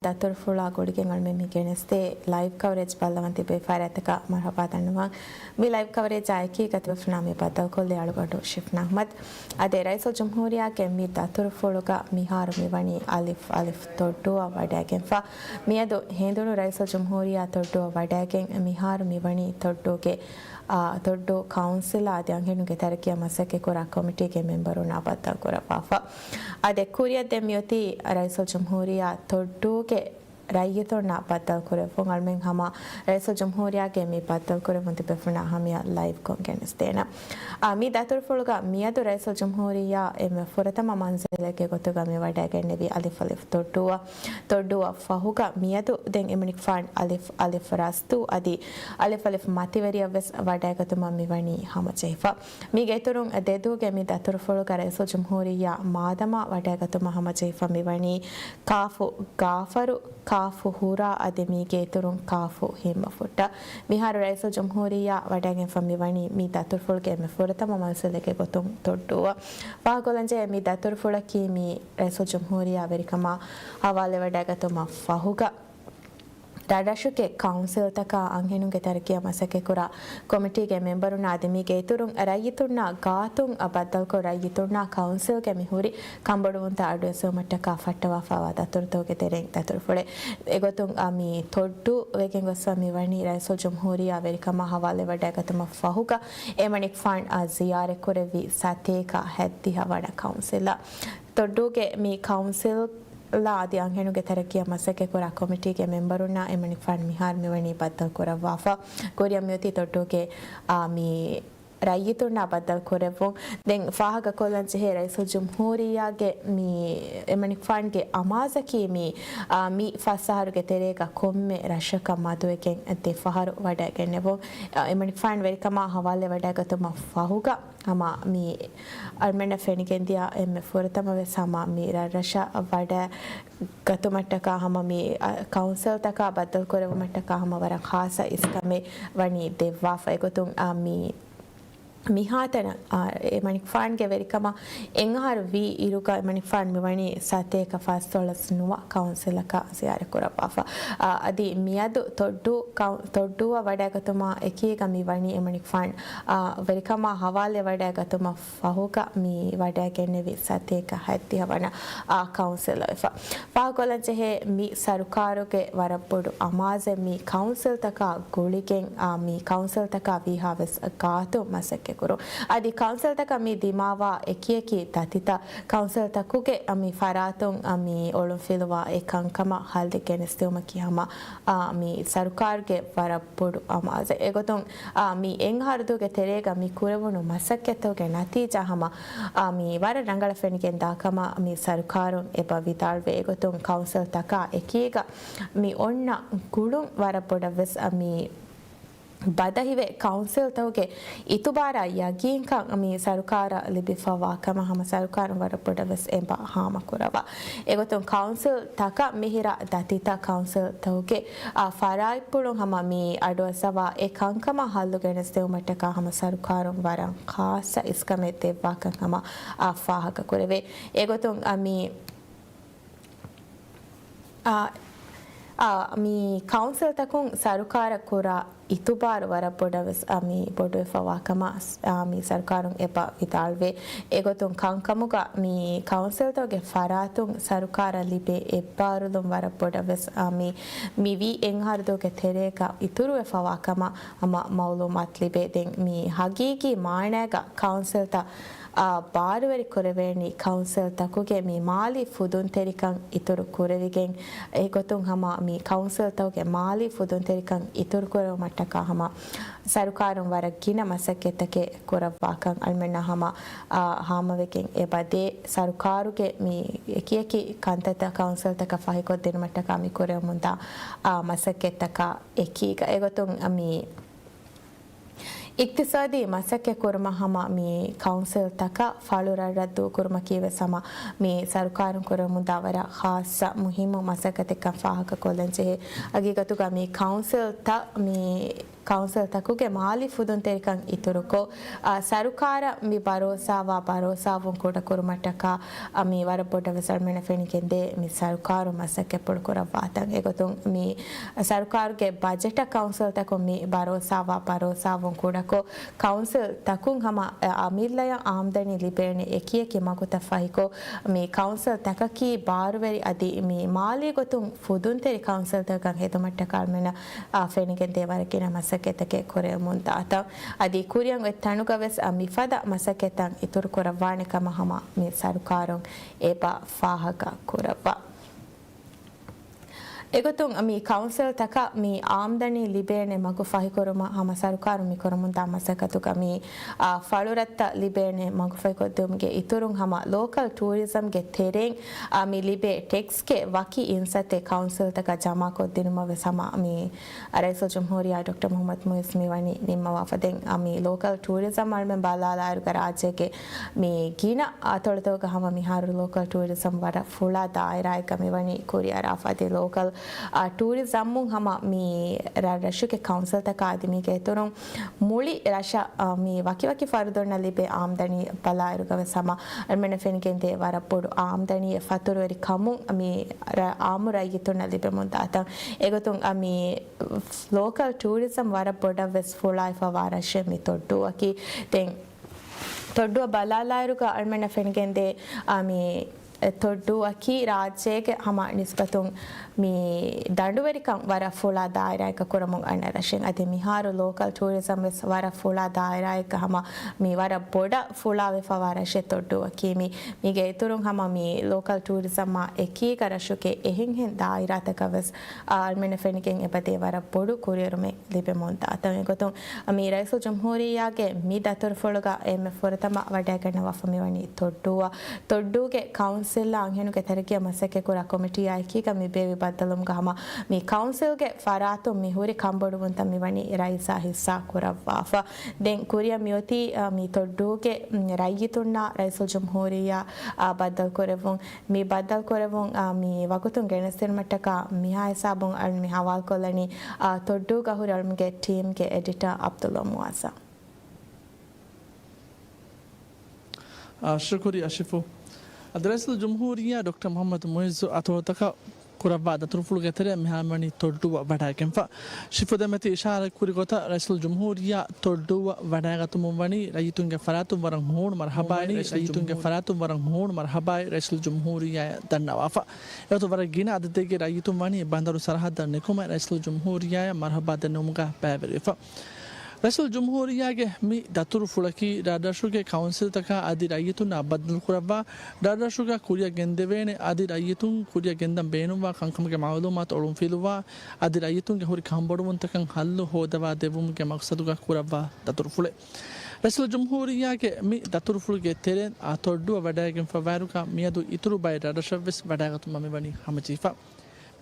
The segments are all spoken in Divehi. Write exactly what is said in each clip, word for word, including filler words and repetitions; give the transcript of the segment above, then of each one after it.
ދަތުރުފުޅާ ގުޅިގެން އަޅުމެން މި ގެނެސްދޭ ލައިވް ކަވަރޭޖް ބައްލަވަން ތިބޭ ފަރާތަކަށް މަރުޙަބާ ދަންނަވަން. މި ލައިވް ކަވަރޭޖާ އެކީ ގަތުވެފަނާ މި ބައްދަލުކޮށްލީ އަޅުގަނޑު ޝިފްނާ އަޙްމަދު. އަދި ރައީސުލްޖުމްހޫރިއްޔާގެ މި ދަތުރުފުޅުގަ މިހާރު މިވަނީ އަލިފް އަލިފް ތޮއްޑޫއަށް ވަޑައިގެންފަ. މިއަދު ހެނދުނު ރައީސުލްޖުމްހޫރިއްޔާ ތޮއްޑޫއަށް ވަޑައިގެން މިހާރު މިވަނީ ތޮއްޑޫގެ، އާ، ތޮއްޑޫ ކައުންސިލާ އަދި އަންހެނުންގެ ތަރައްޤީއަށް މަސައްކަތްކުރާ ކޮމިޓީގެ މެމްބަރުންނާ ބައްދަލުކުރައްވާފަ. އަދި ކުރިއަށް ދެން މިއޮތީ ރައީސުލްޖުމްހޫރިއްޔާ ތޮއްޑޫގެ ރައްޔިތުންނާ ބައްދަލުކުރެއްވުން. އަޅުމެން ހަމަ ރައީސުލްޖުމްހޫރިއްޔާގެ މި ބައްދަލުކުރެއްވުން ތިބޭފުޅުންނާ ހަމަޔަށް ލައިވްކޮށް ގެނެސްދޭނަން. އާ، މި ދަތުރުފުޅުގަ މިއަދު ރައީސުލްޖުމްހޫރިއްޔާ އެންމެ ފުރަތަމަ މަންޒިލެއްގެ ގޮތުގަ މި ވަޑައިގެންނެވީ އަލިފް އަލިފް ތޮއްޑޫއަށް. ތޮއްޑޫއަށް ފަހުގަ މިއަދު ދެން އެމަނިކުފާން އަލިފް އަލިފް ރަސްދޫ އަދި އަލިފް އަލިފް މަތިވެރިއަށް ވެސް ވަޑައިގަތުމަށް މިވަނީ ހަމަޖެހިފަ. މީގެ އިތުރުން ދެދޫގެ މި ދަތުރުފުޅުގަ ރައީސުލްޖުމްހޫރިއްޔާ މާދަމާ ވަޑައިގަތުމަށް ހަމަޖެހިފަ މިވަނީ ކާފު ގާފަރު، ކާފު ހުރާ އަދި މީގެ އިތުރުން ކާފު ހިންމަފުއްޓާ. މިހާރު ރައީސުލްޖުމްހޫރިއްޔާ ވަޑައިގެންފަ މިވަނީ މި ދަތުރުފުޅުގެ އެންމެ ފުރަތަމަ މަންޒިލެއްގެ ގޮތުން ތޮއްޑޫއަށް. ފާހަގަކޮށްލަންޖެހޭ، މި ދަތުރުފުޅަކީ މި ރައީސުލްޖުމްހޫރިއްޔާ ވެރިކަމާ ހަވާލެވަޑައިގަތުމަށް ފަހުގަ، ރަށްރަށުގެ ކައުންސިލްތަކާ އަންހެނުންގެ ތަރައްޤީއަށް މަސައްކަތްކުރާ ކޮމިޓީގެ މެމްބަރުންނާ އަދި މީގެ އިތުރުން ރައްޔިތުންނާ ގާތުން ބައްދަލުކޮށް، ރައްޔިތުންނާ ކައުންސިލްގެ މި ހުރި ކަންބޮޑުވުންތައް އަޑުއެއްސެވުމަށްޓަކާ ފައްޓަވާފައިވާ ދަތުރުތަކުގެ ތެރެއިން ދަތުރުފުޅެއް. އެގޮތުން އާ މި ތޮއްޑޫ ވެގެން ގޮސްފަ މިވަނީ ރައީސުލްޖުމްހޫރިއްޔާ ވެރިކަމާ ހަވާލެވަޑައިގަތުމަށް ފަހުގަ އެމަނިކުފާން އާ ޒިޔާރަތްކުރެއްވި ސަތޭކަ ހަތްދިހަ ވަނަ ކައުންސިލަށް. ތޮއްޑޫގެ މި ކައުންސިލް އަދި އަންހެނުންގެ ތަރައްޤީއަށް މަސައްކަތްކުރާ ކޮމިޓީގެ މެމްބަރުންނާ އެމަނިކުފާން މިހާރު މިވަނީ ބައްދަލުކުރައްވާފަ. ކުރިއަށް މިއޮތީ ތޮއްޑޫގެ، އާ، މި ރައްޔިތުންނާ ބައްދަލުކުރެއްވުން. ދެން ފާހަގަކޮށްލަން ޖެހޭ، ރައީސުލްޖުމްހޫރިއްޔާގެ މި އެމަނިކުފާންގެ އަމާޒަކީ މި، އާ، މި ފަސް އަހަރުގެ ތެރޭގަ ކޮންމެ ރަށަކަށް މަދުވެގެން ދެ ފަހަރު ވަޑައިގެންނެވުން. އެމަނިކުފާން ވެރިކަމާ ހަވާލެވަޑައިގަތުމަށް ފަހުގަ ހަމަ މި އަޅުމެންނަށް ފެނިގެންދިޔަ އެންމެ ފުރަތަމަ ވެސް ހަމަ މި ރަށްރަށަށް ވަޑައިގަތުމަށްޓަކާ ހަމަ މި، އަ، ކައުންސިލްތަކާ ބައްދަލުކުރެއްވުމަށްޓަކާ ހަމަ ވަރަށް ޚާއްޞަ އިސްކަމެއް ވަނީ ދެއްވާފަ. އެގޮތުން، އާ، މި މިހާތަނަށް، އާ، އެމަނިކުފާންގެ ވެރިކަމަށް އެއްއަހަރު ވީ އިރުގަ އެމަނިކުފާން މިވަނީ ސަތޭކަ ފަސްދޮޅަސް ނުވަ ކައުންސިލަކަށް ޒިޔާރަތްކުރައްވާފަ. އާ، އަދި މިއަދު ތޮއްޑޫ ކައު-، ތޮއްޑޫއަށް ވަޑައިގަތުމާ އެކީގަ މި ވަނީ އެމަނިކުފާން، އާ، ވެރިކަމާ ހަވާލެވަޑައިގަތުމަށް ފަހުގަ މި ވަޑައިގެންނެވި ސަތޭކަ ހަތްދިހަ ވަނަ، އާ، ކައުންސިލަށް ވެފަ. ފާހަގަކޮށްލަން ޖެހޭ، މި ސަރުކާރުގެ ވަރަށް ބޮޑު އަމާޒެއް މި ކައުންސިލްތަކާ ގުޅިގެން، އާ، މި ކައުންސިލްތަކާ ވީހާވެސް ގާތު މަސައްކަތްކުރުން. އަދި ކައުންސިލްތަކަށް މި ދިމާވާ އެކިއެކި ދަތިތައް ކައުންސިލްތަކުގެ މި ފަރާތުން މި އޮޅުންފިލުވާ އެ ކަންކަމަށް ހައްލެއް ގެނެސްދިއުމަކީ ހަމަ، އާ، މި ސަރުކާރުގެ ވަރަށް ބޮޑު އަމާޒެއް. އެގޮތުން، އާ، މި އެއްއަހަރުދޫގެ ތެރޭގަ މި ކުރެވުނު މަސައްކަތްތަކުގެ ނަތީޖާ ހަމަ، އާ، މި ވަރަށް ރަނގަޅަށް ފެނިގެން ދާ ކަމަށް މި ސަރުކާރުން އެބަ ވިދާޅުވޭ. އެގޮތުން ކައުންސިލްތަކާ އެކީގަ މި އޮންނަ ގުޅުން ވަރަށް ބޮޑަށް ވެސް، އާ، މި ބަދަހިވެ ކައުންސިލްތަކުގެ އިތުބާރާ ޔަގީންކަން މި ސަރުކާރަށް ލިބިފައިވާ ކަމަށް ހަމަ ސަރުކާރުން ވަރަށް ބޮޑަށް ވެސް އެބަ ހާމަކުރައްވާ. އެގޮތުން ކައުންސިލް ތަކަށް މިހިރަ ދަތިތައް ކައުންސިލްތަކުގެ، އާ، ފަރާތްޕުޅުން ހަމަ މި އަޑުއައްސަވާ އެ ކަންކަމަށް ހައްލު ގެނެސްދެވުމަށްޓަކާ ހަމަ ސަރުކާރުން ވަރަށް ޚާއްޞަ އިސްކަމެއް ދެއްވާކަން ހަމަ، އާ، ފާހަގަކުރެވޭ. އެގޮތުން، އާ، މި އާ، އާ، މި ކައުންސިލްތަކުން ސަރުކާރަށް ކުރާ އިތުބާރު ވަރަށް ބޮޑަށް ވެސް، އާ، މި ބޮޑުވެފަވާ ކަމަށް، އާ، މި ސަރުކާރުން އެބަ ވިދާޅުވޭ. އެގޮތުން ކަންކަމުގަ މި ކައުންސިލްތަކުގެ ފަރާތުން ސަރުކާރަށް ލިބޭ އެއްބާރުލުން ވަރަށް ބޮޑަށް ވެސް، އާ، މި، މި ވީ އެއްއަހަރުދޫގެ ތެރޭގަ އިތުރުވެފަވާ ކަމަށް ހަމަ މައުލޫމާތު ލިބޭ. ދެން މި ހަގީގީ މާނައިގަ ކައުންސިލްތައް އާ، ބާރުވެރި ކުރެވޭނީ ކައުންސިލްތަކުގެ މި މާލީ ފުދުންތެރިކަން އިތުރު ކުރެވިގެން، އެގޮތުން ހަމަ މި ކައުންސިލްތަކުގެ މާލީ ފުދުންތެރިކަން އިތުރު ކުރެވުމަށްޓަކާ ހަމަ ސަރުކާރުން ވަރަށް ގިނަ މަސައްކަތްތަކެއް ކުރައްވާކަން އަޅުމެންނަށް ހަމަ، އާ، ހާމަވެގެން އެބަދޭ. ސަރުކާރުގެ މި އެކިއެކި ކަންތައްތައް ކައުންސިލްތަކަށް ފަހިކޮށްދިނުމަށްޓަކާ މި ކުރެވެމުންދާ، އާ، މަސައްކަތްތަކާ އެކީގަ. އެގޮތުން މި އިޤްތިޞާދީ މަސައްކަތް ކުރުމަށް ހަމަ މި ކައުންސިލްތަކަށް ފަޅު ރަށްރަށް ދޫކުރުމަކީ ވެސް ހަމަ މި ސަރުކާރުން ކުރަމުންދާ ވަރަށް ޚާއްޞަ މުހިއްމު މަސައްކަތެއްކަން ފާހަގަކޮށްލަން ޖެހޭ. ހަގީގަތުގަ މި ކައުންސިލްތައް މި ކައުންސިލްތަކުގެ މާލީ ފުދުންތެރިކަން އިތުރުކޮށް، އާ، ސަރުކާރަށް މި ބަރޯސާވާ ބަރޯސާވުން ކުޑަކުރުމަށްޓަކާ، އާ، މި ވަރަށް ބޮޑަށް ވެސް އަޅުމެންނަށް ފެނިގެންދޭ މި ސަރުކާރު މަސައްކަތްޕުޅު ކުރައްވާތަން. އެގޮތުން މި ސަރުކާރުގެ ބަޖެޓަށް ކައުންސިލްތަކުން މި ބަރޯސާވާ ބަރޯސާވުން ކުޑަކޮށް، ކައުންސިލްތަކުން ހަމަ، އާ، އަމިއްލަޔަށް އާމްދަނީ ލިބޭނެ އެކިއެކި މަގުތައް ފަހިކޮށް، މި ކައުންސިލްތަކަކީ ބާރުވެރި އަދި މި މާލީ ގޮތުން ފުދުންތެރި ކައުންސިލްތަކަކަށް ހެދުމަށްޓަކާ އަޅުމެންނަށް، އާ، ފެނިގެންދޭ ވަރަށް ގިނަ މަސައްކަތްތަކެއް ކުރެވެމުން ދާތަން. އަދި ކުރިއަށް އޮތް ތަނުގަ ވެސް، އާ، މިފަދަ މަސައްކަތްތައް އިތުރު ކުރައްވާނެ ކަމަށް ހަމަ މި ސަރުކާރުން އެބަ ފާހަގަ ކުރައްވާ. އެގޮތުން މި ކައުންސިލްތަކަށް މި އާމްދަނީ ލިބޭނެ މަގު ފަހިކުރުމަށް ހަމަ ސަރުކާރުން މި ކުރަމުންދާ މަސައްކަތުގަ މި، އާ، ފަޅުރަށްތައް ލިބޭނެ މަގު ފަހިކޮށްދިއުމުގެ އިތުރުން ހަމަ ލޯކަލް ޓޫރިޒަމްގެ ތެރެއިން، އާ، މި ލިބޭ ޓެކްސްގެ ވަކި އިންސައްތެއް ކައުންސިލްތަކަށް ޖަމާކޮށްދިނުމަށް ވެސް ހަމަ މި ރައީސުލްޖުމްހޫރިއްޔާ ޑޮކްޓަރ މުޙައްމަދު މުޢިއްޒު މިވަނީ ނިންމަވާފަ. ދެން، އާ، މި ލޯކަލް ޓޫރިޒަމް އަޅުމެން ބަލާލާއިރުގަ ރާއްޖޭގެ މި ގިނަ އަތޮޅުތަކުގަ ހަމަ މިހާރު ލޯކަލް ޓޫރިޒަމް ވަރަށް ފުޅާ ދާއިރާއެއްގަ މިވަނީ ކުރިއަރާފަ. އަދި ލޯކަލް، އާ، ޓޫރިޒަމުން ހަމަ މި ރަށްރަށުގެ ކައުންސިލްތަކާ އަދި މީގެ އިތުރުން މުޅި ރަށަށް، އާ، މި ވަކިވަކި ފަރުދުންނަށް ލިބޭ އާމްދަނީ ބަލާއިރުގަ ވެސް ހަމަ އަޅުމެންނަށް ފެނިގެންދޭ ވަރަށް ބޮޑު އާމްދަނީއެއް ފަތުރުވެރި ކަމުން މި ރަ-، އާއްމު ރައްޔިތުންނަށް ލިބެމުން ދާތަން. އެގޮތުން، އާ، މި ލޯކަލް ޓޫރިޒަމް ވަރަށް ބޮޑަށް ވެސް ފުޅާވެފަވާ ރަށެއް މި ތޮއްޑޫއަކީ. ދެން ތޮއްޑޫއަށް ބަލާލާއިރުގަ އަޅުމެންނަށް ފެނިގެންދޭ، އާ، މި ތޮއްޑޫއަކީ ރާއްޖޭގެ ހަމަ ނިސްބަތުން މި ދަނޑުވެރިކަން ވަރަށް ފުޅާ ދާއިރާއެއްގަ ކުރަމުން އަންނަ ރަށެއް. އަދި މިހާރު ލޯކަލް ޓޫރިޒަމް ވެސް ވަރަށް ފުޅާ ދާއިރާއެއްގަ ހަމަ މި ވަރަށް ބޮޑަށް ފުޅާވެފަވާ ރަށެއް ތޮއްޑޫއަކީ. މި، މީގެ އިތުރުން ހަމަ މި ލޯކަލް ޓޫރިޒަމްއާ އެކީގަ ރަށުގެ އެހެންހެން ދާއިރާތަކަށް ވެސް އަޅުމެންނަށް ފެނިގެން އެބަދޭ ވަރަށް ބޮޑު ކުރިއެރުމެއް ލިބެމުން ދާތަން. އެގޮތުން މި ރައީސުލްޖުމްހޫރިއްޔާގެ މި ދަތުރުފުޅުގަ އެންމެ ފުރަތަމަ ވަޑައިގަންނަވާފަ މިވަނީ ތޮއްޑޫއަށް. ތޮއްޑޫގެ ކައުންސިލްއާ އަންހެނުންގެ ތަރައްގީއަށް މަސައްކަތްކުރާ ކޮމިޓީއާ އެކީގަ މި ބޭއްވި ބައްދަލުވުމުގަ ހަމަ މި ކައުންސިލްގެ ފަރާތުން މި ހުރި ކަންބޮޑުވުންތައް މިވަނީ ރައީސާ ހިއްސާ ކުރައްވާފަ. ދެން ކުރިއަށް މިއޮތީ، އާ، މި ތޮއްޑޫގެ، މް، ރައްޔިތުންނާ ރައީސުލްޖުމްހޫރިއްޔާ، އާ، ބައްދަލުކުރެއްވުން. މި ބައްދަލުކުރެއްވުން، އާ، މި ވަގުތުން ގެނެސްދިނުމަށްޓަކާ މިހާ ހިސާބުން އަޅުން މި ހަވާލުކޮށްލަނީ، އާ، ތޮއްޑޫގަ ހުރި އަޅުމެންގެ ޓީމްގެ އެޑިޓާ އަބްދުﷲ މުޢައްޒަމް. އާ، ޝުކުރިއްޔާ އަޝިފު. އަދި ރައީސުލްޖުމްހޫރިއްޔާ ޑޮކްޓަރ މުޙައްމަދު މުޢިއްޒު އަތޮޅުތަކަށް ކުރައްވާ ދަތުރުފުޅުގެ ތެރެއަށް މިހާރު ވަނީ ތޮއްޑޫއަށް ވަޑައިގެންފަ. ޝިފު ދެމެތި އިޝާރަތް ކުރި ގޮތަށް ރައީސުލްޖުމްހޫރިއްޔާ ތޮއްޑޫއަށް ވަޑައިގަތުމުން ވަނީ ރައްޔިތުންގެ ފަރާތުން ވަރަށް ހޫނު މަރުޙަބާއެއް، ރައީސުލްޖުމްހޫރިއްޔާއަށް ދަންނަވާފަ. އެގޮތުން ވަރަށް ގިނަ އަދަދެއްގެ ރައްޔިތުން ވަނީ ބަނދަރު ސަރަހައްދަށް ނިކުމެ ރައީސުލްޖުމްހޫރިއްޔާއަށް މަރުޙަބާ ދެންނެވުމުގަ ބައިވެރިވެފަ. ރައީސުލްޖުމްހޫރިއްޔާގެ މި ދަތުރުފުޅަކީ ރަށްރަށުގެ ކައުންސިލްތަކާ އަދި ރައްޔިތުންނާ ބައްދަލުކުރައްވާ، ރަށްރަށުގަ ކުރިއަށް ގެންދެވޭނެ އަދި ރައްޔިތުން ކުރިއަށް ގެންދަން ބޭނުންވާ ކަންކަމުގެ މަޢުލޫމާތު އޮޅުންފިލުވާ، އަދި ރައްޔިތުންގެ ހުރި ކަންބޮޑުވުންތަކަށް ހައްލު ހޯދަވާ ދެއްވުމުގެ މަޤްޞަދުގަ ކުރައްވާ ދަތުރުފުޅެއް. ރައީސުލްޖުމްހޫރިއްޔާގެ މި ދަތުރުފުޅުގެ ތެރެއިން އާ ތޮއްޑޫއަށް ވަޑައިގެންފަ ވާއިރުގަ މިއަދު އިތުރު ބައެއް ރަށްރަށަށްވެސް ވަޑައިގަތުމަށް މިވަނީ ހަމަޖެހިފަ.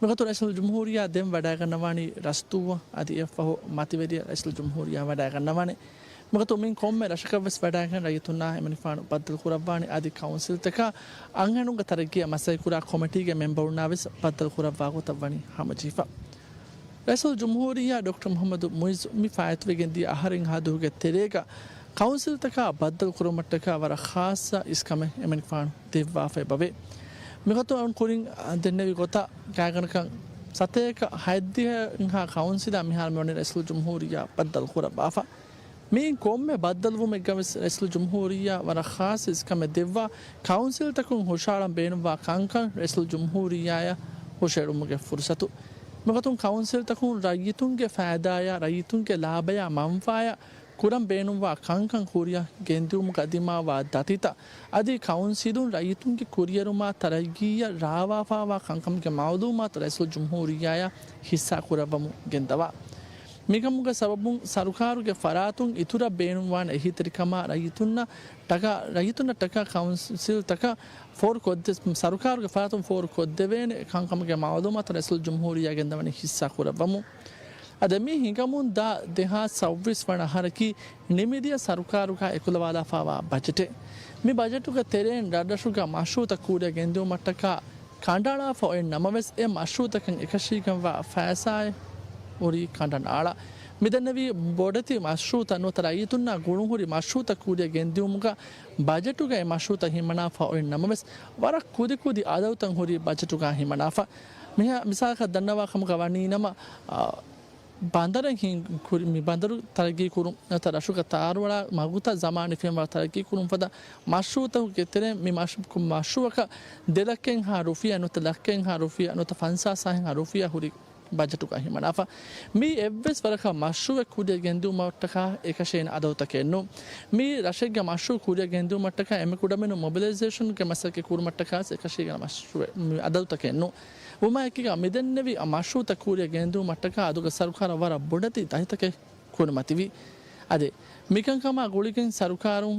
މިގޮތުން ރައީސުލްޖުމްހޫރިއްޔާ ދެން ވަޑައިގަންނަވާނީ ރަސްދޫއަށް އަދި އެއަށްފަހު މަތިވެރިޔަށް ރައީސުލްޖުމްހޫރިއްޔާ ވަޑައިގަންނަވާނެ. މިގޮތުން މިއިން ކޮންމެ ރަށަކަށްވެސް ވަޑައިގެން ރައްޔިތުންނާ އެމަނިފާނު ބައްދަލުކުރައްވާނެ އަދި ކައުންސިލްތަކާ އަންހެނުންގެ ތަރައްގީއަށް މަސައްކަތްކުރާ ކޮމިޓީގެ މެމްބަރުންނާވެސް ބައްދަލުކުރައްވާ ގޮތަށް ވަނީ ހަމަޖެހިފަ. ރައީސުލްޖުމްހޫރިއްޔާ ޑޮކްޓަރ މުޙައްމަދު މުޢިއްޒު މި ފާއިތުވެގެންދިޔަ އަހަރެއްހާ ދުވަހުގެ ތެރޭގަ ކައުންސިލްތަކާ ބައްދަލުކުރުމަށްޓަކާ ވަރަށް ޚާއްޞަ އިސްކަމެއް އެމަނިފާނު ދެއްވާފައި އެބަވޭ. މިގޮތުން ކުރިން ދެންނެވި ގޮތަށް ގާތްގަނޑަކަށް ސަތޭކަ ހަތްދިހައެއްހާ ކައުންސިލާ މިހާރު މިވަނީ ރައީސުލްޖުމްހޫރިއްޔާ ބައްދަލުކުރައްވާފަ. މިއިން ކޮންމެ ބައްދަލުވުމެއްގަވެސް ރައީސުލްޖުމްހޫރިއްޔާ ވަރަށް ޚާއްޞަ އިސްކަމެއް ދެއްވާ، ކައުންސިލްތަކުން ހުށަހަޅަން ބޭނުންވާ ކަންކަން ރައީސުލްޖުމްހޫރިއްޔާއަށް ހުށައެޅުމުގެ ފުރުޞަތު. މިގޮތުން ކައުންސިލްތަކުން ރައްޔިތުންގެ ފައިދާއާ، ރައްޔިތުންގެ ލާބަޔާ މަންފާއާ ކުރަން ބޭނުންވާ ކަންކަން ކުރިއަށް ގެންދިއުމުގަ ދިމާވާ ދަތިތައް، އަދި ކައުންސިލުން ރައްޔިތުންގެ ކުރިއެރުމާ ތަރައްގީއަށް ރާވާފާވާ ކަންކަމުގެ މައުލޫމާތު ރައީސުލްޖުމްހޫރިއްޔާއަށް ހިއްސާ ކުރައްވަމުން ގެންދަވާ. މިކަމުގެ ސަބަބުން ސަރުކާރުގެ ފަރާތުން އިތުރަށް ބޭނުންވާނެ އެހީތެރިކަމާ ރައްޔިތުންނަށް ޓަކާ، ރައްޔިތުންނަށް ޓަކާ ކައުންސިލްތަކަށް ފޯރު ކޮށްދެ، ސަރުކާރުގެ ފަރާތުން ފޯރު ކޮށްދެވޭނެ ކަންކަމުގެ މައުލޫމާތު ރައީސުލްޖުމްހޫރިއްޔާ ގެންދަވަނީ ހިއްސާ ކުރައްވަމުން. އަދި މި ހިނގަމުންދާ ދެހާސް ސައުވީސް ވަނަ އަހަރަކީ ނިމިދިޔަ ސަރުކާރުގަ އެކުލަވާލާފާވާ ބަޖެޓެއް. މި ބަޖެޓުގެ ތެރެއިން ރަށްރަށުގަ މަޝްރޫއުތައް ކުރިއަށް ގެންދިއުމަށްޓަކާ ކަނޑައަޅާފަ އޮތް ނަމަވެސް، އެ މަޝްރޫއުތަކަށް އެކަށީގެންވާ ފައިސާއެއް ހުރީ ކަނޑަނާޅާ. މިދެންނެވި ބޮޑެތި މަޝްރޫއުތައް ނުވަތަ ރައްޔިތުންނާ ގުޅުންހުރި މަޝްރޫއުތައް ކުރިއަށް ގެންދިއުމުގަ ބަޖެޓުގަ އެ މަޝްރޫއުތައް ހިމަނާފަ އޮތް ނަމަވެސް، ވަރަށް ކުދިކުދި އަދަދުތައް ހުރީ ބަޖެޓުގަ ހިމަނާފަ. މިހާ މިސާލަކަށް ދަންނަވާ ކަމުގަ ވަނީނަމަ، އާ، ބަނދަރެއް ހިން-، ކުރި-، މި ބަނދަރު ތަރައްގީ ކުރުން ނުވަތަ ރަށުގަ ތާރުއަޅާ މަގުތައް ޒަމާނީ ފެންވަރު ތަރައްގީ ކުރުން ފަދަ މަޝްރޫއުތަކުގެ ތެރެއިން މި މަޝް-، މަޝްރޫއަކަށް ދެ ލައްކައެއްހާ ރުފިޔާ ނުވަތަ ލައްކައެއްހާ ރުފިޔާ ނުވަތަ ފަންސާސް ހާހެއްހާ ރުފިޔާ ހުރި ބަޖެޓުގަ ހިމަނާފަ. މީ އެއްވެސް ވަރަކަށް މަޝްރޫއެއް ކުރިއަށް ގެންދިއުމަށްޓަކާ އެކަށޭނެ އަދަދުތަކެއް ނޫން. މީ ރަށެއްގެ މަޝްރޫއު ކުރިއަށް ގެންދިއުމަށްޓަކާ އެންމެ ކުޑަމިނުން މޮބިލައިޒޭޝަންގެ މަސައްކަތް ކުރުމަށްޓަކާ އެކަށީގެން މަޝްރޫއެއް، މި އަދަދުތަކެއް ނޫން. ވުމާއެކީގަ މިދެންނެވި މަޝްރޫއުތައް ކުރިއަށް ގެންދިއުމަށްޓަކާ އަދުގެ ސަރުކާރަށް ވަރަށް ބޮޑެތި ދަތިތަކެއް ކުރިމަތިވި. އަދި މިކަންކަމާ ގުޅިގެން ސަރުކާރުން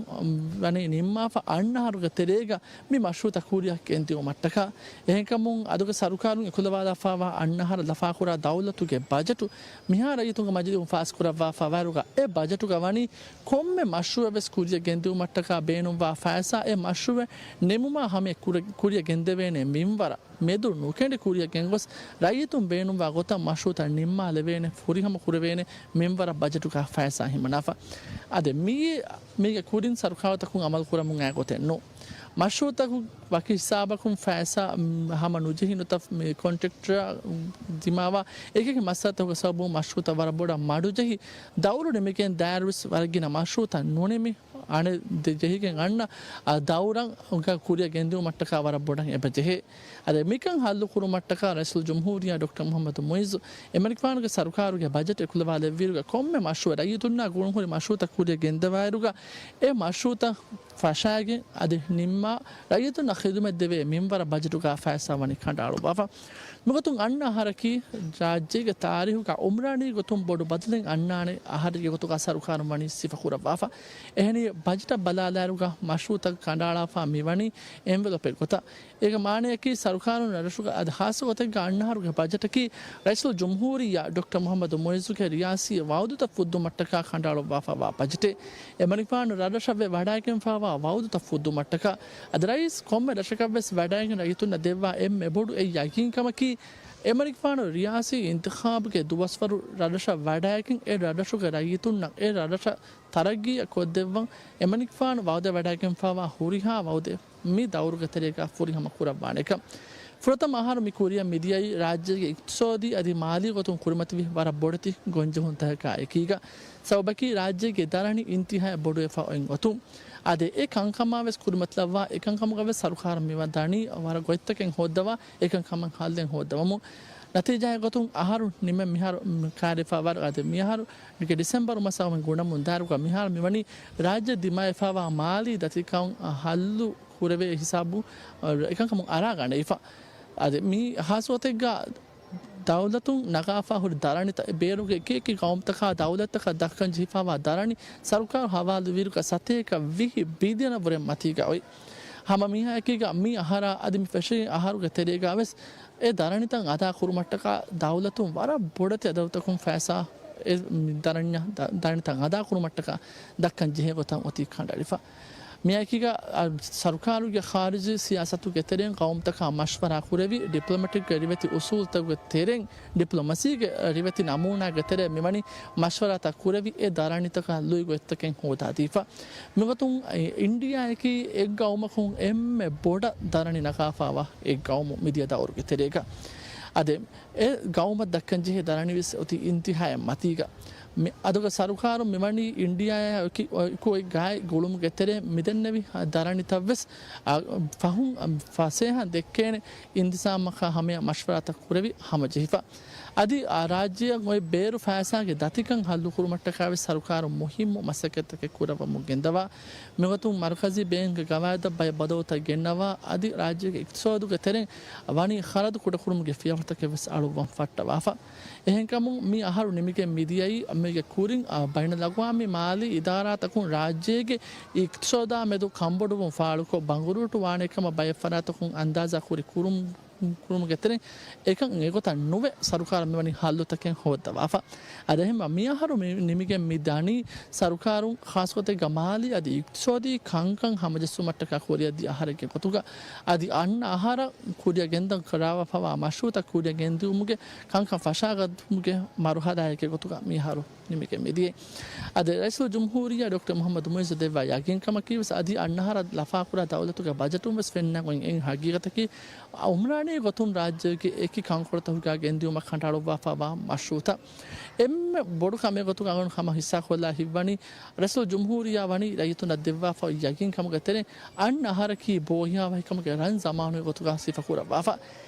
ވަނީ ނިންމާފަ އަންނަ އަހަރުގެ ތެރޭގަ މި މަޝްރޫއުތައް ކުރިއަށް ގެންދިއުމަށްޓަކާ. އެހެންކަމުން އަދުގެ ސަރުކާރުން އެކުލަވާލާފާވާ އަންނަ އަހަރަށް ލަފާކުރާ ދައުލަތުގެ ބަޖެޓު މިހާ ރައްޔިތުންގެ މަޖިލީހުން ފާސްކުރައްވާފަ ވަރުގަ އެ ބަޖެޓުގަ ވަނީ ކޮންމެ މަޝްރޫއެއްވެސް ކުރިއަށް ގެންދިއުމަށްޓަކާ ބޭނުންވާ ފައިސާ އެ މަޝްރޫއެއް ނިމުމާ ހަމަޔަށް ކުރި-، ކުރިއަށް ގެންދެވޭނެ މިންވަރަށް މެދު ނުކެނޑި ކުރިއަށް ގެންގޮސް، ރައްޔިތުން ބޭނުންވާ ގޮތަށް މަޝްރޫއުތައް ނިންމާލެވޭނެ، ފުރިހަމަ ކުރެވޭނެ މިންވަރަށް ބަޖެޓުގަ ފައިސާ ހިމަނާފަ. އަދި މިއީ މީގެ ކުރިން ސަރުކާރުތަކުން އަމަލު ކުރަމުން އައި ގޮތެއް ނޫން. މަޝްރޫއުތަކު ވަކި ހިސާބަކުން ފައިސާ، މް، ހަމަ ނުޖެހި ނުތަ މި ކޮންޓްރެކްޓަރ ދިމާވާ އެކި މައްސަލަތަކުގެ ސަބަބުން މަޝްރޫއުތައް ވަރަށް ބޮޑަށް މަޑުޖެހި، ދައުރު ނިމިގެން ދާއިރުވެސް ވަރަށް ގިނަ މަޝްރޫއުތައް ނުނިމި، އަނެއް ދެ ޖެހިގެން އަންނަ، އާ، ދައުރަށް ކުރިއަށް ގެންދިއުމަށްޓަކާ ވަރަށް ބޮޑަށް އެބަ ޖެހޭ. އަދި މިކަން ހައްލު ކުރުމަށްޓަކާ ރައީސުލްޖުމްހޫރިއްޔާ ޑޮކްޓަރ މުޙައްމަދު މުޢިއްޒު އެމަނިކުފާނުގެ ސަރުކާރުގެ ބަޖެޓް އެކުލަވާލެއްވިއިރުގަ ކޮންމެ މަޝްރޫއެއް ރައްޔިތުންނާ ގުޅުންހުރި މަޝްރޫއުތައް ކުރިއަށް ގެންދަވާއިރުގަ އެ މަޝްރޫއުތައް ފަށާގެން އަދި ނިންމާ ރައްޔިތުންނަށް ޚިދުމަތް ދެވޭ މިންވަރަށް ބަޖެޓުގަ ފައިސާ ވަނީ ކަނޑައަޅުއްވާފަ. މިގޮތުން އަންނަ އަހަރަކީ ރާއްޖޭގެ ތާރީހުގަ އުމްރާނީ ގޮތުން ބޮޑު ބަދަލެއް އަންނާނެ އަހަރެއްގެ ގޮތުގަ ސަރުކާރުން ވަނީ ސިފަކުރައްވާފަ. އެހެނީ ބަޖެޓަށް ބަލާލާއިރުގަ މަޝްރޫއުތައް ކަނޑައަޅާފަ މިވަނީ އެންވެލޮޕެއް ގޮތަށް. އޭގެ މާނަޔަކީ ސަރުކާރުން ރަށުގަ އަދި ޚާއްޞަ ގޮތެއްގަ އަންނަ އަހަރުގެ ބަޖެޓަކީ ރައީސުލްޖުމްހޫރިއްޔާ ޑޮކްޓަރ މުޙައްމަދު މުޢިއްޒުގެ ރިޔާސީ ވައުދުތައް ފުއްދުމަށްޓަކާ ކަނޑައަޅުއްވާފައިވާ ބަޖެޓެއް. އެމަނިކުފާނު ރަށްރަށަށްވެ ވަޑައިގެންފައިވާ ވައުދުތައް ފުއްދުމަށްޓަކާ. އަދި ރައީސް ކޮންމެ ރަށަކަށްވެސް ވަޑައިގެން ރައްޔިތުންނަށް ދެއްވާ އެންމެ ބޮޑު އެއް ޔަގީންކަމަކީ، އެމަނިކުފާނު ރިޔާސީ އިންތިޚާބުގެ ދުވަސްވަރު ރަށްރަށަށް ވަޑައިގެން އެ ރަށްރަށުގެ ރައްޔިތުންނަށް އެ ރަށްރަށަށް ތަރައްގީއަށް ކޮށްދެއްވަން އެމަނިކުފާނު ވައުދެއް ވަޑައިގެންފައިވާ ހުރިހާ ވައުދެއް މި ދައުރުގެ ތެރޭގަ ފުރިހަމަ ކުރައްވާނެކަން. ފުރަތަމަ އަހަރު މި ކުރިއަށް މިދިޔައީ ރާއްޖޭގެ އިޤްތިޞާދީ އަދި މާލީ ގޮތުން ކުރިމަތިވި ވަރަށް ބޮޑެތި ގޮންޖެހުންތަކަކާ އެކީގަ. ސަބަބަކީ ރާއްޖޭގެ ދަރަނި އިންތިހާއަށް ބޮޑުވެފަ އޮތް ގޮތުން. އަދި އެ ކަންކަމާވެސް ކުރިމަތިލައްވާ އެކަންކަމުގަވެސް ސަރުކާރުން މިވަނީ ވަރަށް ގޮތްތަކެއް ހޯއްދަވާ އެކަންކަމަށް ހައްލެއް ހޯއްދަވަމުން. ނަތީޖާއެއް ގޮތުން އަހަރު ނިމެން މިހާރު ކާރިފަ ވަރު އަދި މިއަހަރު ގެ ޑިސެމްބަރު މަސް އަވަން ގުނަމުން ދާއިރުގަ މިހާރު މިވަނީ ރާއްޖެ ދިމާވެފައިވާ މާލީ ދަތިކަން ހައްލު ކުރެވޭ ހިސާބު އެކަންކަމުން އަރާގަނެވިފަ. އަދި މި ހާއްސަ ގޮތެއްގަ ދައުލަތުން ނަގާފަ ހުރި ދަރަނިތައް ބޭރުގެ އެކި އެކި ގައުމުތަކާ ދައުލަތްތަކަށް ދައްކަން ޖެހިފައިވާ ދަރަނި ސަރުކާރު ހަވާލުވިއިރުގަ ސަތޭކަ ވިހި ބިލިއަނަށް ވުރެ މަތީގަ އޮތް. ހަމަ މިހާއެކީގަ މި އަހަރާ އަދި މި ފެށި އަހަރުގެ ތެރޭގަވެސް އެ ދަރަނިތައް އަދާ ކުރުމަށްޓަކާ ދައުލަތުން ވަރަށް ބޮޑެތި އަދަދުތަކުން ފައިސާ އެ ދަރަނި-، ދަ-، ދަރަނިތައް އަދާ ކުރުމަށްޓަކާ ދައްކަން ޖެހޭ ގޮތަށް އޮތީ ކަނޑައެޅިފަ. މިއާއެކީގަ، އަ، ސަރުކާރުގެ ޚާރިޖީ ސިޔާސަތުގެ ތެރެއިން ގައުމުތަކާ މަޝްވަރާ ކުރެވި، ޑިޕްލޮމެޓިކްގެ ރިވެތި އުސޫލުތަކުގެ ތެރެއިން، ޑިޕްލޮމަސީގެ ރިވެތި ނަމޫނާގެ ތެރެއިން މިވަނީ މަޝްވަރާތައް ކުރެވި، އެ ދަރަނިތަކަށް ލުއިގޮތްތަކެއް ހޯދާދީފަ. މިގޮތުން އިންޑިއާއަކީ އެއްގައުމަކުން އެންމެ ބޮޑަށް ދަރަނި ނަގާފައިވާ އެއްގައުމު މިދިޔަ ދައުރުގެ ތެރޭގަ. އަދި އެ ގައުމަށް ދައްކަންޖެހޭ ދަރަނިވެސް އޮތީ އިންތިހާއަށް މަތީގަ. މި އަދުގެ ސަރުކާރުން މިވަނީ އިންޑިއާއާ އެކި އެކު އޮތް ގާތް ގުޅުމުގެ ތެރޭ މިދެންނެވި ދަރަނިތައްވެސް، އާ، ފަހުން، އާ، ފަސޭހަން ދެއްކޭނެ އިންތިޒާމަކާ ހަމަޔަށް މަޝްވަރާތައް ކުރެވި ހަމަޖެހިފަ. އަދި އާ ރާއްޖެއަށް އޮތް ބޭރު ފައިސާގެ ދަތިކަން ހައްލުކުރުމަށްޓަކާވެސް ސަރުކާރުން މުހިއްމު މަސައްކަތްތަކެއް ކުރައްވަމުން ގެންދަވާ. މިގޮތުން މަރުކަޒީ ބޭންކްގެ ގަވާއިދަށް ބައެއް ބަދަލުތައް ގެންނަވާ، އަދި ރާއްޖޭގެ އިޤްތިޞާދުގެ ތެރެއިން ވަނީ ޚަރަދު ކުޑަކުރުމުގެ ފިޔަވަޅުތަކެއްވެސް އަޅުއްވަން ފައްޓަވާފަ. އެހެންކަމުން މި އަހަރު ނިމިގެން މިދިޔައީ މީގެ ކުރިން، އާ، ބައިނަލްއަގްވާމީ މާލީ އިދާރާތަކުން ރާއްޖޭގެ އިޤްތިޞާދާ މެދު ކަންބޮޑުވުން ފާޅުކޮށް ބަނގުރޫޓު ވާނެ ކަމަށް ބައެއް ފަރާތަކުން އަންދާޒާ ކުރި ކުރުން ކުރުމުގެ ތެރެއިން އެކަން އެގޮތަށް ނުވެ، ސަރުކާރަށް މިވަނީ ހައްލުތަކެއް ހޯއްދަވާފަ. އަދި އެހެންވެ، މިއަހަރު މި ނިމިގެން މި ދަނީ ސަރުކާރުން ޚާއްސަގޮތެއްގަ މާލީ އަދި އިޤްތިޞާދީ ކަންކަން ހަމަޖެއްސުމަށްޓަކާ ކުރިއަށް ދިޔަ އަހަރެއްގެ ގޮތުގަ، އަދި އަންނަ އަހަރަށް ކުރިއަށް ގެންދަން ކުރައްވާފައިވާ މަޝްރޫޢުތައް ކުރިއަށް ގެންދިއުމުގެ ކަންކަން ފަށާގަތުމުގެ މަރުހަލާއެއްގެ ގޮތުގަ މިއަހަރު ނިމިގެން މިދިޔައީ. އަދި ރައީސުލްޖުމްހޫރިއްޔާ ޑޮކްޓަރ މުޙައްމަދު މުޢިއްޒު ދެއްވާ ޔަގީންކަމަކީވެސް އަދި އަންނަ އަހަރަށް ލަފާކުރާ ދައުލަތުގެ ބަޖެޓުން ވެސް ފެންނަ ގޮތް އެއް ހަގީގަތަކީ، އުމްރާނީ ގޮތުން ރާއްޖޭގެ އެކި ކަންކޮޅުތަކުގަ ގެންދިއުމަށް ކަނޑައަޅުއްވާފައިވާ މަޝްރޫޢުތައް. އެންމެ ބޮޑު ކަމެއް ގޮތުގަ އަޅުގަނޑު ހަމަ ހިއްސާކޮށްލާ ހިތްވަނީ، ރައީސުލްޖުމްހޫރިއްޔާ ވަނީ ރައްޔިތުންނަށް ދެއްވާފައި ޔަގީންކަމުގެ ތެރެއިން އަންނަ އަހަރަކީ ބޯހިޔާވަހިކަމުގެ ރަން ޒަމާނުގެ ގޮތުގަ ސިފަކުރައްވާފަ.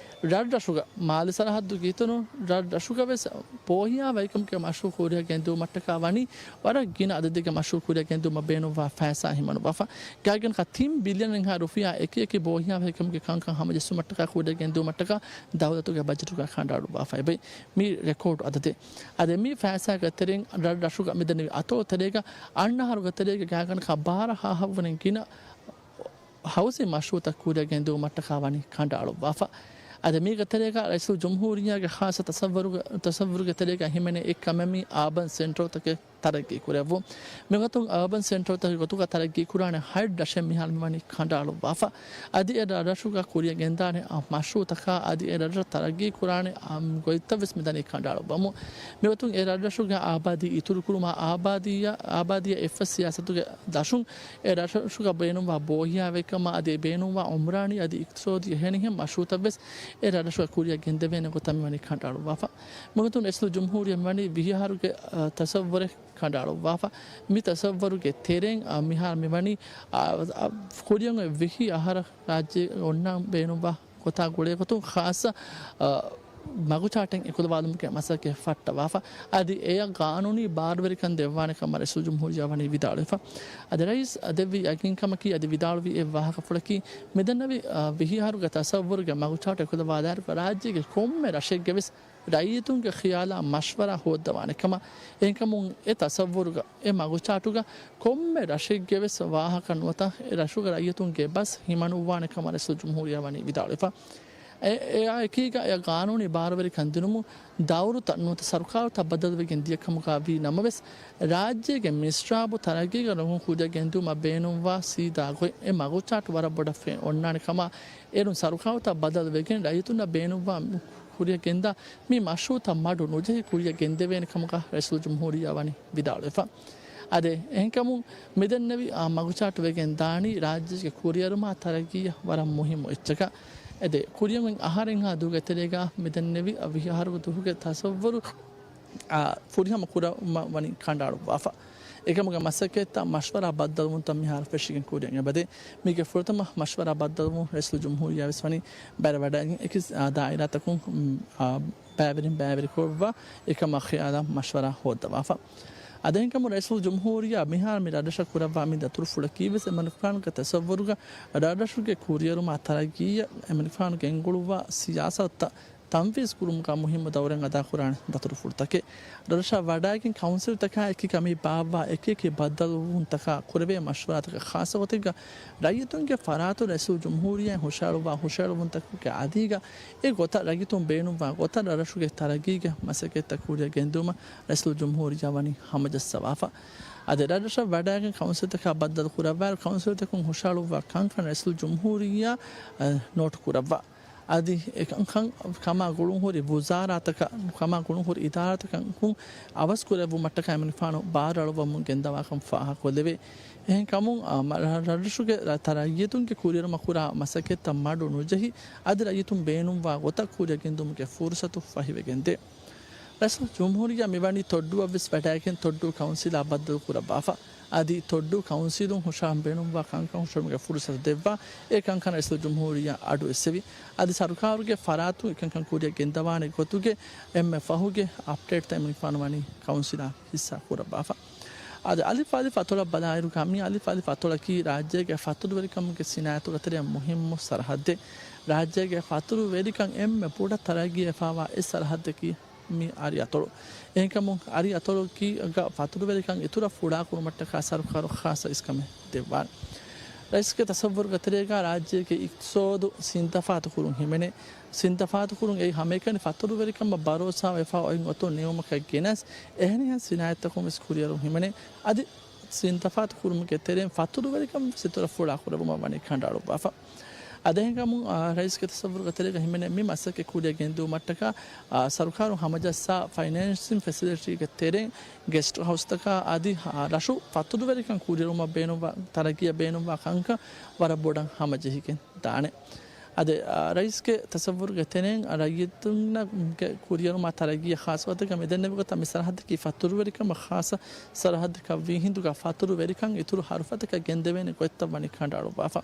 ރަށްރަށުގަ މާލެ ސަރަހައްދުގެ އިތުރުން ރަށްރަށުގަ ވެސް ބޯހިޔާވަހިކަމުގެ މަޝްރޫޢު ކުރިއަށް ގެންދިއުމަށްޓަކާ ވަނީ ވަރަށް ގިނަ އަދަދެއްގެ މަޝްރޫޢު ކުރިއަށް ގެންދިއުމަށް ބޭނުންވާ ފައިސާ ހިމަނުއްވާފަ. ގާތްގަނޑަކަށް ތިން ބިލިއަނެއްހާ ރުފިޔާ އެކި އެކި ބޯހިޔާވަހިކަމުގެ ކަންކަން ހަމަޖެއްސުމަށްޓަކާ ކުރިއަށް ގެންދިއުމަށްޓަކާ ދައުލަތުގެ ބަޖެޓުގަ ކަނޑައަޅުއްވާފައި އެބައި. މީ ރެކޯޑު އަދަދެއް. އަދި މި ފައިސާގެ ތެރެއިން ރަށްރަށުގަ މިދަނީ އަތޮޅު ތެރޭގަ އަންނަ އަހަރުގެ ތެރޭގަ ގާތްގަނޑަކަށް ބާރަ ހާހަށްވުރެން ގިނަ ހައުސިން މަޝްރޫޢުތައް ކުރިއަށް ގެންދިއުމަށްޓަކާ ވަނީ ކަނޑައަޅުއްވާފަ. އަދި މީގެ ތެރޭގަ ރައީސުލްޖުމްހޫރިއްޔާގެ ޚާއްޞަ ތަޞައްވަރުގެ، ތަޞައްވަރުގެ ތެރޭގަ ހިމެނޭ އެއް ކަމެއް މި އާބަން ސެންޓަރުތަކެއް ތަރައްގީ ކުރެއްވުން. މިގޮތުން އާބަން ސެންޓަރުތަކެއް ގޮތުގަ ތަރައްގީ ކުރާނެ ހަތް ރަށެއް މިހާރު މިވަނީ ކަނޑައަޅުއްވާފަ. އަދި އެ ރަށްރަށުގަ ކުރިއަށް ގެންދާނެ މަޝްރޫޢުތަކާ އަދި އެ ރަށްރަށް ތަރައްގީ ކުރާނެ ގޮތްތައް ވެސް މިދަނީ ކަނޑައަޅުއްވަމުން. މިގޮތުން އެ ރަށްރަށުގެ އާބާދީ އިތުރުކުރުމާ އާބާދީއަށް، އާބާދީއަށް އެއްފަސް ސިޔާސަތުގެ ދަށުން އެ ރަށްރަށުގަ ބޭނުންވާ ބޯހިޔާވަހިކަމާ އަދި ބޭނުންވާ އުމްރާނީ އަދި އިޤްތިޞާދީ އެހެނިހެން މަޝްރޫޢުތައް ވެސް އެ ރަށްރަށުގަ ކުރިއަށް ގެންދެވޭނެ ގޮތަށް މިވަނީ ކަނޑައަޅުއްވާފަ. މިގޮތުން ރައީސުލްޖުމްހޫރިއްޔާ މިވަނީ ވިހި އަހަރުގެ، އަ، ތަޞައްވަރެއް ކަނޑައަޅުއްވާފަ. މި ތަޞައްވަރުގެ ތެރެއިން، އަ، މިހާރު މިވަނީ، އަ، އަ، ކުރިއަށް އޮތް ވިހި އަހަރަށް ރާއްޖެ އޮންނަ ބޭނުންވާ ގޮތާ ގުޅޭ ގޮތުން ޚާއްޞަ، އަ، މަގުޗާޓެއް އެކުލަވާލުމުގެ މަސައްކަތް ފައްޓަވާފަ. އަދި އެޔަށް ގާނޫނީ ބާރުވެރިކަން ދެއްވާނެ ކަމަށް ރައީސުލްޖުމްހޫރިއްޔާ ވަނީ ވިދާޅުވެފަ. އަދި ރައީސް ދެއްވި ޔަގީންކަމަކީ އަދި ވިދާޅުވި އެއް ވާހަކަފުޅަކީ، މިދެންނެވި، އަ، ވިހި އަހަރުގެ ތަޞައްވަރުގެ މަގުޗާޓު އެކުލަވާލާއިރު ރާއްޖޭގެ ކޮންމެ ރަށެއްގެ ވެސް ރައްޔިތުންގެ ޚިޔާލާ މަޝްވަރާ ހޯއްދަވާނެ ކަމަށް. އެހެންކަމުން އެ ތަޞައްވުރުގަ އެ މަގުޗާޓުގަ ކޮންމެ ރަށެއްގެ ވެސް ވާހަކަ ނުވަތަ އެ ރަށުގެ ރައްޔިތުންގެ ބަސް ހިމަނުއްވާނެ ކަމަށް ރައީސުލްޖުމްހޫރިއްޔާ ވަނީ ވިދާޅުވެފަ. އެ، އެއާ އެކީގަ އެ ގާނޫނީ ބާރުވެރިކަން ދިނުމުން ދައުރުތައް ނުވަތަ ސަރުކާރުތައް ބަދަލުވެގެން ދިޔަ ކަމުގަ ވީ ނަމަވެސް، ރާއްޖޭގެ މިސްރާބު ތަރައްގީގެ ރޮނގުން ކުރިއަށް ގެންދިއުމަށް ބޭނުންވާ ސީދާ ގޮތް އެ މަގުޗާޓު ވަރަށް ބޮޑަށް ފެން އޮންނާނެ ކަމަށް އޭރުން ސަރުކާރުތައް ބަދަލުވެގެން ރައްޔިތުންނަށް ބޭނުންވާ ކުރިއަށް ގެންދާ މި މަޝްރޫޢުތައް މަޑު ނުޖެހި ކުރިއަށް ގެންދެވޭނެ ކަމުގަ ރައީސުލްޖުމްހޫރިއްޔާ ވަނީ ވިދާޅުވެފަ. އަދި އެހެންކަމުން މިދެންނެވި، އާ، މަގުޗާޓު ވެގެން ދާނީ ރާއްޖޭގެ ކުރިއެރުމާ ތަރައްގީއަށް ވަރަށް މުހިއްމު އެއްޗަކަށް. އެދެ، ކުރިއަށް އޮތް އަހަރެއްހާ ދުވަހުގެ ތެރޭގަ މިދެންނެވި، އަ، ވިހި އަހަރުގެ ދުވަހުގެ ތަޞައްވުރު، އާ، ފުރިހަމަ ކުރަމަށް ވަނީ ކަނޑައަޅުއްވާފަ. އެކަމުގެ މަސައްކަތްތައް މަޝްވަރާ ބައްދަލުވުންތައް މިހާރު ފެށިގެން ކުރިއަށް އެބަދޭ. މީގެ ފުރަތަމަ މަޝްވަރާ ބައްދަލުވުން ރައީސުލްޖުމްހޫރިއްޔާ ވެސް ވަނީ ބައިވެވަޑައިގެން އެކި، އާ، ދާއިރާތަކުން، އާ، ބައިވެރިން ބައިވެރިކުރައްވާ އެކަމާ ޚިޔާލަށް މަޝްވަރާ ހޯއްދަވާފަ. އަދި އެހެންކަމުން ރައީސުލްޖުމްހޫރިއްޔާ މިހާރު މި ރަށްރަށަށް ކުރައްވާ މި ދަތުރުފުޅަކީ ވެސް އެމަނިކުފާނުގެ ތަޞައްވުރުގަ ރަށްރަށުގެ ކުރިއެރުމާ ތަރައްގީއަށް އެމަނިކުފާނު ގެންގުޅުއްވާ ސިޔާސަތުތައް ތަންފީޒު ކުރުމުގަ މުހިއްމު ދައުރެއް އަދާކުރާނެ ދަތުރުފުޅުތަކެއް. ރަށްރަށަށް ވަޑައިގެން ކައުންސިލްތަކާ އެކީ ކަމީ ބާއްވާ އެކި އެކި ބައްދަލުވުންތަކާ ކުރެވޭ މަޝްވަރާތަކަށް ޚާއްޞަ ގޮތެއްގަ ރައްޔިތުންގެ ފަރާތުން ރައީސުލްޖުމްހޫރިއްޔާއިން ހުށައަޅުއްވާ ހުށައެޅުވުންތަކުގެ އަދީގަ އެ ގޮތަށް ރައްޔިތުން ބޭނުންވާ ގޮތަށް ރަށްރަށުގެ ތަރައްގީގެ މަސައްކަތްތައް ކުރިއަށް ގެންދިއުމަށް ރައީސުލްޖުމްހޫރިއްޔާ ވަނީ ހަމަޖައްސަވާފަ. އަދި ރަށްރަށަށް ވަޑައިގެން ކައުންސިލްތަކާ ބައްދަލު ކުރައްވާއިރު ކައުންސިލްތަކުން ހުށައަޅުއްވާ ކަންކަން ރައީސުލްޖުމްހޫރިއްޔާ، އަ، ނޯޓު ކުރައްވާ. އަދި އެކަންކަން ކަމާ ގުޅުންހުރި ވުޒާރާތަކަށް، ކަމާ ގުޅުންހުރި އިދާރާތަކަށް އަވަސް ކުރެއްވުމަށްޓަކާ އެމަނިކުފާނު ބާރުއަޅުއްވަމުން ގެންދަވާކަން ފާހަގަކޮށްލެވޭ. އެހެންކަމުން، އާ، މަ-، ރަ-، ރަށްރަށުގެ ރަ-، ތަ-، ރައްޔިތުންގެ ކުރިއެރުމަށް ކުރާ މަސައްކަތްތައް މަޑު ނުޖެހި، އަދި ރައްޔިތުން ބޭނުންވާ ގޮތަށް ކުރިއަށް ގެންދުމުގެ ފުރުސަތު ފަހިވެގެންދޭ. ރައީސުލްޖުމްހޫރިއްޔާ މިވަނީ ތޮއްޑޫއަށްވެސް ވަޑައިގެން ތޮއްޑޫ ކައުންސިލާ ބައްދަލު ކުރައްވާފަ. އަދި ތޮއްޑޫ ކައުންސިލުން ހުށަހަޅަން ބޭނުންވާ ކަންކަން ހުށަހެޅުމުގެ ފުރުސަތު ދެއްވާ، އެ ކަންކަން ރައީސުލްޖުމްހޫރިއްޔާ އަޑު އެއްސެވި. އަދި ސަރުކާރުގެ ފަރާތުން އެކަންކަން ކުރިއަށް ގެންދަވާނެ ގޮތުގެ އެންމެ ފަހުގެ އަޕްޑޭޓްތައް އެމަނިކުފާނު ވަނީ ކައުންސިލާ ހިއްސާ ކުރައްވާފަ. އަދި އަލިފް އަލިފް އަތޮޅަށް ބަލާއިރުގަ މި އަލިފް އަލިފް އަތޮޅަކީ ރާއްޖޭގެ ފަތުރުވެރިކަމުގެ ސިނާއަތުގެ ތެރެއަށް މުހިއްމު ސަރަހައްދެއް. ރާއްޖޭގެ ފަތުރުވެރިކަން އެންމެ ބޮޑަށް ތަރައްގީވެފައިވާ އެއް ސަރަހައްދަކީ މި އަރި އަތޮޅު. އެހެންކަމުން އަރި އަތޮޅަކީގަ ފަތުރުވެރިކަން އިތުރަށް ފުޅާކުރުމަށްޓަކާ ސަރުކާރު ޚާއްޞަ އިސްކަމެއް ދެއްވާނެ. ރައީސްގެ ތަޞައްވުރުގެ ތެރޭގަ ރާއްޖޭގެ އިޤްތިޞާދު ސިންދަފާތުކުރުން ހިމެނޭ. ސިންތަފާތު ކުރުން އެއީ ހަމައެކަނި ފަތުރުވެރިކަމަށް ބަރޯސާވެފަ އޮތް އޮތުން ނިމުމަކަށް ގެނަސް، އެހެނިހެން ސިނާއަތްތަކުން ވެސް ކުރިއެރުން ހިމެނޭ. އަދި ސިންތަފާތު ކުރުމުގެ ތެރެއިން ފަތުރުވެރިކަން ވެސް އިތުރަށް ފުޅާ ކުރެވުމަށް ވަނީ ކަނޑައަޅުއްވާފަ. އަދި އެހެންކަމުން، އާ، ރައީސްގެ ތަސައްވުރުގެ ތެރޭގަ ހިމެނޭ މި މަސައްކަތް ކުރިއަށް ގެންދިއުމަށްޓަކާ، އާ، ސަރުކާރުން ހަމަޖައްސާ ފައިނޭންސިން ފެސިލިޓީގެ ތެރެއިން ގެސްޓް ހައުސްތަކާ އަދި، އާ، ރަށު ފަތުރުވެރިކަން ކުރިއެރުމަށް ބޭނުންވާ، ތަރައްގީއަށް ބޭނުންވާ ކަންކަން ވަރަށް ބޮޑަށް ހަމަޖެހިގެން ދާނެ. އަދި، އާ، ރައީސްގެ ތަސައްވުރުގެ ތެރެއިން ރައްޔިތުންގެ ކުރިއެރުމާ ތަރައްގީއަށް ޚާއްޞަ ގޮތަކަށް މި ދެންނެވި ގޮތަށް މި ސަރަހައްދަކީ ފަތުރުވެރިކަމަށް ޚާއްޞަ ސަރަހައްދަކަށް ވީ ހިނދުގަ ފަތުރުވެރިކަން އިތުރު ހަރުފަތަކަށް ގެންދެވޭނެ ގޮތްތައް ވަނީ ކަނޑައަޅުއްވާފަ.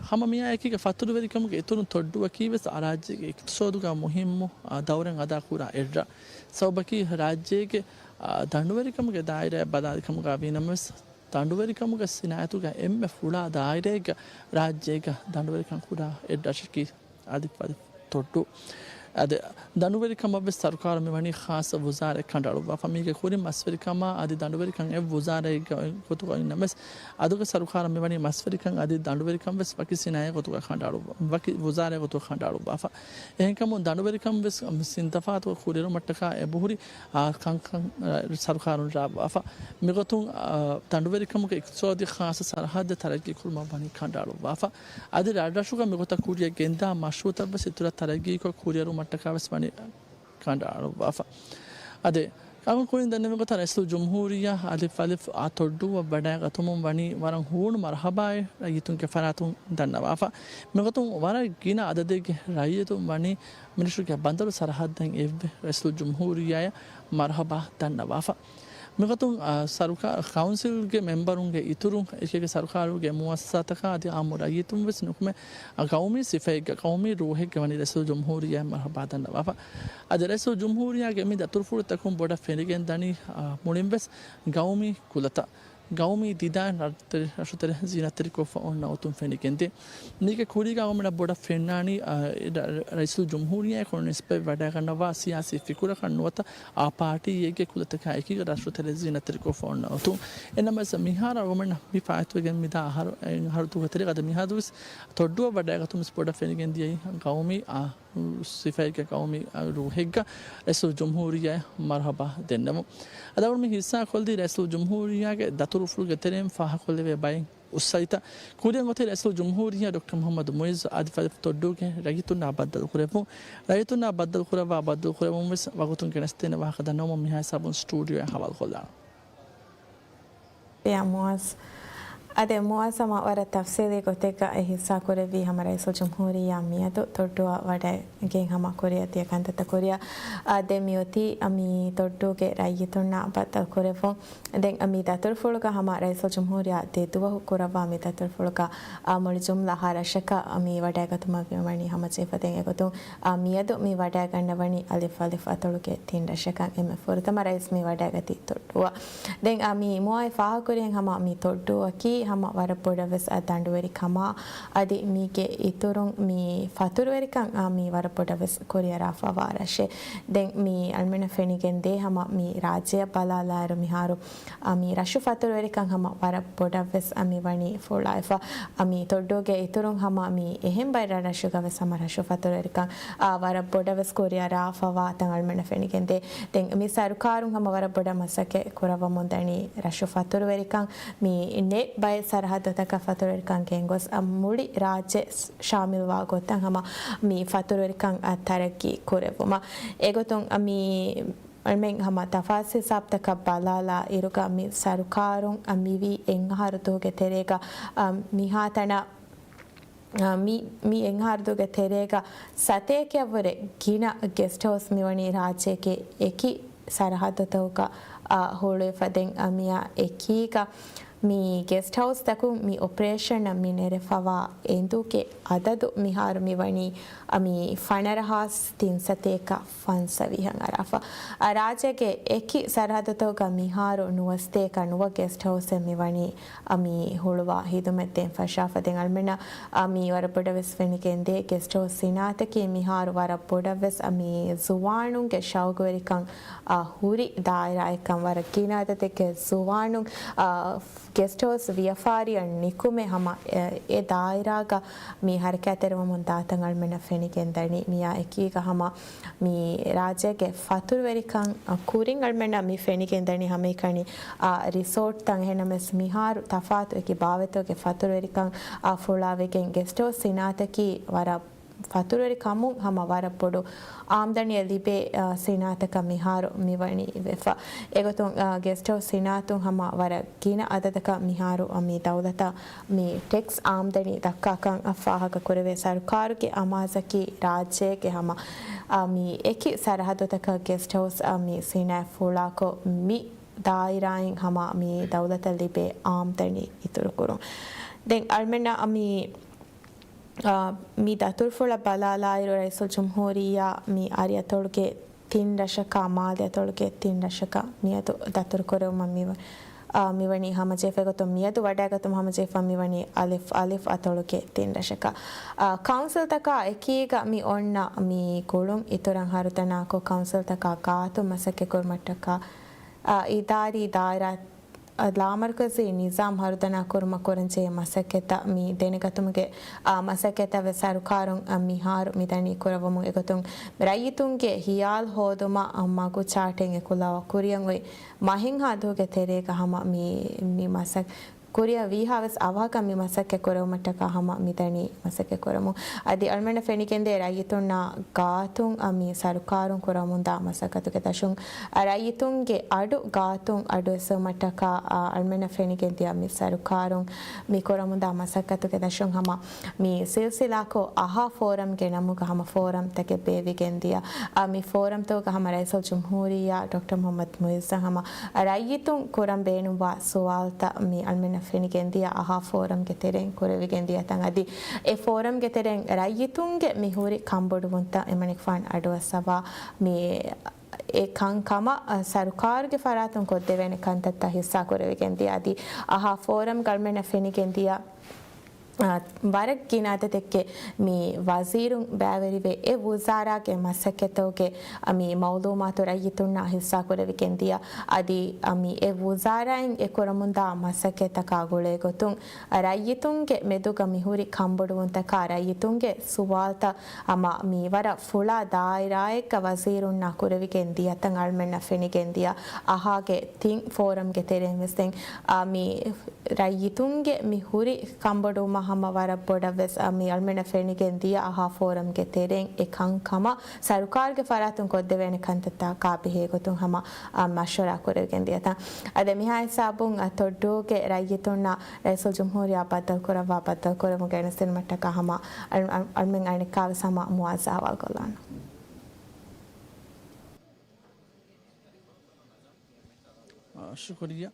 ހަމަ މިއާއެކީގަ ފަތުރުވެރިކަމުގެ އިތުރުން ތޮއްޑުއަކީ ވެސް ރާއްޖޭގެ އިޤްތިޞާދުގަ މުހިއްމު، އާ، ދައުރެއް އަދާކުރާ އެއްރަށް. ސަބަބަކީ ރާއްޖޭގެ، އާ، ދަނޑުވެރިކަމުގެ ދާއިރާއަށް ބަލާލި ކަމުގަ ވީނަމަވެސް، ދަނޑުވެރިކަމުގެ ސިނާއަތުގަ އެންމެ ފުޅާ ދާއިރާއެއްގަ ރާއްޖޭގަ ދަނޑުވެރިކަން ކުރާ އެއްރަށަކީ އަދި ފަދަ ތޮއްޑު. އަދި ދަނޑުވެރިކަމަށް ވެސް ސަރުކާރުން މިވަނީ ޚާއްޞަ ވުޒާރައެއް ކަނޑައަޅުއްވާފަ. މީގެ ކުރިން މަސްވެރިކަމާ އަދި ދަނޑުވެރިކަން އެއް ވުޒާރައެއްގެ ގޮތުގަ އިންނަމެސް، އަދުގެ ސަރުކާރަށް މިވަނީ މަސްވެރިކަން އަދި ދަނޑުވެރިކަން ވެސް ވަކި ސިނާއަތް ގޮތުގަ ކަނޑައަޅުއްވާ، ވަކި ވުޒާރައެއް ގޮތުގަ ކަނޑައަޅުއްވާފަ. އެހެންކަމުން ދަނޑުވެރިކަން ވެސް ސިންތަފާތު ކުރިއެރުމަށްޓަކާ އެބަހުރި، އާ، ކަންކަން، އާ، ސަރުކާރުން ރާވާފަ. މިގޮތުން، އާ، ދަނޑުވެރިކަމުގެ އިޤްތިޞާދީ ޚާއްޞަ ސަރަހައްދެއް ތަރައްގީ ކުރުމަށް ވަނީ ކަނޑައަޅުއްވާފަ. އަދި ރަށްރަށުގަ މިގޮތަށް ކުރިއަށް ގެންދާ މަޝްރޫއުތައް ވެސް އިތުރަށް ތަރައްގީކޮށް ކުރިއެރުމަށްޓަކާ ވެސް ވަނީ ކަނޑައަޅުއްވާފަ. އަދި އަޅުގަނޑު ކުރިން ދެންނެވި ގޮތަށް ރައީސުލްޖުމްހޫރިއްޔާ އަލިފް އަލިފް އާ ތޮއްޑޫއަށް ވަޑައިގަތުމުން ވަނީ ވަރަށް ހޫނު މަރުޙަބާއެއް ރައްޔިތުންގެ ފަރާތުން ދަންނަވާފަ. މިގޮތުން ވަރަށް ގިނަ އަދަދެއްގެ ރައްޔިތުން ވަނީ މިނިސްޓްރީގެ ބަނދަރު ސަރަހައްދަށް އެއްވެ ރައީސުލްޖުމްހޫރިއްޔާއަށް މަރުޙަބާ ދަންނަވާފަ. މިގޮތުން، އާ، ސަރުކާ-، ކައުންސިލްގެ މެމްބަރުންގެ އިތުރުން އެކިއެކި ސަރުކާރުގެ މުއައްސަސާތަކާ އަދި އާއްމު ރައްޔިތުން ވެސް ނުކުމެ، އާ، ގައުމީ ސިފައެއްގަ، ގައުމީ ރޫހެއްގަ ވަނީ ރައީސުލްޖުމްހޫރިއްޔާ މަރުޙަބާ ދަންނަވާފަ. އަދި ރައީސުލްޖުމްހޫރިއްޔާގެ މި ދަތުރުފުޅުތަކުން ބޮޑަށް ފެނިގެން ދަނީ، އާ، މުޅިން ވެސް ގައުމީ ކުލަތައް، ގައުމީ ޑިޒައިން ރަށުތެރެ، ރަށުތެރެ ޒީނަތްތެރިކޮށްފަ އޮންނަ އޮތުން ފެނިގެންދޭ. މީގެ ކުރީގަ އަޅުގަނޑަށް ބޮޑަށް ފެންނާނީ، އާ، ރަ-، ރައީސުލްޖުމްހޫރިއްޔާއަކު ނިސްބަތް ވަޑައިގަންނަވާ ސިޔާސީ ފިކުރަކަށް ނުވަތަ އާ ޕާޓީއެއްގެ ކުލަތަކާ އެކީގަ ރަށުތެރެ ޒީނަތްތެރިކޮށްފަ އޮންނަ އޮތުން. އެނަމަވެސް މިހާރު އަޅުގަނޑަށް މި ފާއިތުވެގެން މިދާ އަހަރު، އަހަރު ދުވަހު ތެރޭގަ އަދި މިހާރު ވެސް ތޮއްޑޫއަށް ވަޑައިގަތުމަށް ބޮޑަށް ފެނިގެން ދިޔައީ ގައުމީ، އާ، ސިފައެއްގެ ގައުމީ، އާ، ރޫހެއްގަ ރައީސުލްޖުމްހޫރިއްޔާއަށް މަރުޙަބާ ދެންނެވުން. އަދި އަޅުގަނޑު މި ހިއްސާކޮށްލީ ރައީސުލްޖުމްހޫރިއްޔާގެ ދަތުރުފުޅުގެ ތެރެއިން ފާހަގަކޮށްލެވޭ ބައެއް އުސްއައިތައް. ކުރިއަށް އޮތީ ރައީސުލްޖުމްހޫރިއްޔާ ޑޮކްޓަރ މުޙައްމަދު މުޢިއްޒު އަދި ފަދަ ތޮއްޑޫގެ ރައްޔިތުންނާ ބައްދަލުކުރެއްވުން. ރައްޔިތުންނާ ބައްދަލުކުރައްވާ ބައްދަލުކުރެއްވުން ވެސް ވަގުތުން ގެނެސްދޭނެ ވާހަކަ ދަންނަވަމުން މިހާ ހިސާބުން ސްޓޫޑިއޯއަށް ހަވާލުކޮށްލާނަން. ޔާ މުޢައްޒު. އަދި މުޢައްޒު ހަމަ ވަރަށް ތަފްސީލީ ގޮތެއްގަ އެ ހިއްސާ ކުރެއްވީ ހަމަ ރައީސުލްޖުމްހޫރިއްޔާ މިއަދު ތޮއްޑޫއަށް ވަޑައިގެން ހަމަ ކުރިއަށް ދިޔަ ކަންތައްތައް ކުރިއަށް. އާ، ދެން މިއޮތީ މި ތޮއްޑޫގެ ރައްޔިތުންނާ ބައްދަލު ކުރެއްވުން. ދެން މި ދަތުރުފުޅުގަ ހަމަ ރައީސުލްޖުމްހޫރިއްޔާ ދެދުވަހު ކުރައްވާ މި ދަތުރުފުޅުގަ، އާ، މުޅި ޖުމްލަ ހަ ރަށަކަށް މި ވަޑައިގަތުމަށް ވަނީ ހަމަޖެހިފަ. ދެން އެގޮތުން، އާ، މިއަދު މި ވަޑައިގަންނަވަނީ އަލިފް އަލިފް އަތޮޅުގެ ތިން ރަށަކަށް. އެންމެ ފުރަތަމަ ރައީސް މި ވަޑައިގަތީ ތޮއްޑޫއަށް. ދެން، އާ، މި މުއާއި ފާހަގަކުރިހެން ހަމަ މި ތޮއްޑޫއަކީ ހަމަ ވަރަށް ބޮޑަށް ވެސް އާ ދަނޑުވެރި ކަމާ، އަދި މީގެ އިތުރުން މި ފަތުރުވެރިކަން، އާ، މީ ވަރަށް ބޮޑަށް ވެސް ކުރިއަރާފަވާ ރަށެއް. ދެން މި އަޅުމެންނަށް ފެނިގެންދޭ ހަމަ މި ރާއްޖެއަށް ބަލާލާއިރު މިހާރު، އާ، މި ރަށު ފަތުރުވެރިކަން ހަމަ ވަރަށް ބޮޑަށް ވެސް، އާ، މި ވަނީ ފުޅާއެފަ. އާ، މި ތޮއްޑޫގެ އިތުރުން ހަމަ މި އެހެން ބައެއް ރަށްރަށުގަ ވެސް ހަމަ ރަށު ފަތުރުވެރިކަން، އާ، ވަރަށް ބޮޑަށް ވެސް ކުރިއަރާފަވާ ތަން އަޅުމެންނަށް ފެނިގެންދޭ. ދެން މި ސަރުކާރުން ހަމަ ވަރަށް ބޮޑަށް މަސައްކަތް ކުރައްވަމުން ދަނީ ރަށު ފަތުރުވެރިކަން މި ނެތް ބައެއް ސަރަހައްދުތަކަށް ފަތުރުވެރިކަން ގެންގޮސް، އާ، މުޅި ރާއްޖެ ޝާމިލްވާ ގޮތަށް ހަމަ މި ފަތުރުވެރިކަން، އާ، ތަރައްގީ ކުރެއްވުމަށް. އެގޮތުން، އާ، މި އަޅުމެން ހަމަ ތަފާސް ހިސާބުތަކަށް ބަލާލާ އިރުގަ މި ސަރުކާރުން، އާ، މިވީ އެއް އަހަރު ދުވަހުގެ ތެރޭގަ، އާ، މިހާތަނަށް، އާ، މި، މި އެއް އަހަރު ދުވަހުގެ ތެރޭގަ ސަތޭކައަށްވުރެ ގިނަ ގެސްޓް ހައުސް މިވަނީ ރާއްޖޭގެ އެކި ސަރަހައްދުތަކުގަ، އާ، ހުޅުވިފަ. ދެން، އާ، މިއާ އެކީގަ މި ގެސްޓް ހައުސްތަކުން މި އޮޕަރޭޝަނަށް މި ނެރެފަވާ އެނދުގެ އަދަދު މިހާރު މިވަނީ، އަ، މި ފަނަރަ ހާސް ތިންސަތޭކަ ފަންސަވީހަށް އަރާފަ. އަ، ރާއްޖޭގެ އެކި ސަރަހައްދުތަކުގަ މިހާރު ނުވަސަތޭކަ ނުވަ ގެސްޓް ހައުސެއް މިވަނީ، އަ، މި ހުޅުވާ ހިދުމަތް ދޭން ފަށާފަ. ދެން އަޅުމެންނަށް، އަ، މި ވަރަށް ބޮޑަށް ވެސް ފެނިގެންދޭ ގެސްޓް ހައުސް ސިނާއަތަކީ މިހާރު ވަރަށް ބޮޑަށް ވެސް، އަ، މި ޒުވާނުންގެ ޝައުގުވެރިކަން، އަ، ހުރި ދާއިރާއެއްކަން ވަރަށް ގިނަ އަދަދެއްގެ ޒުވާނުން، އަ، ގެސްޓް ހައުސް ވިޔަފާރިއަށް ނިކުމެ ހަމަ އެ، އެ ދާއިރާގަ މި ހަރަކާތްތެރިވަމުން ދާތަން އަޅުމެންނަށް ފެނިގެންދަނީ. މިއާ އެކީގަ ހަމަ މި ރާއްޖޭގެ ފަތުރުވެރިކަން ކުރިން އަޅުމެންނަށް މި ފެނިގެންދަނީ ހަމައެކަނި، އާ، ރިސޯޓްތައް އެހެންނަމަވެސް މިހާރު ތަފާތު އެކި ބާވަތުގެ ފަތުރުވެރިކަން، އާ، ފުޅާވެގެން ގެސްޓް ހައުސް ސިނާއަތަކީ ވަރަށް ފަތުރުވެރި ކަމުން ހަމަ ވަރަށް ބޮޑު އާމްދަނީއެއް ލިބޭ، އާ، ސިނާއަތަކަށް މިހާރު މިވަނީ ވެފަ. އެގޮތުން، އާ، ގެސްޓް ހައުސް ސިނާއަތުން ހަމަ ވަރަށް ގިނަ އަދަދަކަށް މިހާރު، އާ، މި ދައުލަތަށް މި ޓެކްސް އާމްދަނީ ދައްކާކަން ފާހަގަ ކުރެވޭ. ސަރުކާރުގެ އަމާޒަކީ ރާއްޖޭގެ ހަމަ، އާ، މި އެކި ސަރަހައްދުތަކަށް ގެސްޓް ހައުސް، އާ، މި ސިނާއަތް ފުޅާކޮށް މި ދާއިރާއިން ހަމަ މި ދައުލަތަށް ލިބޭ އާމްދަނީ އިތުރުކުރުން. ދެން އަޅުމެންނަށް މި އާ، މި ދަތުރުފުޅަށް ބަލާލާއިރު، ރައީސުލްޖުމްހޫރިއްޔާ މި އަރި އަތޮޅުގެ ތިން ރަށަކާ، މާލެ އަތޮޅުގެ ތިން ރަށަކަށް މިއަދު ދަތުރުކުރެވުމަށް މިވަ-، އާ، މިވަނީ ހަމަޖެހިފައި ގޮތުން މިއަދު ވަޑައިގަތުމަށް ހަމަޖެހިފަ މިވަނީ އަލިފް، އަލިފް އަތޮޅުގެ ތިން ރަށަކަށް. އާ، ކައުންސިލްތަކާ އެކީގަ މި އޮންނަ މި ގުޅުން އިތުރަށް ހަރުދަނާކޮށް، ކައުންސިލްތަކާ ގާތުން މަސައްކަތްކުރުމަށްޓަކާ، އާ، އިދާރީ ދާއިރާ އާ، ލާމަރުކަޒީ ނިޒާމް ހަރުދަނާ ކުރުމަށް ކުރަންޖެހޭ މަސައްކަތްތައް މި ދެނެގަތުމުގެ، އާ، މަސައްކަތްތައް ވެސް ސަރުކާރުން، އާ، މިހާރު މިދަނީ ކުރައްވަމުން. އެގޮތުން ރައްޔިތުންގެ ހިޔާލު ހޯދުމަށް، އާ، މަގު ޗާޓެއް އެކުލަވާ ކުރިއަށް އޮތް މަހެއްހާ ދުވަހުގެ ތެރޭގަ ހަމަ މި، މި މަސައް-، ކުރިއަށް ވީހާވެސް އަވަހަކަށް މި މަސައްކަތް ކުރެވުމަށްޓަކާ ހަމަ މިދަނީ މަސައްކަތް ކުރަމުން. އަދި އަޅުމެންނަށް ފެނިގެންދޭ ރައްޔިތުންނާ ގާތުން، އަ، މި ސަރުކާރުން ކުރަމުންދާ މަސައްކަތުގެ ދަށުން، އަ، ރައްޔިތުންގެ އަޑު ގާތުން އަޑުއެއްސެވުމަށްޓަކާ، އަ، އަޅުމެންނަށް ފެނިގެންދިޔަ މި ސަރުކާރުން މި ކުރަމުންދާ މަސައްކަތުގެ ދަށުން ހަމަ މި ސިލްސިލާކޮށް އަހާ ފޯރަމްގެ ނަމުގަ ހަމަ ފޯރަމްތަކެއް ބޭއްވިގެންދިޔަ، އަ، މި ފޯރަމްތަކުގަ ހަމަ ރައީސުލްޖުމްހޫރިއްޔާ ޑޮކްޓަރ މުޙައްމަދު މުޢިއްޒަށް ހަމަ ރައްޔިތުން ކުރަން ބޭނުންވާ ސުވާލުތައް މި އަޅުމެންނަށް ފެނިގެންދިޔަ އަހާ ފޯރަމްގެ ތެރެއިން ކުރެވިގެން ދިޔަތަން އަދި އެ ފޯރަމްގެ ތެރެއިން ރައްޔިތުންގެ މި ހުރި ކަންބޮޑުވުންތައް އެމަނިކުފާނު އަޑުއައްސަވާ މި އެ ކަންކަމަށް ސަރުކާރުގެ ފަރާތުން ކޮށްދެވޭނެ ކަންތައްތައް ހިއްސާ ކުރެވިގެން ދިޔަ އަދި އަހާ ފޯރަމްގަ އަޅުމެންނަށް ފެނިގެން ދިޔަ އާ، ވަރަށް ގިނަ އަދަދެއްގެ މި ވަޒީރުން ބައިވެރިވެ، އެ ވުޒާރާގެ މަސައްކަތުގެ، އަ، މި މައުލޫމާތު ރައްޔިތުންނާ ހިއްސާކުރެވިގެން ދިޔަ. އަދި، އަ، މި އެ ވުޒާރާއިން އެ ކުރަމުންދާ މަސައްކަތްތަކާ ގުޅޭގޮތުން، އަ، ރައްޔިތުންގެ މެދުގަ މިހުރި ކަންބޮޑުވުންތަކާ ރައްޔިތުންގެ ސުވާލުތައް ހަމަ މި ވަރަށް ފުޅާ ދާއިރާއެއްގަ ވަޒީރުންނާ ކުރެވިގެން ދިޔަތަން އަޅުމެންނަށް ފެނިގެން ދިޔަ އަހާގެ ތިން ފޯރަމްގެ ތެރެއިން ވެސް ދެން، އަ، މި ރައްޔިތުންގެ މި ހުރި ކަންބޮޑުވުމަށް ހަމަ ވަރަށް ބޮޑަށް ވެސް، އަ، މި އަޅުމެންނަށް ފެނިގެން ދިޔަ އަހާ ފޯރަމްގެ ތެރެއިން އެ ކަންކަމަށް ސަރުކާރުގެ ފަރާތުން ކޮށްދެވޭނެ ކަންތައްތަކާ ބެހޭ ގޮތުން ހަމަ، އަ، މަޝްވަރާ ކުރެވިގެން ދިޔަތަން. އަދި މިހާ ހިސާބުން، އަ، ތޮއްޑޫގެ ރައްޔިތުންނަށް ރައީސުލްޖުމްހޫރިއްޔާ ބައްދަލުކުރައްވާ ބައްދަލުކުރެވުން ގެނެސްދިނުމަށްޓަކާ ހަމަ އަޅު-، އަޅު-، އަޅުމެން އަނެއްކާވެސް ހަމަ މުވާޒާ އަވާލުކޮށްލާނަން. ޝުކުރިއްޔާ.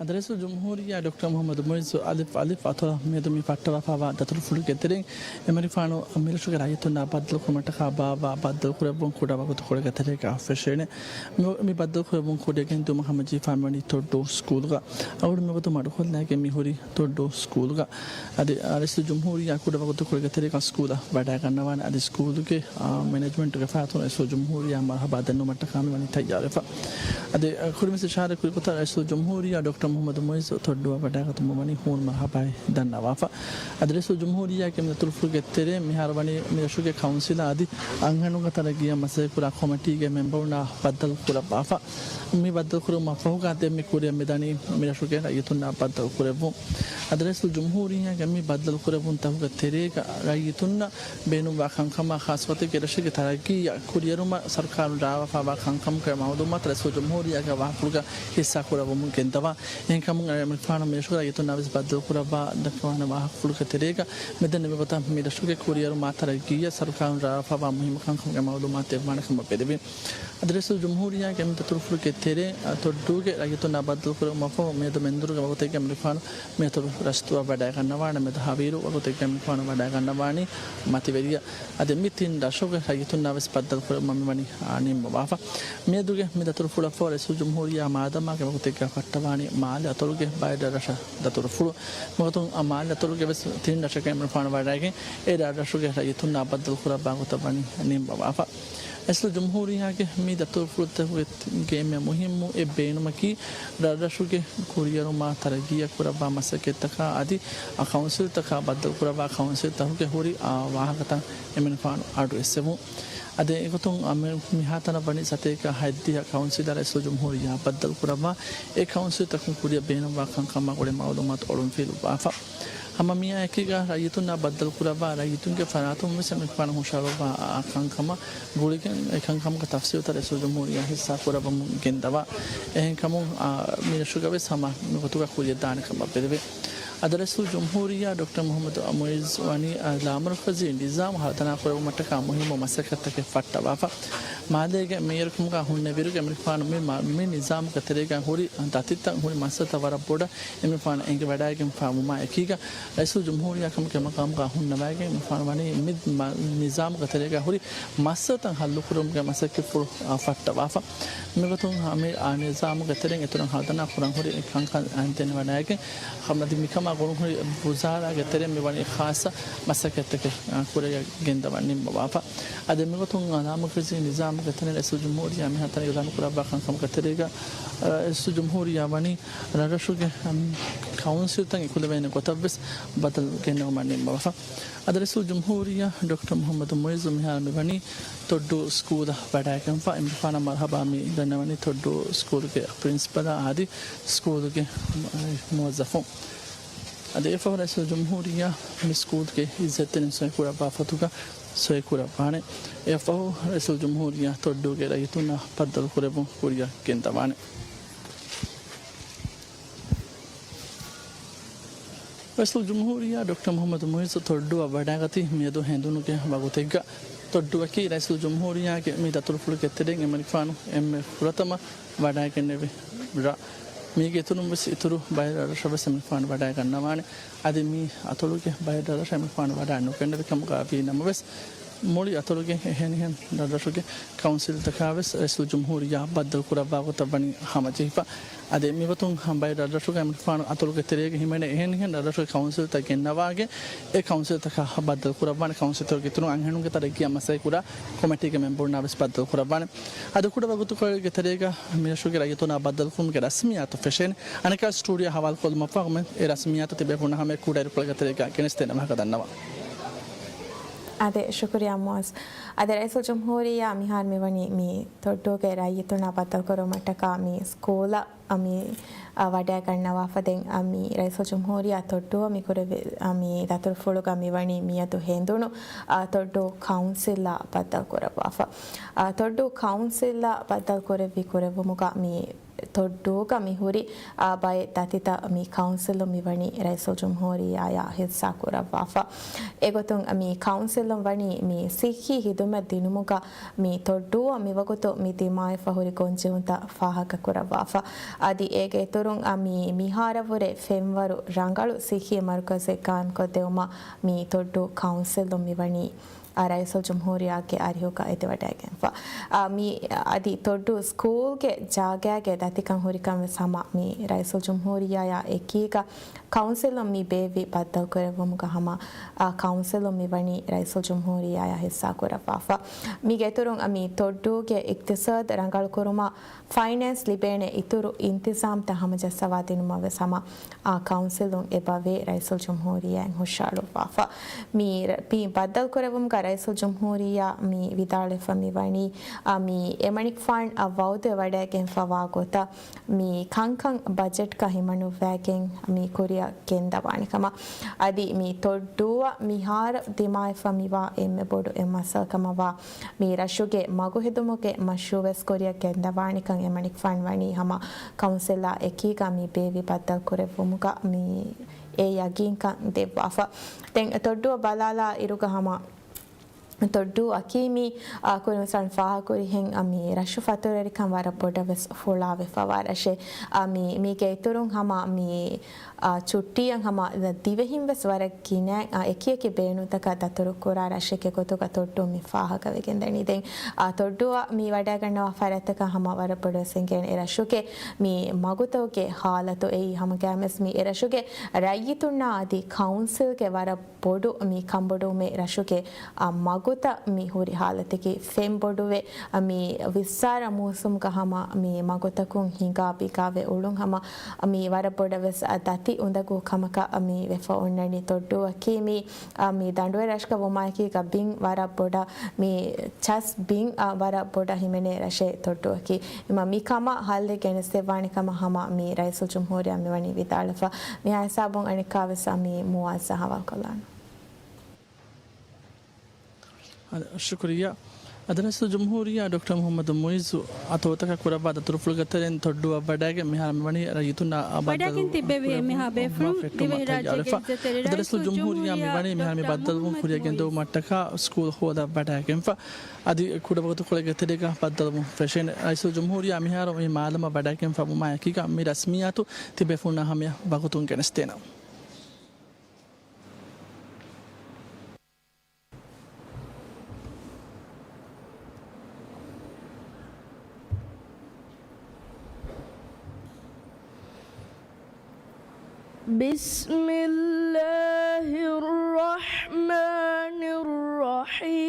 އަދި ރައީސުލްޖުމްހޫރިއްޔާ ޑޮކްޓަރ މުޙައްމަދު މުޢިއްޒު އަލިފް އަލިފް އަތޮޅަށް މިއަދު މި ފައްޓަވާފައިވާ ދަތުރުފުޅުގެ ތެރެއިން އެމަނިކުފާނު މިރަށުގެ ރައްޔިތުންނާ ބައްދަލުކުރުމަށްޓަކާ ބާއްވާ ބައްދަލުކުރެއްވުން ކުޑަ ވަގުތުކޮޅެއްގެ ތެރޭގަ އަށްފަށޭނެ. މި، މި ބައްދަލުކުރެއްވުން ކުރިއަށް ގެންދިއުމަށް ހަމަޖެހިފައި މިވަނީ ތޮއްޑޫ ސްކޫލްގަ. އަޅުގަނޑު މިވަގުތު މަޑުކޮށްލައިގެން މިހުރީ ތޮއްޑޫ ސްކޫލްގަ. އަދި، އާ، ރައީސުލްޖުމްހޫރިއްޔާ ކުޑަ ވަގުތުކޮޅެއްގެ ތެރޭގަ ސްކޫލަށް ވަޑައިގަންނަވާނެ. އަދި ސްކޫލުގެ، އާ، މެނޭޖްމަންޓުގެ ފަރާތުން ރައީސުލްޖުމްހޫރިއްޔާ މަރުޙަބާ ދެންނެވުމަށްޓަކާ މިވަނީ ތައްޔާރުވެފަ. އަދި، އަ، ކުރިންވެސް އިޝާރާތް ކުރި ގޮތަށް ރައީސުލްޖުމްހޫރިއްޔާ ޑޮކްޓަރ މުޙައްމަދު މުޢިއްޒު ތޮއްޑޫއަށް ވަޑައިގަތުމަށް ވަނީ ހޫނު މަރުޙަބާއެއް ދަންނަވާފަ. އަދި ރައީސުލްޖުމްހޫރިއްޔާގެ މި ދަތުރުފުޅުގެ ތެރޭ މިހާރު ވަނީ މި ރަށުގެ ކައުންސިލާ އަދި އަންހެނުންގެ ތަރައްގީއަށް މަސައްކަތްކުރާ ކޮމިޓީގެ މެމްބަރުންނާ ބައްދަލު ކުރައްވާފަ. މި ބައްދަލުކުރުމަށްފަހުގަ ދެން މި ކުރިއަށް މިދަނީ މިރަށުގެ ރައްޔިތުންނާ ބައްދަލުކުރެއްވުން. އަދި ރައީސުލްޖުމްހޫރިއްޔާގެ މި ބައްދަލުކުރެއްވުންތަކުގެ ތެރޭގަ ރައްޔިތުންނަށް ބޭނުންވާ ކަންކަމާ ޚާއްޞަގޮތެއްގެ ރަށެއްގެ ތަރައްގީއަށް ކުރިއެރުމަށް ސަރުކާރުން ރާވާފައިވާ ކަންކަމުގެ މައުލޫމާތު ރައީސުލްޖުމްހޫރިއްޔާގެ ވާހަކަފުޅުގަ ހިއްސާކުރެއްވުމުން ގެންދަވާ. އެހެންކަމުން އެމަނިކުފާނު މިރަށުގެ ރައްޔިތުންނާވެސް ބައްދަލުކުރައްވާ ދައްކަވާނެ ވާހަކަފުޅުގެ ތެރޭގަ މިދެންނެވި ގޮތަށް މި ރަށުގެ ކުރިއެރުމާ ތަރައްގީއަށް ސަރުކާރުން ރާވާފައިވާ މުހިއްމު ކަންކަމުގެ މައުލޫމާތު ދެއްވާނެ ކަމަށް ބެލެވި. އަދި ރައީސުލްޖުމްހޫރިއްޔާގެ މި ދަތުރުފުޅުގެ ތެރޭ، އަ، ތޮއްޑޫގެ ރައްޔިތުންނާ ބައްދަލުކުރެއްވުމަށްފަހު މިއަދު މެންދުރުގެ ވަގުތެއްގަ އެމަނިކުފާނު މިއަތޮޅު ރަސްތުއަށް ވަޑައިގަންނަވާނެ. މެދު ހަވީރު ވަގުތެއްގަ އެމަނިކުފާނު ވަޑައިގަންނަވާނީ މަތިވެރިޔަށް. އަދި މި ތިން ރަށުގެ ރައްޔިތުންނާ ވެސް ބައްދަލުކުރެއްވުމަށް މިވަނީ، އާ، ނިންމަވާފަ. މިއަދުގެ މި ދަތުރުފުޅަށްފަހު ރައީސުލްޖުމްހޫރިއްޔާ މާދަމާގެ ވަގުތެއްގަ ފައްޓަވާނީ މާލެ އަތޮޅުގެ ބައެއް ރަށަށް ދަތުރުފުޅު. މިގޮތުން މާލެ އަތޮޅުގެ ވެސް ތިން ރަށަކަށް އެމަނިކުފާނު ވަޑައިގެން އެ ރަށް ރަށުގެ ރައްޔިތުންނާ ބައްދަލުކުރައްވާ ގޮތަށް ވަނީ ނިންމަވާފަ. ރައީސުލްޖުމްހޫރިއްޔާގެ މި ދަތުރުފުޅުތަކުގެ އެންމެ މުހިއްމު އެއް ބޭނުމަކީ، ރަށްރަށުގެ ކުރިއަރުމާ ތަރައްގީއަށް ކުރައްވާ މަސައްކަތްތަކާ އަދި އަ ކައުންސިލްތަކާ ބައްދަލުކުރައްވާ ކައުންސިލްތަކުގެ ހުރި އާ ވާހަކަތައް އެމަނިކުފާނު އަޑު އެއްސެވުން. އަދި އެގޮތުން އަ މި-، މިހާތަނަށް ވަނީ ސަތޭކަ ހަތްދިހަ ކައުންސިލަށް ރައީސުލްޖުމްހޫރިއްޔާ ބައްދަލުކުރައްވާ، އެ ކައުންސިލްތަކުން ކުރިއަށް ބޭނުންވާ ކަންކަމާ ގުޅޭ މައުލޫމާތު އޮޅުންފިލުއްވާފަ. ހަމަ މިއާ އެކީގަ ރައްޔިތުންނާ ބައްދަލުކުރައްވާ، ރައްޔިތުންގެ ފަރާތުން ވެސް އެމަނިކުފާނު ހުށަހަޅުއްވާ އާ ކަންކަމަށް ގުޅިގެން އެ ކަންކަމުގެ ތަފްސީލުތައް ރައީސުލްޖުމްހޫރިއްޔާ ހިއްސާ ކުރައްވަމުން ގެންދަވާ. އެހެންކަމުން އާ މި ރަށުގަ ވެސް ހަމަ މިގޮތުގަ ކުރިއަށް ދާނެ ކަމަށް ވެދެވޭ. އަދި ރައީސުލްޖުމްހޫރިއްޔާ ޑޮކްޓަރ މުޙައްމަދު މުޢިއްޒު ވަނީ އާ ލާމަރުކަޒީ ނިޒާމު ހަރުދަނާ ކުރެއްވުމަށްޓަކާ މުހިއްމު މަސައްކަތްތަކެއް ފައްޓަވާފަ. މާލޭގެ މޭޔަރުކަމުގަ ހުންނެވިއިރުގަ އެމަނިކުފާނު މި މަ-، މި ނިޒާމުގެ ތެރޭގަ ހުރި ދަތިތައް ހުރި މައްސަލަތައް ވަރަށް ބޮޑަށް އެމަނިކުފާނު އެނގިވަޑައިގެންފާ ވުމާ އެކީގަ، ރައީސުލްޖުމްހޫރިއްޔާ ކަމުގެ މަޤާމުގަ ހުންނަވައިގެން އެމަނިކުފާނު ވަނީ މި މަ-، ނިޒާމުގެ ތެރޭގަ ހުރި މައްސަލަތައް ހައްލުކުރުމުގެ މަސައްކަތްފުޅު، އާ، ފައްޓަވާފަ. މިގޮތުން ހަމަ އާ ނިޒާމުގެ ތެރެއިން އިތުރަށް ހަރުދަނާ ކުރަން ހުރި ކަންކަން އަންތެން ވަޑައިގެން، ހަމަ އަދި މިކަމާ ގުޅުން ހުރި ވުޒާރާގެ ތެރެއިން މި ވަނީ ޚާއްޞަ މަސައްކަތްތަކެއް، އާ، ކުރެޔަށް ގެންދަވަން ނިންމަވާފަ. އަދި މިގޮތުން ލާމަރުކަޒީ ނިޒާމުގެ ތެރެއިން ރައީސުލްޖުމްހޫރިއްޔާ މިހާތަނަށް އިޢުލާނު ކުރައްވާ ކަންކަމުގެ ތެރޭގަ، އަ، ރައީސުލްޖުމްހޫރިއްޔާ ވަނީ ރަށްރަށުގެ، އަމް، ކައުންސިލްތައް އެކުލެވޭނެ ގޮތަށް ވެސް ބަދަލު ގެންނެވުމަށް ނިންމަވާފަ. އަދި ރައީސުލްޖުމްހޫރިއްޔާ ޑޮކްޓަރ މުޙައްމަދު މުޢިއްޒު މިހާރު މިވަނީ ތޮއްޑޫ ސްކޫލަށް ވަޑައިގެންފަ. އެމަނިކުފާނަށް މަރުޙަބާ މި ދަންނަވަނީ ތޮއްޑޫ ސްކޫލުގެ ޕްރިންސިޕަލާ އަދި ސްކޫލުގެ މުވައްޒަފުން. އަދި އެއަށްފަހު ރައީސުލްޖުމްހޫރިއްޔާ މި ސްކޫލްގެ އިއްޒަތްތެރިން ސޮއިކުރައްވާ ފޮތުގަ ސޮއިކުރައްވާނެ. އެއަށްފަހު ރައީސުލްޖުމްހޫރިއްޔާ ތޮއްޑޫގެ ރައްޔިތުންނާ ބައްދަލުކުރެއްވުން ކުރިއަށް ގެންދަވާނެ. ރައީސުލްޖުމްހޫރިއްޔާ ޑޮކްޓަރ މުޙައްމަދު މުޢިއްޒު ތޮއްޑޫއަށް ވަޑައިގަތީ މިއަދު ހެނދުނުގެ ވަގުތެއްގަ. ތޮއްޑޫއަކީ ރައީސުލްޖުމްހޫރިއްޔާގެ މި ދަތުރުފުޅުގެ ތެރެއިން އެމަނިކުފާނު އެންމެ ފުރަތަމަ ވަޑައިގެންނެވި ރަށް. މީގެ އިތުރުން ވެސް އިތުރު ބައެއް ރަށްރަށަށް ވެސް އެމަނިކުފާނު ވަޑައިގަންނަވާނެ. އަދި މީ އަތޮޅުގެ ބައެއް ރަށްރަށަށް އެމަނިކުފާނު ވަޑައި ނުގެންނެވި ކަމުގަ ވީ ނަމަވެސް، މުޅި އަތޮޅުގެ އެހެނިހެން ރަށްރަށުގެ ކައުންސިލްތަކާ ވެސް ރައީސުލްޖުމްހޫރިއްޔާ ބައްދަލު ކުރައްވާ ގޮތަށް ވަނީ ހަމަޖެހިފަ. އަދި މިގޮތުން ބައެއް ރަށްރަށުގައި އެމަނިކުފާނު އަތޮޅުގެ ތެރޭގަ ހިމެނޭ އެހެނިހެން ރަށްރަށުގެ ކައުންސިލްތައް ގެންނަވާގެން އެ ކައުންސިލްތަކަށް ބައްދަލު ކުރައްވާނެ. ކައުންސިލްތަކުގެ އިތުރުން އަންހެނުންގެ ތަރައްގީއަށް މަސައްކަތް ކުރާ ކޮމިޓީގެ މެމްބަރުންނާ ވެސް ބައްދަލު ކުރައްވާނެ. އަދި ކުޑަ ވަގުތުކޮޅެއްގެ ތެރޭގަ މިރަށުގެ ރައްޔިތުންނާ ބައްދަލުކުރުމުގެ ރަސްމިއްޔާތު ފެށޭނެ. އަނެއްކާ ސްޓޫޑިއޯ ހަވާލުކޮށްލުމަށްފަހު އެ ރަސްމިއްޔާތު ތިބޭފުޅުންނާ ހަމަޔަށް ކުޑައިރުކޮޅެއްގެ ތެރޭގަ ގެނެސްދޭނެ ވާހަކަ ދަންނަވާ. އާދެ، ޝުކުރިއްޔާ މުޢައްޒު. އާދެ، ރައީސުލްޖުމްހޫރިއްޔާ މިހާރު މިވަނީ މި ތޮއްޑޫގެ ރައްޔިތުންނާ ބައްދަލުކުރުމަށްޓަކާ މި ސްކޫލަށް އަ، މި، އަ، ވަޑައިގަންނަވާފަ. ދެން، އަ، މި ރައީސުލްޖުމްހޫރިއްޔާ ތޮއްޑޫއަށް މި ކުރެވި، އަ، މި ދަތުރުފުޅުގަ މިވަނީ މިއަދު ހެނދުނު، އަ، ތޮއްޑޫ ކައުންސިލްއާ ބައްދަލުކުރައްވާފަ. އަ، ތޮއްޑޫ ކައުންސިލްއާ ބައްދަލުކުރެއްވި ކުރެއްވުމުގަ މި ތޮއްޑޫގަ މިހުރި، އާ، ބައެއް ދަތިތައް މި ކައުންސިލުން މިވަނީ ރައީސުލްޖުމްހޫރިއްޔާއާ ހިއްސާ ކުރައްވާފަ. އެގޮތުން މި ކައުންސިލުން ވަނީ މި ޞިއްޙީ ހިދުމަތް ދިނުމުގަ މި ތޮއްޑޫއަށް މިވަގުތު މި ދިމާވެފަ ހުރި ގޮންޖެހުންތައް ފާހަގަކުރައްވާފަ. އަދި އޭގެ އިތުރުން މި މިހާރަށްވުރެ ފެންވަރު ރަނގަޅު ޞިއްޙީ މަރުކަޒެއް ޤާއިމްކޮށްދެވުމަށް މި ތޮއްޑޫ ކައުންސިލުން މިވަނީ އާ، ރައީސުލްޖުމްހޫރިއްޔާގެ އަރިހުގަ އެދިވަޑައިގެންފަ. އާ، މި އަދި ތޮއްޑޫ ސްކޫލްގެ ޖާގައިގެ ދަތިކަން ހުރިކަން ވެސް ހަމަ މި ރައީސުލްޖުމްހޫރިއްޔާއާ އެކީގަ ކައުންސިލުން މި ބޭއްވި ބައްދަލުކުރެއްވުމުގަ ހަމަ، އާ، ކައުންސިލުން މިވަނީ ރައީސުލްޖުމްހޫރިއްޔާއާ ހިއްސާ ކުރައްވާފަ. މީގެ އިތުރުން މި ތޮއްޑޫގެ އިޤްތިޞާދު ރަނގަޅުކުރުމަށް ފައިނޭންސް ލިބޭނެ އިތުރު އިންތިޒާމްތައް ހަމަޖައްސަވާދިނުމަށް ވެސް ހަމަ، އާ، ކައުންސިލުން އެބަވޭ ރައީސުލްޖުމްހޫރިއްޔާއިން ހުށައަޅުއްވާފަ. މި ރ-، މި ބައްދަލުކުރެއްވުމުގަ ރައީސުލްޖުމްހޫރިއްޔާ މި ވިދާޅުވެފަ މިވަނީ، އާ، މި އެމަނިކުފާން ވައުދުވެވަޑައިގެންފަވާ ގޮތަށް މި ކަންކަން ބަޖެޓްގަ ހިމަނުއްވައިގެން މި ކުރިއަށް ގެންދަވާނެ ކަމަށް. އަދި މި ތޮއްޑޫއަށް މިހާރު ދިމާވެފަ މިވާ އެންމެ ބޮޑު އެއް މައްސަލަ ކަމަށްވާ މި ރަށުގެ މަގުހެދުމުގެ މަޝްރޫއު ވެސް ކުރިއަށް ގެންދަވާނެކަން އެމަނިކުފާން ވަނީ ހަމަ ކައުންސިލާ އެކީގަ މި ބޭއްވި ބައްދަލުކުރެއްވުމުގަ މި އެ ޔަގީންކަން ދެއްވާފަ. ދެން ތޮއްޑޫއަށް ބަލާލާ އިރުގަ ހަމަ ތޮއްޑޫއަކީ މި، އާ، ކުރިން މިސާލުން ފާހަގަކުރިހެން، އާ، މި ރަށު ފަތުރުވެރިކަން ވަރަށް ބޮޑަށް ވެސް ފުޅާވެފަވާ ރަށެއް. އާ، މި، މީގެ އިތުރުން ހަމަ މި، އާ، ޗުއްޓީއަށް ހަމަ ދިވެހިން ވެސް ވަރަށް ގިނަ، އާ، އެކިއެކި ބޭނުންތަކަށް ދަތުރު ކުރާ ރަށެއްގެ ގޮތުގަ ތޮއްޑޫ މި ފާހަގަވެގެން ދަނީ. ދެން، އާ، ތޮއްޑޫއަށް މި ވަޑައިގަންނަވާ ފަރާތްތަކަށް ހަމަ ވަރަށް ބޮޑަށް ވެސް އެނގޭނެ އެ ރަށުގެ މި މަގުތަކުގެ ހާލަތު. އެއީ ހަމަގައިމުވެސް މި އެ ރަށުގެ ރައްޔިތުންނާ އަދި ކައުންސިލްގެ ވަރަށް ބޮޑު މި ކަންބޮޑުވުމެއް ރަށުގެ، އާ، މަގު ނުކުތަ މި ހުރި ހާލަތަކީ ފެންބޮޑުވެ، މި ވިއްސާރަ މޫސުމުގަ ހަމަ މި މަގުތަކުން ހިނގާ ބިގާވެ އުޅުން ހަމަ މި ވަރަށް ބޮޑަށް ވެސް ދަތި އުނދަގޫ ކަމަކަށް މި ވެފަ އޮންނަނީ. ތޮއްޑޫއަކީ މި، މި ދަނޑުވެރި ރަށްކަ ވުމާއެކީގަ ބިން ވަރަށް ބޮޑަށް މި ޗަސް ބިން ވަރަށް ބޮޑަށް ހިމެނޭ ރަށެއް ތޮއްޑޫއަކީ. އެމަ މި ކަމަށް ހައްލެއް ގެނެސްދެއްވާނެ ކަމަށް ހަމަ މި ރައީސުލްޖުމްހޫރިއްޔާ މިވަނީ ވިދާޅުވެފަ. މިހާ ހިސާބުން އަނެއްކާވެސް މި މުއާޒް އަހަވާލުކޮށްލާނަން. ޝުކުރިއްޔާ. އަދި ރައީސުލްޖުމްހޫރިއްޔާ ޑޮކްޓަރ މުޙައްމަދު މުޢިއްޒު އަތޮޅުތަކަށް ކުރައްވާ ދަތުރުފުޅުގެ ތެރެއިން ތޮއްޑޫއަށް ވަޑައިގެން މިހާރު މިވަނީ ރައްޔިތުންނާ ވަޑައިގެން ތިއްބެވި އެންމެހާ ބޭފުޅުން ދިވެހިރާއްޖޭގެ އިއްޒަތްތެރި ރައީސުލްޖުމްހޫރިއްޔާ މިވަނީ މިހާރު މި ބައްދަލުވުން ކުރިއަށް ގެންދެވުމަށްޓަކާ ސްކޫލް ހޯލަށް ވަޑައިގެންފަ. އަދި ކުޑަ ވަގުތުކޮޅެއްގެ ތެރޭގަ ބައްދަލުވުން ފެށޭނެ. ރައީސުލްޖުމްހޫރިއްޔާ މިހާރު މި މާލަމަށް ވަޑައިގެންފަ ވުމާއެކީގަ މި ރަސްމިއްޔާތު ތިބޭފުޅުންނާ ހަމަޔަށް ވަގުތުން ގެނެސްދޭނަން. بسم الله الرحمن الرحيم.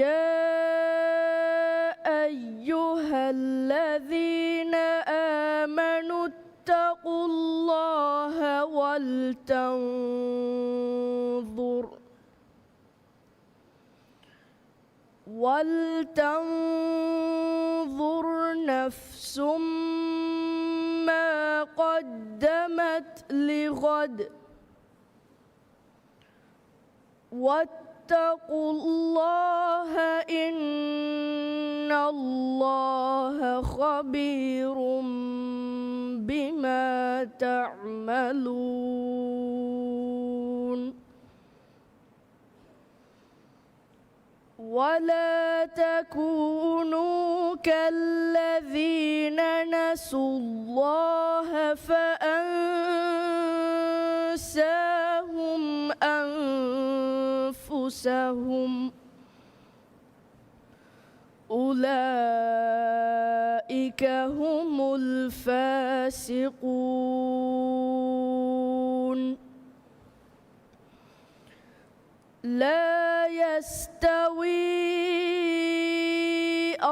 يا أيها الذين آمنوا اتقوا الله ولتنظر، ولتنظر نفس ما قدمت لغد، واتقوا الله إن الله خبير بما تعملون. ولا تكونوا كالذين نسوا الله فأنساهم أنفسهم، أولئك هم الفاسقون. لا يستوي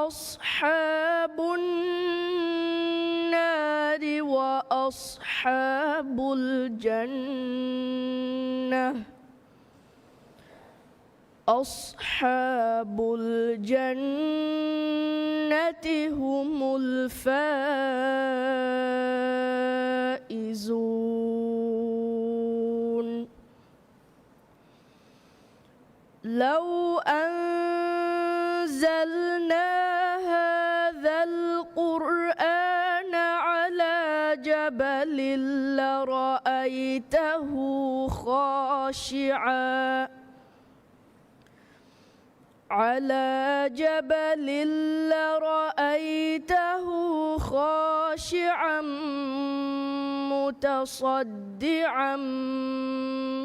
أصحاب النار وأصحاب الجنة، أصحاب الجنة هم الفائزون. لو أنزلنا هذا القرآن على جبل لرأيته خاشعا، على جبل لرأيته خاشعا متصدعا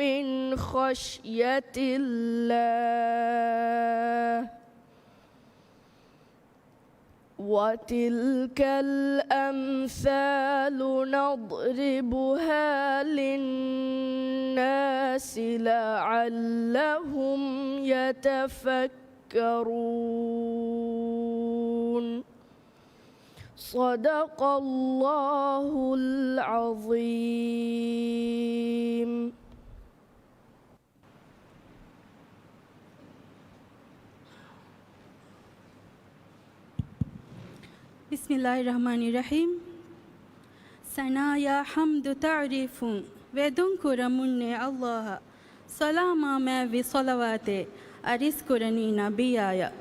من خشية الله. وتلك الأمثال نضربها للناس لعلهم يتفكرون. صدق الله العظيم. بسم الله الرحمن الرحيم. ސަނާޔާ ޙަމްދު ތަޢުރީފުން ވެދުން ކުރަމުންނޭ ﷲ އަށް، ސަލާމާ މާތްވި ޞަލަވާތެއް އަރިސްކުރަނީ ނަބިއްޔާއަށް.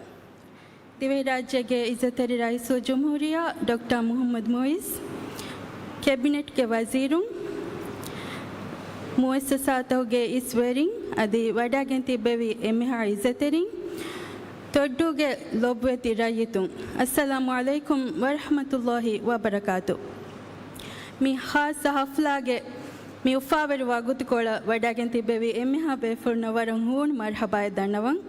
ދިވެހިރާއްޖޭގެ އިއްޒަތްތެރި ރައީސުލްޖުމްހޫރިއްޔާ ޑޮކްޓަރ މުޙައްމަދު މުޢިއްޒު، ކެބިނެޓްގެ ވަޒީރުން، މުއައްސަސާތަކުގެ އިސް ވެރިން އަދި ވަޑައިގެން ތިއްބެވި އެންމެހާ އިއްޒަތްތެރިން، ތޮއްޑޫގެ ލޮބުވެތި ރައްޔިތުން، އައްސަލާމު ޢަލައިކުމް ވަރަޙްމަތުﷲ ވަބަރަކާތު. މި ޚާއްޞަ ޙަފްލާގެ މި އުފާވެރި ވަގުތުކޮޅަށް ވަޑައިގެން ތިއްބެވި އެންމެހާ ބޭފުޅުންނަށް ވަރަށް ހޫނު މަރްޙަބާއެއް ދަންނަވަން.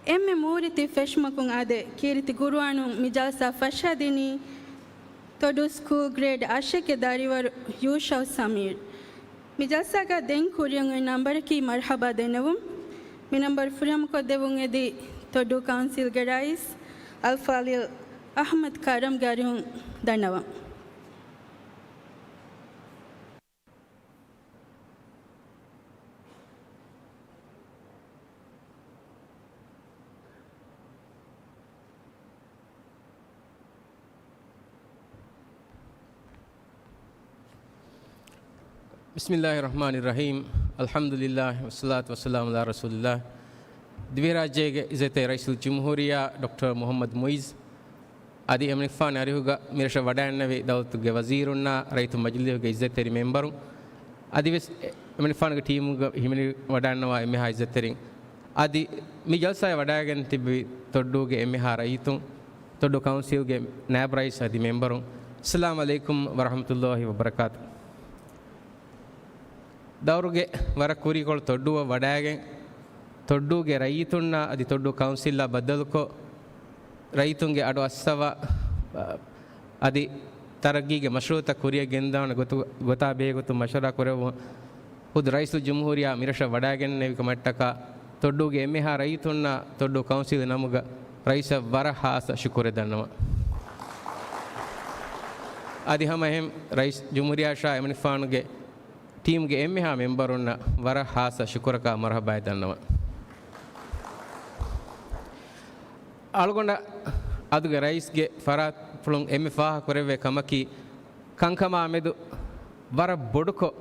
އެންމެ މޫރިތި ފެށުމަކުން އާދެ، ކީރިތި ގުރުއާނުން މި ޖަލްސާ ފަށާދިނީ ތޮޑޫ ސްކޫލް ގްރޭޑް އަށެއްގެ ދަރިވަރު ޔޫޝައު ސަމީރް. މި ޖަލްސާގަ ދެން ކުރިއަށް އޮތް ނަންބަރަކީ މަރްޙަބާ ދެންނެވުން. މި ނަންބަރު ފުރިހަމަކޮށްދެއްވުން އެދި ތޮއްޑޫ ކައުންސިލްގެ ރައީސް އަލްފާޟިލް އަޙްމަދު ކާރަމްގެ އަރިހުން ދަންނަވަން. ބިސްމިއްލާހި ރަޙްމާނި ރަޙީމް. އަލްޙަމްދުލިއްލާހި ވައްޞަލާތު ވައްސަލާމު ޢަލާ ރަސޫލިއްލާހް. ދިވެހިރާއްޖޭގެ އިއްޒަތްތެރި ރައީސުލްޖުމްހޫރިއްޔާ ޑޮކްޓަރ މުޙައްމަދު މުޢިއްޒު އަދި އެމަނިކުފާނު އަރިހުގަ މިރަށަށް ވަޑައިންނެވި ދައުލަތުގެ ވަޒީރުންނާ ރައްޔިތު މަޖިލީހުގެ އިއްޒަތްތެރި މެންބަރުން އަދިވެސް އެމަނިކުފާނުގެ ޓީމުގަ ހިމެނި ވަޑައިންނަވާ އެންމެހާ އިއްޒަތްތެރިން އަދި މި ޖަލްސާއަށް ވަޑައިގެން ތިއްބެވި ތޮއްޑޫގެ އެންމެހާ ރައްޔިތުން، ތޮއްޑޫ ކައުންސިލްގެ ނާއިބު ރައީސް އަދި މެންބަރުން، އައްސަލާމު ޢަލައިކުމް ވަރަޙްމަތުﷲި ވަބަރަކާތު. ދައުރުގެ ވަރަށް ކުރީކޮޅު ތޮއްޑޫއަށް ވަޑައިގެން، ތޮއްޑޫގެ ރައްޔިތުންނާ އަދި ތޮއްޑޫ ކައުންސިލްއާ ބައްދަލުކޮށް، ރައްޔިތުންގެ އަޑު އައްސަވާ، އަދި ތަރައްގީގެ މަޝްރޫޢުތައް ކުރިއަށް ގެންދާނެ ގޮތު، ގޮތާ ބެހޭގޮތުން މަޝްވަރާ ކުރެއްވުން، ޚުދު ރައީސުލްޖުމްހޫރިއްޔާ މިރަށަށް ވަޑައިގެންނެވި ކަމަށްޓަކާ، ތޮއްޑޫގެ އެންމެހާ ރައްޔިތުންނާ ތޮއްޑޫ ކައުންސިލް ނަމުގަ ރައީސަށް ވަރަށް ހާއްސަ ޝުކުރެއް ދަންނަވަން. އަދި ހަމަ އެހެން ރައީސް ޖުމްހޫރިއްޔާއަށާ އެމަނިކުފާނުގެ ޓީމްގެ އެންމެހާ މެންބަރުންނަށް ވަރަށް ހާއްސަ ޝުކުރަކާ މަރުޙަބާއެއް ދަންނަވަން. އަޅުގަނޑަށް އަދުގެ ރައީސްގެ ފަރާތްޕުޅުން އެންމެ ފާހަގަކުރެއްވި ކަމަކީ، ކަންކަމާ މެދު ވަރަށް ބޮޑުކޮށް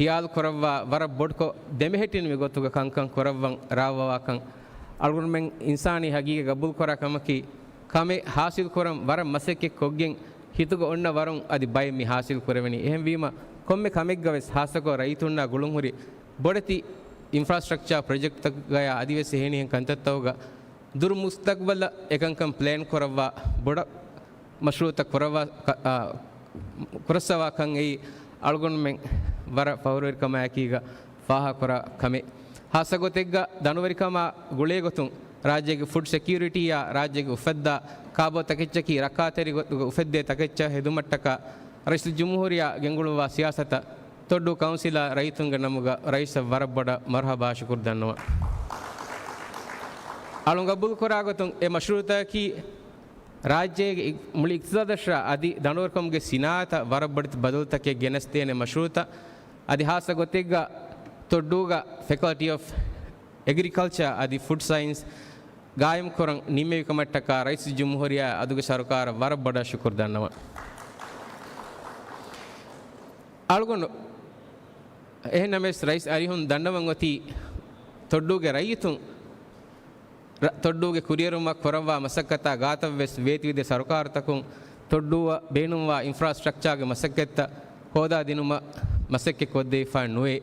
ހިޔާލު ކުރައްވާ، ވަރަށް ބޮޑުކޮށް ދެމެހެއްޓެނިވި ގޮތުގަ ކަންކަން ކުރައްވަން ރާވަވާކަން. އަޅުގަނޑުމެން އިންސާނީ ހަގީގަތް ގަބޫލުކުރާ ކަމަކީ، ކަމެއް ހާސިލް ކުރަން ވަރަށް މަސައްކަތް ކޮށްގެން، ހިތުގަ އޮންނަ ވަރުން އަދި ބައެއް މި ހާސިލް ކުރެވެނީ. އެހެންވީމަ، ކޮންމެ ކަމެއްގަވެސް ހާއްސަކޮށް ރައްޔިތުންނާ ގުޅުންހުރި ބޮޑެތި އިންފްރާސްޓްރަކްޗާ ޕްރޮޖެކްޓްތަކުގަޔާ އަދިވެސް އެހެނިހެން ކަންތައްތަކުގަ ދުރު މުސްތަގްބަލަށް އެކަންކަން ޕްލޭން ކުރައްވާ ބޮޑަށް މަޝްރޫޢުތައް ކުރައްވާ، ކަ-، އާ، ކުރައްސަވާކަން އެއީ އަޅުގަނޑުމެން ވަރަށް ފަހުރުވެރިކަމާއެކީގަ ފާހަގަކުރާ ކަމެއް. ހާއްސަގޮތެއްގަ ދަނޑުވެރިކަމާ ގުޅޭގޮތުން ރާއްޖޭގެ ފުޑް ސެކިއުރިޓީއާ ރާއްޖޭގެ އުފައްދާ ކާބޯ ތަކެއްޗަކީ ރައްކާތެރި ގޮތުގަ އުފެއްދޭ ތަކެއްޗަށް ހެދުމަށްޓަކާ ރައީސުލްޖުމްހޫރިއްޔާ ގެންގުޅުއްވާ ސިޔާސަތަށް ތޮއްޑޫ ކައުންސިލާ ރައްޔިތުންގެ ނަމުގަ ރައީސަށް ވަރަށް ބޮޑަށް މަރުޙަބާ ޝުކުރު ދަންނަވަން. އަޅުން ގަބޫލުކުރާ ގޮތުން އެ މަޝްރޫޢުތަކަކީ ރާއްޖޭގެ އި-، މުޅި އިޤްތިޞާދަށާ އަދި ދަނޑުވެރިކަމުގެ ސިނާޢަތަށް ވަރަށް ބޮޑެތި ބަދަލުތަކެއް ގެނެސްދޭނެ މަޝްރޫޢުތައް. އަދި ހާއްސަ ގޮތެއްގަ ތޮއްޑޫގަ ފެކަލްޓީ އޮފް އެގްރިކަލްޗާ އަދި ފުޑް ސައިންސް ގާއިމްކުރަން ނިންމެވި ކަމަށްޓަކާ ރައީސުލްޖުމްހޫރިއްޔާ އަދުގެ ސަރުކާރަށް ވަރަށް ބޮޑަށް ޝުކުރު ދަންނަވަން. އަޅުގަނޑު އެހެންނަމަވެސް ރައީސް އަރިހުން ދަންނަވަން އޮތީ ތޮއްޑޫގެ ރައްޔިތުން ރަ-، ތޮއްޑޫގެ ކުރިއެރުމަށް ކުރައްވާ މަސައްކަތާ ގާތަށްވެސް ވޭތުވެދިޔަ ސަރުކާރުތަކުން ތޮއްޑޫއަށް ބޭނުންވާ އިންފްރާސްޓްރަކްޗާގެ މަސައްކަތްތައް ހޯދާދިނުމަށް މަސައްކަތް ކޮށްދެވިފަ ނުވޭ.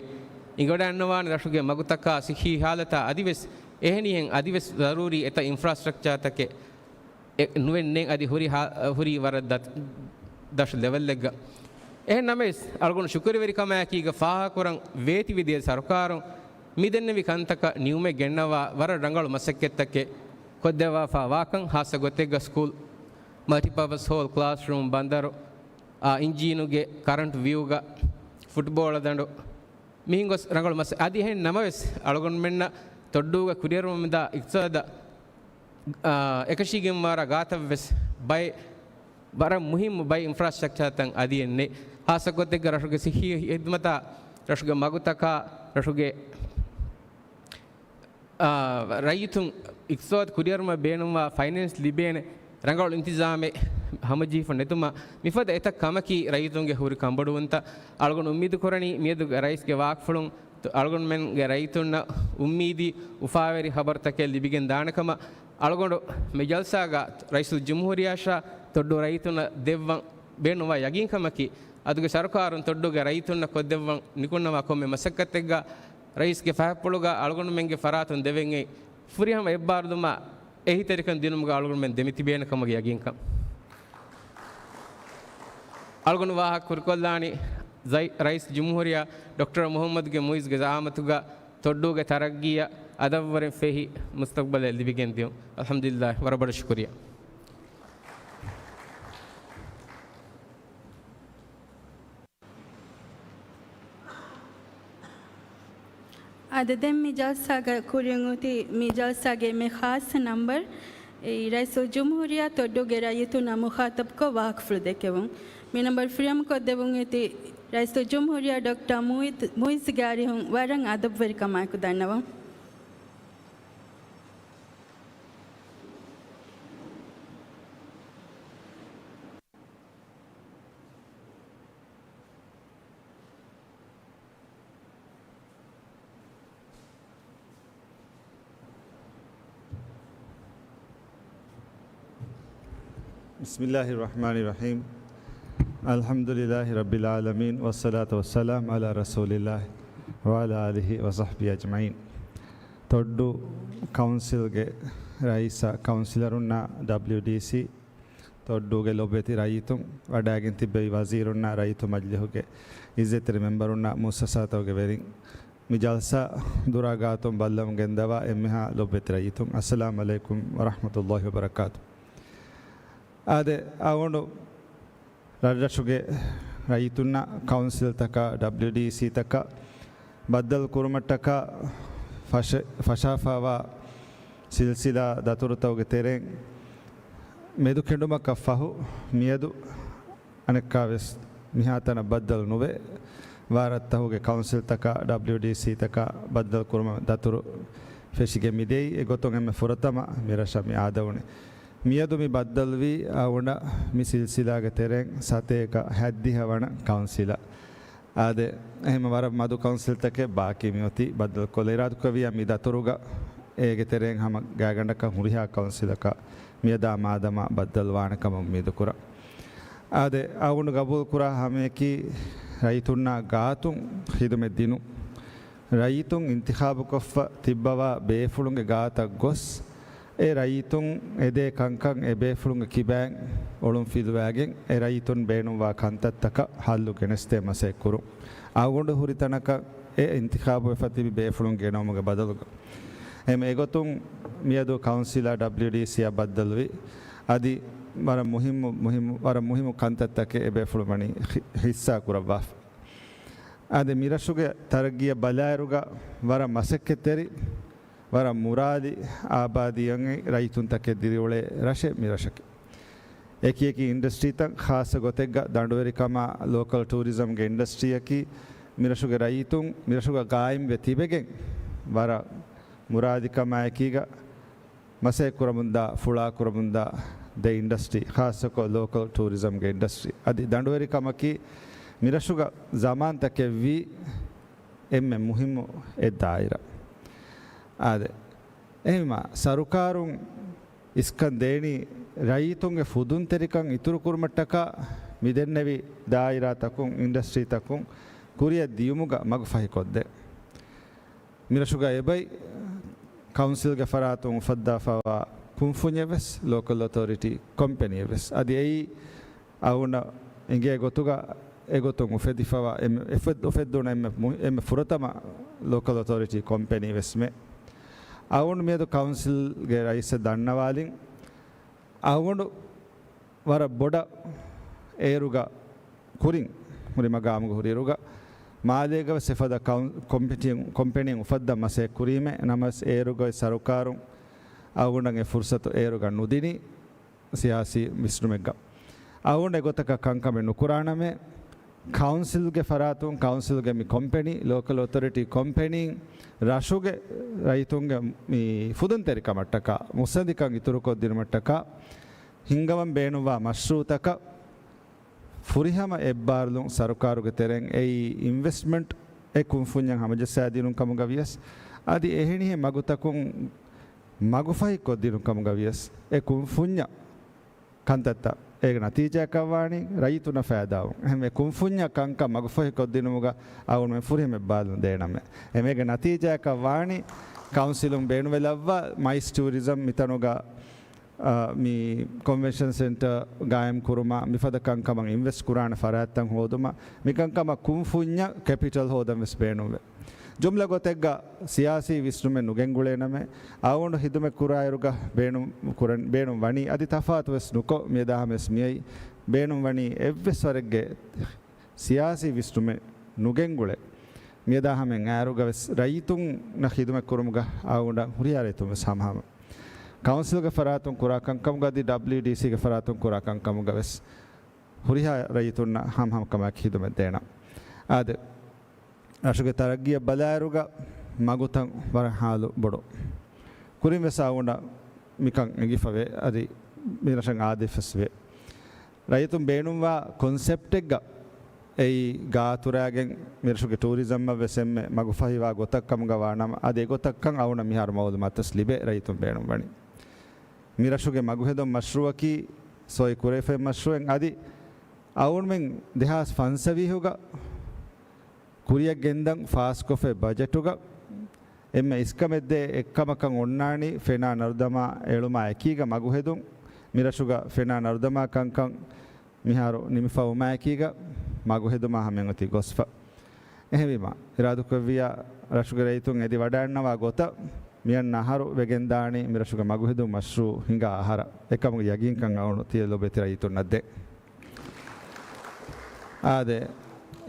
އިނގިވަޑައިގަންނަވާނެ ރަށުގެ މަގުތަކާ ސިއްހީ ހާލަތާ އަދިވެސް އެހެނިހެން އަދިވެސް ޒަރޫރީ އެތައް އިންފްރާސްޓްރަކްޗާތަކެއް އެ ނުވެންނެއް އަދި ހުރި ހާ-، ހުރީ ވަރަށް ދަ-، ދަށު ލެވެލްއެއްގަ. އެހެން ނަމަވެސް، އަޅުގަނޑު ޝުކުރުވެރިކަމާއެކީގަ ފާހަގަކުރަން ވޭތިވެދިޔަ ސަރުކާރުން މިދެންނެވި ކަންތަކަށް ނިއުމެއް ގެންނަވާ ވަރަށް ރަނގަޅު މަސައްކަތްތަކެއް ކޮށްދެއްވާފަ ވާކަން، ހާއްސަ ގޮތެއްގަ ސްކޫލް، މަލްޓިޕާޕަސް ހޯލް، ކްލާސްރޫމް، ބަނދަރު، އާ، އިންޖީނުގެ ކަރަންޓް ވިއުގަ ފުޓްބޯޅަ ދަނޑު، މިހެން ގޮސް ރަނގަޅު މަސަ-، އަދި އެހެން ނަމަވެސް، އަޅުގަނޑުމެންނަށް ތޮއްޑޫގަ ކުރިއެރުމުންދާ އިޤްތިޞާދަށް، އާ، އެކަށީގެންވާރާ ގާތަށްވެސް ބައެއް ވަރަށް މުހިއްމު ބައެއް އިންފްރާސްޓްރަކްޗާތައް އަދި އެއް ނެތް. ހާއްސަ ގޮތެއްގަ ރަށުގެ ސިއްހީ ހިދުމަތާ، ރަށުގެ މަގުތަކާ، ރަށުގެ އާ، ރައްޔިތުން އިޤްތިޞާދު ކުރިއެރުމަށް ބޭނުންވާ ފައިނޭންސް ލިބޭނެ ރަނގަޅު އިންތިޒާމެއް ހަމަޖެހިފަ ނެތުމަށް މިފަދަ އެތައް ކަމަކީ ރައްޔިތުންގެ ހުރި ކަންބޮޑުވުންތައް. އަޅުގަނޑު އުއްމީދު ކުރަނީ މިއަދު ރައީސްގެ ވާހަކަފުޅުން އަޅުގަނޑުމެންގެ ރައްޔިތުންނަށް އުއްމީދީ އުފާވެރި ޚަބަރުތަކެއް ލިބިގެން ދާނެ ކަމަށް. އަޅުގަނޑު މި ޖަލްސާގަ ރައީސުލްޖުމްހޫރިއްޔާއަށާ ތޮއްޑޫ ރައްޔިތުންނަށް ދެއްވަން ބޭނުންވާ ޔަގީންކަމަކީ، އަދުގެ ސަރުކާރުން ތޮއްޑޫގެ ރައްޔިތުންނަށް ކޮށްދެއްވަން ނިކުންނަވާ ކޮންމެ މަސައްކަތެއްގަ ރައީސްގެ ފަހަތްޕުޅުގަ އަޅުގަނޑުމެންގެ ފަރާތުން ދެވެން އެ ފުރިހަމަ އެއްބާރުލުމާ އެހީތެރިކަން ދިނުމުގަ އަޅުގަނޑުމެން ދެމިތިބޭނެ ކަމުގެ ޔަގީންކަން. އަޅުގަނޑު ވާހަކަ ކުރިކޮށްލާނީ ޒައި-، ރައީސް ޖުމްހޫރިއްޔާ ޑޮކްޓަރ މުޙައްމަދުގެ މުޢިއްޒުގެ ޒަޢާމަތުގަ ތޮއްޑޫގެ ތަރައްގީއަށް އަދަށްވުރެން ފެހި މުސްތަޤްބަލެއް ލިބިގެން ދިޔުން. އަލްޙަމްދުލިއްލާހް، ވަރަށް ބޮޑަށް ޝުކުރިއްޔާ. އަދި ދެން މި ޖަލްސާގަ ކުރިޔަށް އޮތީ މި ޖަލްސާގެ އެންމެ ޚާއްޞަ ނަންބަރު، އެއީ ރައީސުލްޖުމްހޫރިއްޔާ ތޮއްޑޫގެ ރައްޔިތުންނާ މުޚާޠަބުކޮށް ވާހަކަފުޅު ދެއްކެވުން. މި ނަންބަރު ފުރިހަމަކޮށްދެއްވުން އޮތީ ރައީސުލްޖުމްހޫރިއްޔާ ޑޮކްޓަރ މުއިއްޒު، މުއިއްޒުގެ އަރިހުން ވަރަށް އަދަބުވެރިކަމާއެކު ދަންނަވަން. بسم الله الرحمن الرحيم. الحمد لله رب العالمين، والصلاة والسلام على رسول الله وعلى آله وصحبه أجمعين. ތޮއްޑޫ ކައުންސިލްގެ ރައީސާ، ކައުންސިލަރުންނާ، ޑަބްލިޔުޑީސީ، ތޮއްޑޫގެ ލޮބުވެތި ރައްޔިތުން، ވަޑައިގެން ތިއްބެވި ވަޒީރުންނާ، ރައްޔިތު މަޖިލިހުގެ އިއްޒަތްތެރި މެމްބަރުންނާ، މުއައްސަސާތަކުގެ ވެރިން، މި ޖަލްސާ ދުރާ ގާތުން ބައްލަވަން ގެންދަވާ އެންމެހާ ލޮބުވެތި ރައްޔިތުން، އައްސަލާމު ޢަލައިކުމް ވަރަޙްމަތުﷲި ވަބަރަކާތު. އާދެ، އަޅުގަނޑު ރަށްރަށުގެ ރައްޔިތުންނަށް ކައުންސިލްތަކާ، ޑަބްލިޔުޑީސީތަކާ ބައްދަލު ކުރުމަށްޓަކާ ފަށަ-، ފަށާފައިވާ ސިލްސިލާ ދަތުރުތަކުގެ ތެރެއިން މެދުކެނޑުމަކަށް ފަހު، މިއަދު އަނެއްކާވެސް މިހާތަނަށް ބައްދަލު ނުވެ، ވާ ރަށްތަކުގެ ކައުންސިލްތަކާ، ޑަބްލިޔުޑީސީތަކާ ބައްދަލު ކުރުމަށް ދަތުރު ފެށިގެން މިދިޔައީ. އެގޮތުން އެންމެ ފުރަތަމަ މި ރަށަށް މި އާދަވުނީ. މިއަދު މި ބައްދަލުވީ އަޅުގަނޑަށް މި ސިލްސިލާގެ ތެރެއިން ސަތޭކަ ހަތްދިހަ ވަނަ ކައުންސިލަށް. އާދެ، އެހެން ވަރަށް މަދު ކައުންސިލްތަކެއް ބާކީ މިއޮތީ ބައްދަލުކޮށްލަން. އިރާދަކުރެއްވިއްޔާ މި ދަތުރުގަ އޭގެ ތެރެއިން ހަމަ ގާތްގަނޑަކަށް ހުރިހާ ކައުންސިލަކަށް މިއަދާ މާދަމާ ބައްދަލުވާނެ ކަމަށް އުއްމީދުކުރަން. އާދެ، އަޅުގަނޑު ގަބޫލުކުރާ ހަމަޔަކީ ރައްޔިތުންނާ ގާތުން ޚިދުމަތް ދިނުން. ރައްޔިތުން އިންތިޚާބުކޮށްފަ ތިއްބަވާ ބޭފުޅުންގެ ގާތަށް ގޮސް، އެ ރައްޔިތުން އެދޭ ކަންކަން އެ ބޭފުޅުންގެ ކިބައިން އޮޅުން ފިލުވާގެން، އެ ރައްޔިތުން ބޭނުންވާ ކަންތައްތަކަށް ހައްލު ގެނެސްދޭ މަސައްކަތް ކުރުން. އަޅުގަނޑު ހުރި ތަނަކަށް އެ އިންތިޚާބުވެފަ ތިބި ބޭފުޅުން ގެނައުމުގެ ބަދަލުގަ. އެހެން އެގޮތުން މިއަދު ކައުންސިލާ ޑަބްލިޔުޑީސީއާ ބައްދަލުވި، އަދި ވަރަށް މުހިއްމު، މުހިއްމު، ވަރަށް މުހިއްމު ކަންތައްތަކެއް އެ ބޭފުޅުން ވަނީ ހި-، ހިއްސާ ކުރައްވާފަ. އަދި މިރަށުގެ ތަރައްގީއަށް ބަލާއިރުގަ ވަރަށް މަސައްކަތްތެރި، ވަރަށް މުރާލި އާބާދީއަށް ރައްޔިތުންތަކެއް ދިރިއުޅޭ ރަށެއް މި ރަށަކީ. އެކި އެކި އިންޑަސްޓްރީތައް، ޚާއްޞަ ގޮތެއްގަ ދަނޑުވެރިކަމާ ލޯކަލް ޓޫރިޒަމްގެ އިންޑަސްޓްރީއަކީ، މިރަށުގެ ރައްޔިތުން މިރަށުގަ ގާއިމްވެ ތިބެގެން ވަރަށް މުރާލިކަމާއެކީގަ މަސައްކަތްކުރަމުންދާ، ފުޅާކުރަމުންދާ ދެ އިންޑަސްޓްރީ، ޚާއްޞަކޮށް ލޯކަލް ޓޫރިޒަމްގެ އިންޑަސްޓްރީ. އަދި ދަނޑުވެރިކަމަކީ މިރަށުގަ ޒަމާންތަކެއްވީ އެންމެ މުހިއްމު އެއް ދާއިރާ. އާދެ، އެހެންވީމާ، ސަރުކާރުން އިސްކަން ދޭނީ ރައްޔިތުންގެ ފުދުންތެރިކަން އިތުރުކުރުމަށްޓަކާ މިދެންނެވި ދާއިރާތަކުން، އިންޑަސްޓްރީތަކުން ކުރިއަށް ދިޔުމުގަ މަގުފަހިކޮށްދޭ. މިރަށުގަ އެބައި ކައުންސިލްގެ ފަރާތުން އުފައްދާފައިވާ ކުންފުންޏެއްވެސް، ލޯކަލް އޮތޯރިޓީ ކޮމްޕެނީއެއްވެސް. އަދި އެއީ އަޅުގަނޑަށް އެނގޭ ގޮތުގަ އެގޮތުން އުފެދިފައިވާ އެންމެ އުފެދް-، އުފެއްދުނު އެންމެ މު-، އެންމެ ފުރަތަމަ ލޯކަލް އޮތޯރިޓީ ކޮމްޕެނީވެސްމެ. އަޅުގަނޑު މިއަދު ކައުންސިލްގެ ރައީސަށް ދަންނަވާލިން. އަޅުގަނޑު ވަރަށް ބޮޑަށް އޭރުގަ ކުރިން ހުރި މަގާމުގަ ހުރިއިރުގަ މާލޭގަވެސް އެފަދަ ކައުން-، ކޮމްޕެޓި-، ކޮމްޕެނީ އުފައްދަން މަސައްކަތް ކުރީމޭ. ނަމަވެސް އޭރުގައި ސަރުކާރުން އަޅުގަނޑަށް އެ ފުރުސަތު އޭރުގަ ނުދިނީ ސިޔާސީ ވިސްނުމެއްގަ. އަޅުގަނޑު އެގޮތަކަށް ކަންކަމެއް ނުކުރާނަމޭ. ކައުންސިލްގެ ފަރާތުން، ކައުންސިލްގެ މި ކޮމްޕެނީ، ލޯކަލް އޮތޯރިޓީ ކޮމްޕެނީން ރަށުގެ ރައްޔިތުންގެ މި ފުދުންތެރިކަމަށްޓަކާ، މުއްސަނދިކަން އިތުރުކޮށްދިނުމަށްޓަކާ ހިންގަވަން ބޭނުންވާ މަޝްރޫއުތަކަށް ފުރިހަމަ އެއްބާރުލުން ސަރުކާރުގެ ތެރެއިން އެއީ އިންވެސްޓްމަންޓް އެ ކުންފުންޏަށް ހަމަޖައްސާދިނުން ކަމުގަ ވިޔަސް، އަދި އެހެނިހެން މަގުތަކުން މަގުފަހިކޮށްދިނުން ކަމުގަ ވިޔަސް، އެ ކުންފުންޏަށް ކަންތައްތައް އޭގެ ނަތީޖާއަކަށް ވާނީ ރައްޔިތުންނަށް ފައިދާވުން. އެހެންވެ، ކުންފުންޏަށް ކަންކަން މަގުފަހިކޮށްދިނުމުގަ އަޅުގަނޑުމެން ފުރިހަމަ އެއްބާރުލުން ދޭނަމޭ. އެމީގެ ނަތީޖާއަކަށް ވާނީ ކައުންސިލުން ބޭނުންވެލައްވާ މައިސް ޓޫރިޒަމް މިތަނުގަ އާ، މި ކޮންވެންޝަން ސެންޓަރ ގާއިމް ކުރުމާ، މިފަދަ ކަންކަމަށް އިންވެސްޓް ކުރާނެ ފަރާތްތައް ހޯދުމަށް، މިކަންކަމަށް ކުންފުންޏަށް ކެޕިޓަލް ހޯދަން ވެސް ބޭނުންވޭ. ޖުމްލަ ގޮތެއްގަ ސިޔާސީ ވިސްނުމެއް ނުގެންގުޅޭނަމޭ، އަޅުގަނޑު ހިދުމަތް ކުރާއިރުގަ ބޭނުން ކުރަން، ބޭނުން ވަނީ، އަދި ތަފާތު ވެސް ނުކޮށް، މިއަދާ ހަމަވެސް މިއައީ، ބޭނުން ވަނީ އެއްވެސް ވަރެއްގެ ސިޔާސީ ވިސްނުމެއް ނުގެންގުޅޭ މިއަދާ ހަމައިން އާރުގަ ވެސް ރައްޔިތުންނަށް ޚިދުމަތް ކުރުމުގަ އަޅުގަނޑަށް ހުރިހާ ރައްޔިތުން ވެސް ހަމަހަމަ ކައުންސިލްގެ ފަރާތުން ކުރާ ކަންކަމުގަ އަދި ޑަބްލިއުޑީސީގެ ފަރާތުން ކުރާ ކަންކަމުގަ ވެސް ހުރިހާ ރައްޔިތުންނަށް ހަމަހަމަކަމާއެކީ ޚިދުމަތް ދޭނަން. އާދެ، ރަށުގެ ތަރައްގީއަށް ބަލާއިރުގަ މަގުތައް ވަރަށް ހާލު ބޮޑު. ކުރިން ވެސް އަޅުގަނޑަށް މިކަން އެނގިފަވޭ، އަދި މި ރަށަށް އާދެފަސްވޭ. ރައްޔިތުން ބޭނުންވާ ކޮންސެޕްޓެއްގަ އެއީ ގާތުރާގެން މިރަށުގެ ޓޫރިޒަމަށް ވެސް އެންމެ މަގުފަހިވާ ގޮތަށް ކަމުގަ ވާނަމަ، އަދި އެގޮތަށްކަން އަޅުގަނޑަށް މިހާރު މައުލޫމާތު ވެސް ލިބޭ ރައްޔިތުން ބޭނުންވަނީ. މިރަށުގެ މަގުހެދުން މަޝްރޫއަކީ ސޮއި ކުރެވިފައި މަޝްރޫއެއް އަދި އަޅުގަނޑުމެން ދެހާސް ފަންސަވީހުގަ ކުރިއަށް ގެންދަން ފާސްކޮށްފައި ބަޖެޓުގަ އެންމެ އިސްކަމެއްދޭ އެއްކަމަކަށް އޮންނާނީ ފެނާ ނަރުދަމާ އެޅުމާ އެކީގަ މަގުހެދުން. މިރަށުގަ ފެނާ ނަރުދަމާ ކަންކަން މިހާރު ނިމިފަ އޮމާއެކީގަ މަގުހެދުމާ ހަމައިން އޮތީ ގޮސްފަ. އެހެންވީމަ، އިރާދުކުރެއްވިއްޔާ ރަށުގެ ރައްޔިތުން އެދި ވަޑައަންނަވާ ގޮތަށް މިއަންނަ އަހަރު ވެގެންދާނީ މިރަށުގެ މަގުހެދުން މަޝްރޫއު ހިނގާ އަހަރަށް. އެކަމުގެ ޔަގީންކަން އަޅުގަނޑު ތިޔަ ލޮބުވެތި ރައްޔިތުންނަށް ދޭ. އާދެ،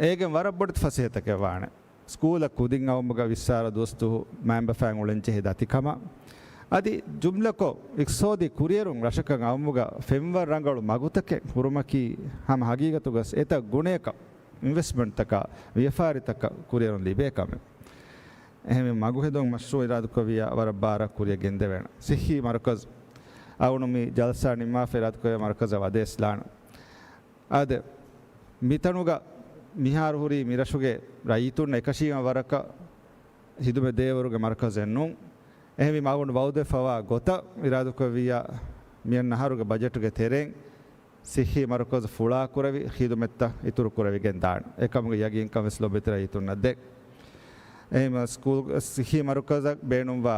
އޭގެން ވަރަށް ބޮޑެތި ފަސޭހަތަކެއް ވާނެ. ސްކޫލަށް ކުދިން އައުމުގަ ވިއްސާރަ ދުވަސްދުވަހު މައިންބަފައިން އުޅެންޖެހޭ ދަތިކަމަށް އަދި ޖުމްލަކޮށް އިޤްތިޞާދީ ކުރިއެރުން ރަށަކަށް އައުމުގަ ފެންވަރު ރަނގަޅު މަގުތަކެއް ހުރުމަކީ ހަމަ ހަގީގަތުގަސް އެތައް ގުނަޔަކަށް އިންވެސްޓްމަންޓްތަކާ ވިޔަފާރިތަކަށް ކުރިއެރުން ލިބޭ ކަމެއް. އެހެންވެ، މަގުހެދުން މަޝްރޫޢު އިރާދުކޮށްވިޔާ ވަރަށް ބާރަށް ކުރިއަށް ގެންދެވޭނެ. ޞިއްޙީ މަރުކަޒު، އަޅުގަނޑު މި ޖަލްސާ ނިންމާފަ އިރާދުކޮށް މަރުކަޒަށް ވަދެސްލާނެ. އާދެ، މިތަނުގަ މިހާރު ހުރީ މިރަށުގެ ރައްޔިތުންނަށް އެކަށީގެން ވަރަކަށް ޚިދުމަތް ދޭވަރުގެ މަރުކަޒެއް ނޫން. އެހެންވީމަ އަޅުގަނޑު ވައުދެއްފަވާ ގޮތަށް އިރާދުކޮށްވިއްޔާ މިއަންނަ އަހަރުގެ ބަޖެޓުގެ ތެރެއިން ސިއްހީ މަރުކަޒު ފުޅާކުރެވި ޚިދުމަތްތައް އިތުރު ކުރެވިގެން ދާން. އެކަމުގެ ޔަގީންކަން ވެސް ލޮބުވެތި ރައްޔިތުންނަށް ދޭ. އެހެންވީމަ ސްކޫލް ސިއްހީ މަރުކަޒަށް ބޭނުންވާ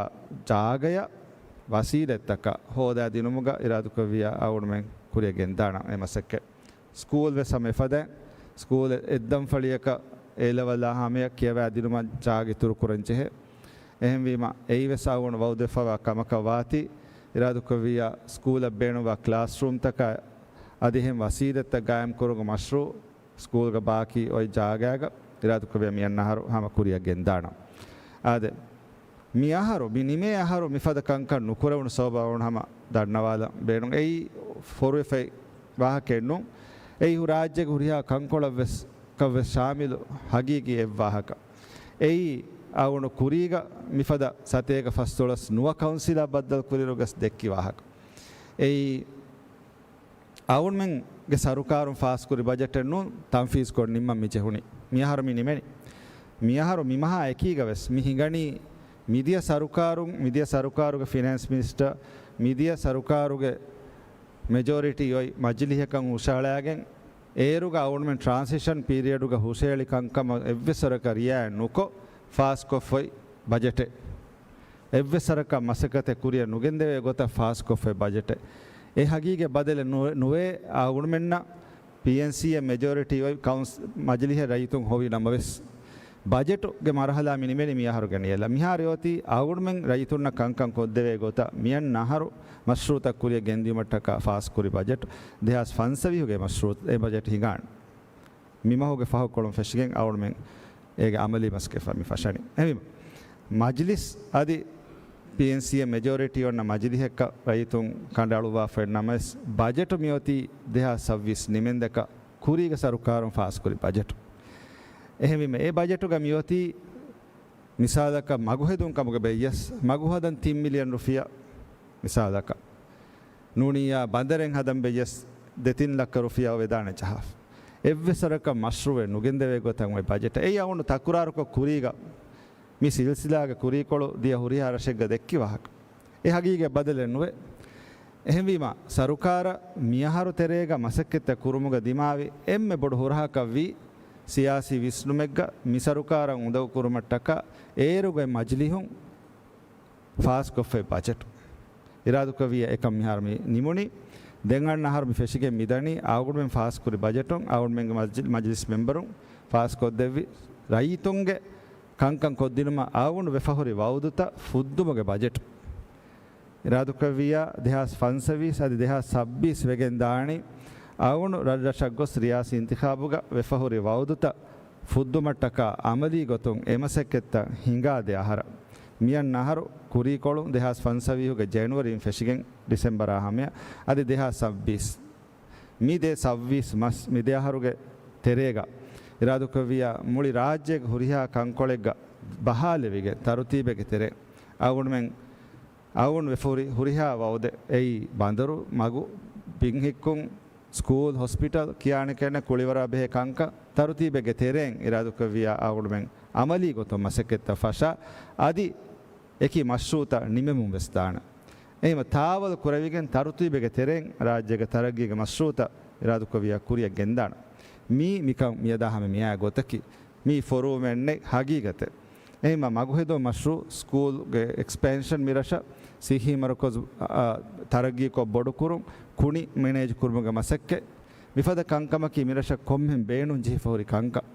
ޖާގަޔަށް ވަސީލަތްތަކަށް ހޯދާދިނުމުގަ އިރާދުކޮށްވިއްޔާ އަޅުގަނޑުމެން ކުރިއަށް ގެންދާނަން އެ މަސައްކަތް. ސްކޫލް ވެސް ހަމަ އެފަދައިން، ސްކޫލް އެއްދަންފަޅިއަކަށް އޭ ލެވެލްއާ ހަމަޔަށް ކިޔަވާދިނުމަށް ޖާގަ އިތުރު ކުރަން ޖެހޭ. އެހެންވީމަ، އެއީ ވެސް އަޅުގަނޑު ވައުދެއްފަވާ ކަމަކަށް ވާތީ، އިރާދުކޮށްވިއްޔާ ސްކޫލަށް ބޭނުންވާ ކްލާސްރޫމްތަކާ އަދި އެހެން ވަސީލަތްތައް ގާއިމްކުރުމުގެ މަޝްރޫޢު ސްކޫލްގެ ބާކީ އޮތް ޖާގާގަ އިރާދުކޮށްވިއްޔާ މިއަންނަ އަހަރު ހަމަ ކުރިއަށް ގެންދާނަން. އާދެ، މި އަހަރު، މި ނިމޭ އަހަރު މިފަދަ ކަންކަން ނުކުރެވުނު ސަބަބަށް އަޅުގަނޑު ހަމަ ދަންނަވާލަން ބޭނުން. އެއީ ފޮރުވެފައި ވާހަކައެއް ނޫން. އެއީ ރާއްޖޭގެ ހުރިހާ ކަންކޮޅަށްވެސް، ކަށްވެސް ޝާމިލު ހަގީގީ އެއް ވާހަކަ. އެއީ އަޅުގަނޑު ކުރީގަ މިފަދަ ސަތޭކަ ފަސްދޮޅަސް ނުވަ ކައުންސިލާ ބައްދަލުކުރިއިރުގަސް ދެއްކި ވާހަކަ. އެއީ އަޅުގަނޑުމެންގެ ސަރުކާރުން ފާސްކުރި ބަޖެޓެއް ނޫން، ތަންފީޒްކޮށް ނިންމަން މި ޖެހުނީ. މިއަހަރު މި ނިމެނީ. މިއަހަރު މިމަހާ އެކީގަ ވެސް މި ހިނގަނީ މިދިޔަ ސަރުކާރުން، މިދިޔަ ސަރުކާރުގެ ފިނޭންސް މިނިސްޓަރ، މިދިޔަ ސަރުކާރުގެ މެޖޯރިޓީ އޮތް މަޖިލިހަކަށް ހުށަހަޅާގެން، އޭރުގަ އަޅުގަނޑުމެން ޓްރާންސިޝަން ޕީރިއަޑުގަ ހުށަހެޅި ކަންކަމަށް އެއްވެސް ވަރަކަށް ރިއާޔަތް ނުކޮށް ފާސްކޮށްފައި ބަޖެޓެއް. އެއްވެސް ވަރަކަށް މަސައްކަތެއް ކުރިއަށް ނުގެންދެވޭ ގޮތަށް ފާސްކޮށްފައި ބަޖެޓެއް. އެ ހަގީގަތް ބަދަލެއް ނުވެ، ނުވޭ އަޅުގަނޑުމެންނަށް ޕީއެންސީއެއް މެޖޯރިޓީ އޮތް ކައުންސް، މަޖިލިހެއް ރައްޔިތުން ހޮވި ނަމަވެސް، ބަޖެޓުގެ މަރުހަލާ މި ނިމެނީ މި އަހަރުގެ ނިޔަލަށް. މިހާރު އޮތީ އަޅުގަނޑުމެން ރައްޔިތުންނަށް ކަންކަން ކޮށްދެވޭ ގޮތަށް މިއަންނަ އަހަރު މަޝްރޫޢުތައް ކުރިއަށް ގެންދިޔުމަށްޓަކާ ފާސްކުރި ބަޖެޓު. ދެހާސް ފަންސަވީހުގެ މަޝްރޫޢު އެ ބަޖެޓް ހިނގާނެ. މި މަހުގެ ފަހު ކޮޅުން ފެށިގެން އަޅުގަނޑުމެން އޭގެ އަމަލީ މަސައްކަތް މި ފަށަނީ. އެހެންވީމަ، މަޖިލިސް އަދި ޕީއެންސީއެއް މެޖޯރިޓީ އޮންނަ މަޖިލިހެއްކަށް ރައްޔިތުން ކަނޑައަޅުއްވާފައި ނަމަވެސް، ބަޖެޓު މިއޮތީ ދެހާސް ސައްބީސް ނިމެންދަކަށް ކުރީގެ ސަރުކާރުން ފާސްކުރި ބަޖެޓު. އެހެންވީމަ، އެ ބަޖެޓުގަ މިއޮތީ މިސާލަކަށް މަގުހެދުން ކަމުގަ ބެއްޔަސް މަގު ހަދަން ތިން މިލިއަން ރުފިޔާ މިސާލަކަށް. ނޫނިއްޔާ ބަނދަރެއް ހަދަން ބެއްޔަސް ދެތިން ލައްކަ ރުފިޔާ ވެދާނެ ޖަހާފަ. އެއްވެސް ވަރަކަށް މަޝްރޫއެއް ނުގެންދެވޭ ގޮތަށް އޮތް ބަޖެޓެއް. އެއީ އަޅުގަނޑު ތަކުރާރުކޮށް ކުރީގަ މި ސިލްސިލާގެ ކުރީކޮޅު ދިޔަ ހުރިހާ ރަށެއްގަ ދެއްކި ވާހަކަ. އެ ހަގީގަތް ބަދަލެއް ނުވޭ. އެހެންވީމަ، ސަރުކާރަށް މިއަހަރު ތެރޭގަ މަސައްކަތްތައް ކުރުމުގަ ދިމާވި އެންމެ ބޮޑު ހުރަހަކަށްވީ ސިޔާސީ ވިސްނުމެއްގަ މި ސަރުކާރަށް އުނދަގޫ ކުރުމަށްޓަކާ އޭރުގެ މަޖިލިހުން ފާސްކޮށްފައި ބަޖެޓު. އިރާދުކޮށްވިއްޔާ އެކަން މިހާރު މި ނިމުނީ. ދެން އަންނަ އަހަރު މި ފެށިގެން މިދަނީ އަޅުގަނޑުމެން ފާސްކުރި ބަޖެޓުން، އަޅުގަނޑުމެންގެ މަޖި-، މަޖިލިސް މެމްބަރުން ފާސްކޮށްދެއްވި ރައްޔިތުންގެ ކަންކަން ކޮށްދިނުމަށް އަޅުގަނޑު ވެފަހުރި ވައުދުތައް ފުއްދުމުގެ ބަޖެޓު. އިރާދުކޮށްވިއްޔާ ދެހާސް ފަންސަވީސް އަދި ދެހާސް ސައްބީސް ވެގެން ދާނީ އަޅުގަނޑު ރަށްރަށަށް ގޮސް ރިޔާސީ އިންތިޚާބުގަ ވެފަހުރި ވައުދުތައް ފުއްދުމަށްޓަކާ އަމަލީ ގޮތުން އެ މަސައްކަތްތައް ހިނގާދޭ އަހަރަށް. މިއަންނަ އަހަރު ކުރީކޮޅުން ދެހާސް ފަންސަވީހުގެ ޖެނުއަރީން ފެށިގެން ޑިސެމްބަރާ ހަމަޔަށް އަދި ދެހާސް ސައްބީސް. މި ދެ ސައްބީސް މަސް މި ދެ އަހަރުގެ ތެރޭގަ އިރާދުކުރެއްވިއްޔާ މުޅި ރާއްޖޭގެ ހުރިހާ ކަންކޮޅެއްގަ ބަހާލެވިގެން ތަރުތީބެއްގެ ތެރޭ އަޅުގަނޑުމެން އަޅުގަނޑު ވެފަހުރި ހުރިހާ ވައުދެއް އެއީ ބަނދަރު، މަގު، ބިން ހިއްކުން، ސްކޫލް، ހޮސްޕިޓަލް ކިޔާނެ ކެނެ ކުޅިވަރާ ބެހޭ ކަންކަން ތަރުތީބެއްގެ ތެރެއިން އިރާދުކުރެއްވިއްޔާ އަޅުގަނޑުމެން އަމަލީ ގޮތުން މަސައްކަތްތައް ފަށާ އަދި އެކި މަޝްރޫއުތައް ނިމެމުން ވެސް ދާނެ. އެހެންވެ ތާވަލު ކުރެވިގެން ތަރުތީބެއްގެ ތެރެއިން ރާއްޖޭގެ ތަރައްގީގެ މަޝްރޫއުތައް އިރާދުކުރެއްވިއްޔާ ކުރިއަށް ގެންދާނެ. މީ މިކަން މިއަދާ ހަމަ މިއާ ގޮތަކީ. މީ ފޮރުވުމެއް ނެތް ހަގީގަތެއް. އެހެންވީމަ މަގު ހެދުމަށް މަޝްރޫއު، ސްކޫލްގެ އެކްސްޕެންޝަން މިރަށަށް ސިއްހީ މަރުކަޒު، އާ، ތަރައްގީކޮށް ބޮޑުކުރުން، ކުނި މެނޭޖް ކުރުމުގެ މަސައްކަތް، މިފަދަ ކަންކަމަކީ މިރަށަށް ކޮންމެހެން ބޭނުން ޖެހިފަ ހުރި ކަންކަން.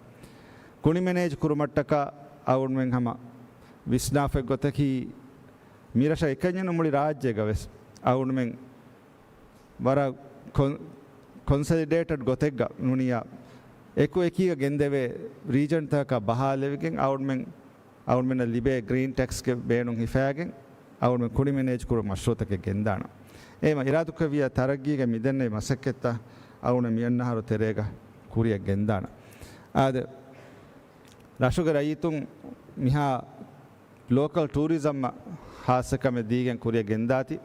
ކުނި މެނޭޖް ކުރުމަށްޓަކާ އަޅުގަނޑުމެން ހަމަ ވިސްނާފައި ގޮތަކީ، މިރަށަށް އެކަންޏެއް ނޫން މުޅި ރާއްޖޭގަ ވެސް އަޅުގަނޑުމެން ވަރަށް ކޮން-، ކޮންސޮލިޑޭޓެޑް ގޮތެއްގަ ނޫނިއްޔާ އެކު އެކީގަ ގެންދެވޭ ރީޖަންތަކަށް ބަހާލެވިގެން އަޅުގަނޑުމެން، އަޅުގަނޑުމެންނަށް ލިބޭ ގްރީން ޓެކްސްގެ ބޭނުން ހިފާގެން އަޅުގަނޑުމެން ކުނި މެނޭޖް ކުރުމުގެ މަޝްރޫއުތަކެއް ގެންދާނަން. އެހެންވީމަ އިރާދުކުރެއްވިއްޔާ ތަރައްގީގެ މިދެންނެވި މަސައްކަތްތައް އަޅުގަނޑު މިއަންނަ އަހަރު ތެރޭގަ ކުރިއަށް ގެންދާނަން. އާދެ، ރަށުގެ ރައްޔިތުން މިހާ ލޯކަލް ޓޫރިޒަމަށް ހާއްސަ ކަމެއް ދީގެން ކުރިއަށް ގެންދާތީ،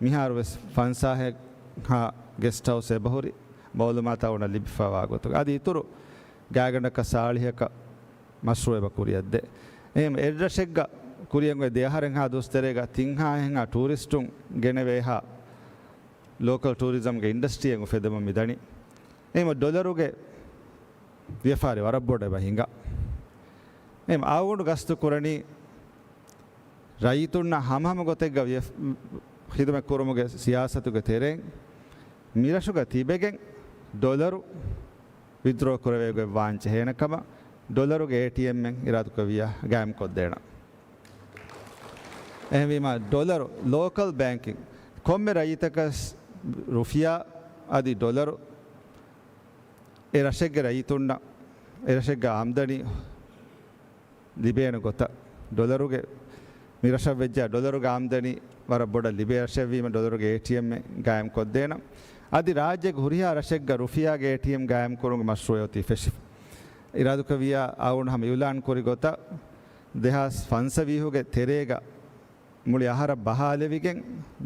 މިހާރު ވެސް ފަންސާހެއްހާ ގެސްޓް ހައުސް އެބަހުރި މައުލޫމާތު އަޅުގަނޑަށް ލިބިފައިވާ ގޮތުގަ. އަދި އިތުރު ގާތްގަނޑަކަށް ސާޅީހަކަށް މަޝްރޫއު އެބަ ކުރިއަށް ދޭ. އެހެން އެއްރަށެއްގަ ކުރިއަށް އޮތް ދެ އަހަރެއްހާ ދުވަސް ތެރޭގަ ތިން ހާހެއްހާ ޓޫރިސްޓުން ގެނެވޭހާ ލޯކަލް ޓޫރިޒަމްގެ އިންޑަސްޓްރީއެއް އުފެދެމުން މިދަނީ. އެހެންވީމަ ޑޮލަރުގެ ވިޔަފާރި ވަރަށް ބޮޑަށް އެބަ ހިނގާ. އެހެންވީމަ އަޅުގަނޑު ގަސްތު ކުރަނީ ރައްޔިތުންނަށް ހަމަހަމަ ގޮތެއްގަ ވިޔަ-، ޚިދުމަތް ކުރުމުގެ ސިޔާސަތުގެ ތެރެއިން މިރަށުގަ ތިބެގެން ޑޮލަރު ވިދްޑްރޯ ކުރެވޭ ގޮތް ވާން ޖެހޭނެ ކަމަށް ޑޮލަރުގެ އޭޓީއެމްއެއް އިރާދަކުރެއްވިއްޔާ ގާއިމްކޮށްދޭނަން. އެހެންވީމަ ޑޮލަރު ލޯކަލް ބޭންކިން ކޮންމެ ރައްޔިތަކަސް ރުފިޔާ އަދި ޑޮލަރު އެ ރަށެއްގެ ރައްޔިތުންނަށް އެ ރަށެއްގެ އާމްދަނީ ލިބޭނެ ގޮތަށް ޑޮލަރުގެ، މި ރަށަށް ވެއްޖާ ޑޮލަރުގެ އާމްދަނީ ވަރަށް ބޮޑަށް ލިބޭ ރަށެއްވީމަ ޑޮލަރުގެ އޭޓީއެމްއެއް ގާއިމްކޮށްދޭނަން. އަދި ރާއްޖޭގެ ހުރިހާ ރަށެއްގަ ރުފިޔާގެ އޭޓީއެމް ގާއިމްކުރުމުގެ މަޝްރޫއެއް އޮތީ ފެށިފަ. އިރާދަކުރެއްވިއްޔާ އަޅުގަނޑު ހަމަ އިއުލާން ކުރި ގޮތަށް ދެހާސް ފަންސަވީހުގެ ތެރޭގަ މުޅި އަހަރަށް ބަހާލެވިގެން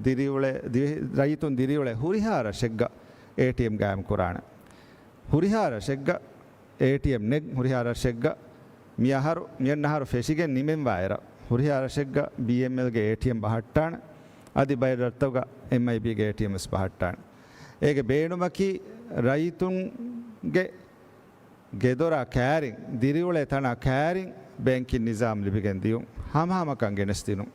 ދިރިއުޅޭ، ދިވެހި ރައްޔިތުން ދިރިއުޅޭ ހުރިހާ ރަށެއްގަ އޭޓީއެމް ގާއިމް ކުރާނެ. ހުރިހާ ރަށެއްގަ އޭޓީއެމް ނެތް ހުރިހާ ރަށެއްގަ މި އަހަރު، މިއަންނަ އަހަރު ފެށިގެން ނިމެންވާ އެރަށް ހުރިހާ ރަށެއްގަ ބީއެމްއެލްގެ އޭޓީއެމް ބަހައްޓާނެ. އަދި ބައެއް ރަށްތަކުގަ އެމްއައިބީގެ އޭޓީއެމް ވެސް ބަހައްޓާނެ. އޭގެ ބޭނުމަކީ ރައްޔިތުންގެ ގެދޮރާ ކައިރިން، ދިރިއުޅޭ ތަނާ ކައިރިން ބޭންކިން ނިޒާމް ލިބިގެން ދިޔުން، ހަމަހަމަކަން ގެނެސްދިނުން.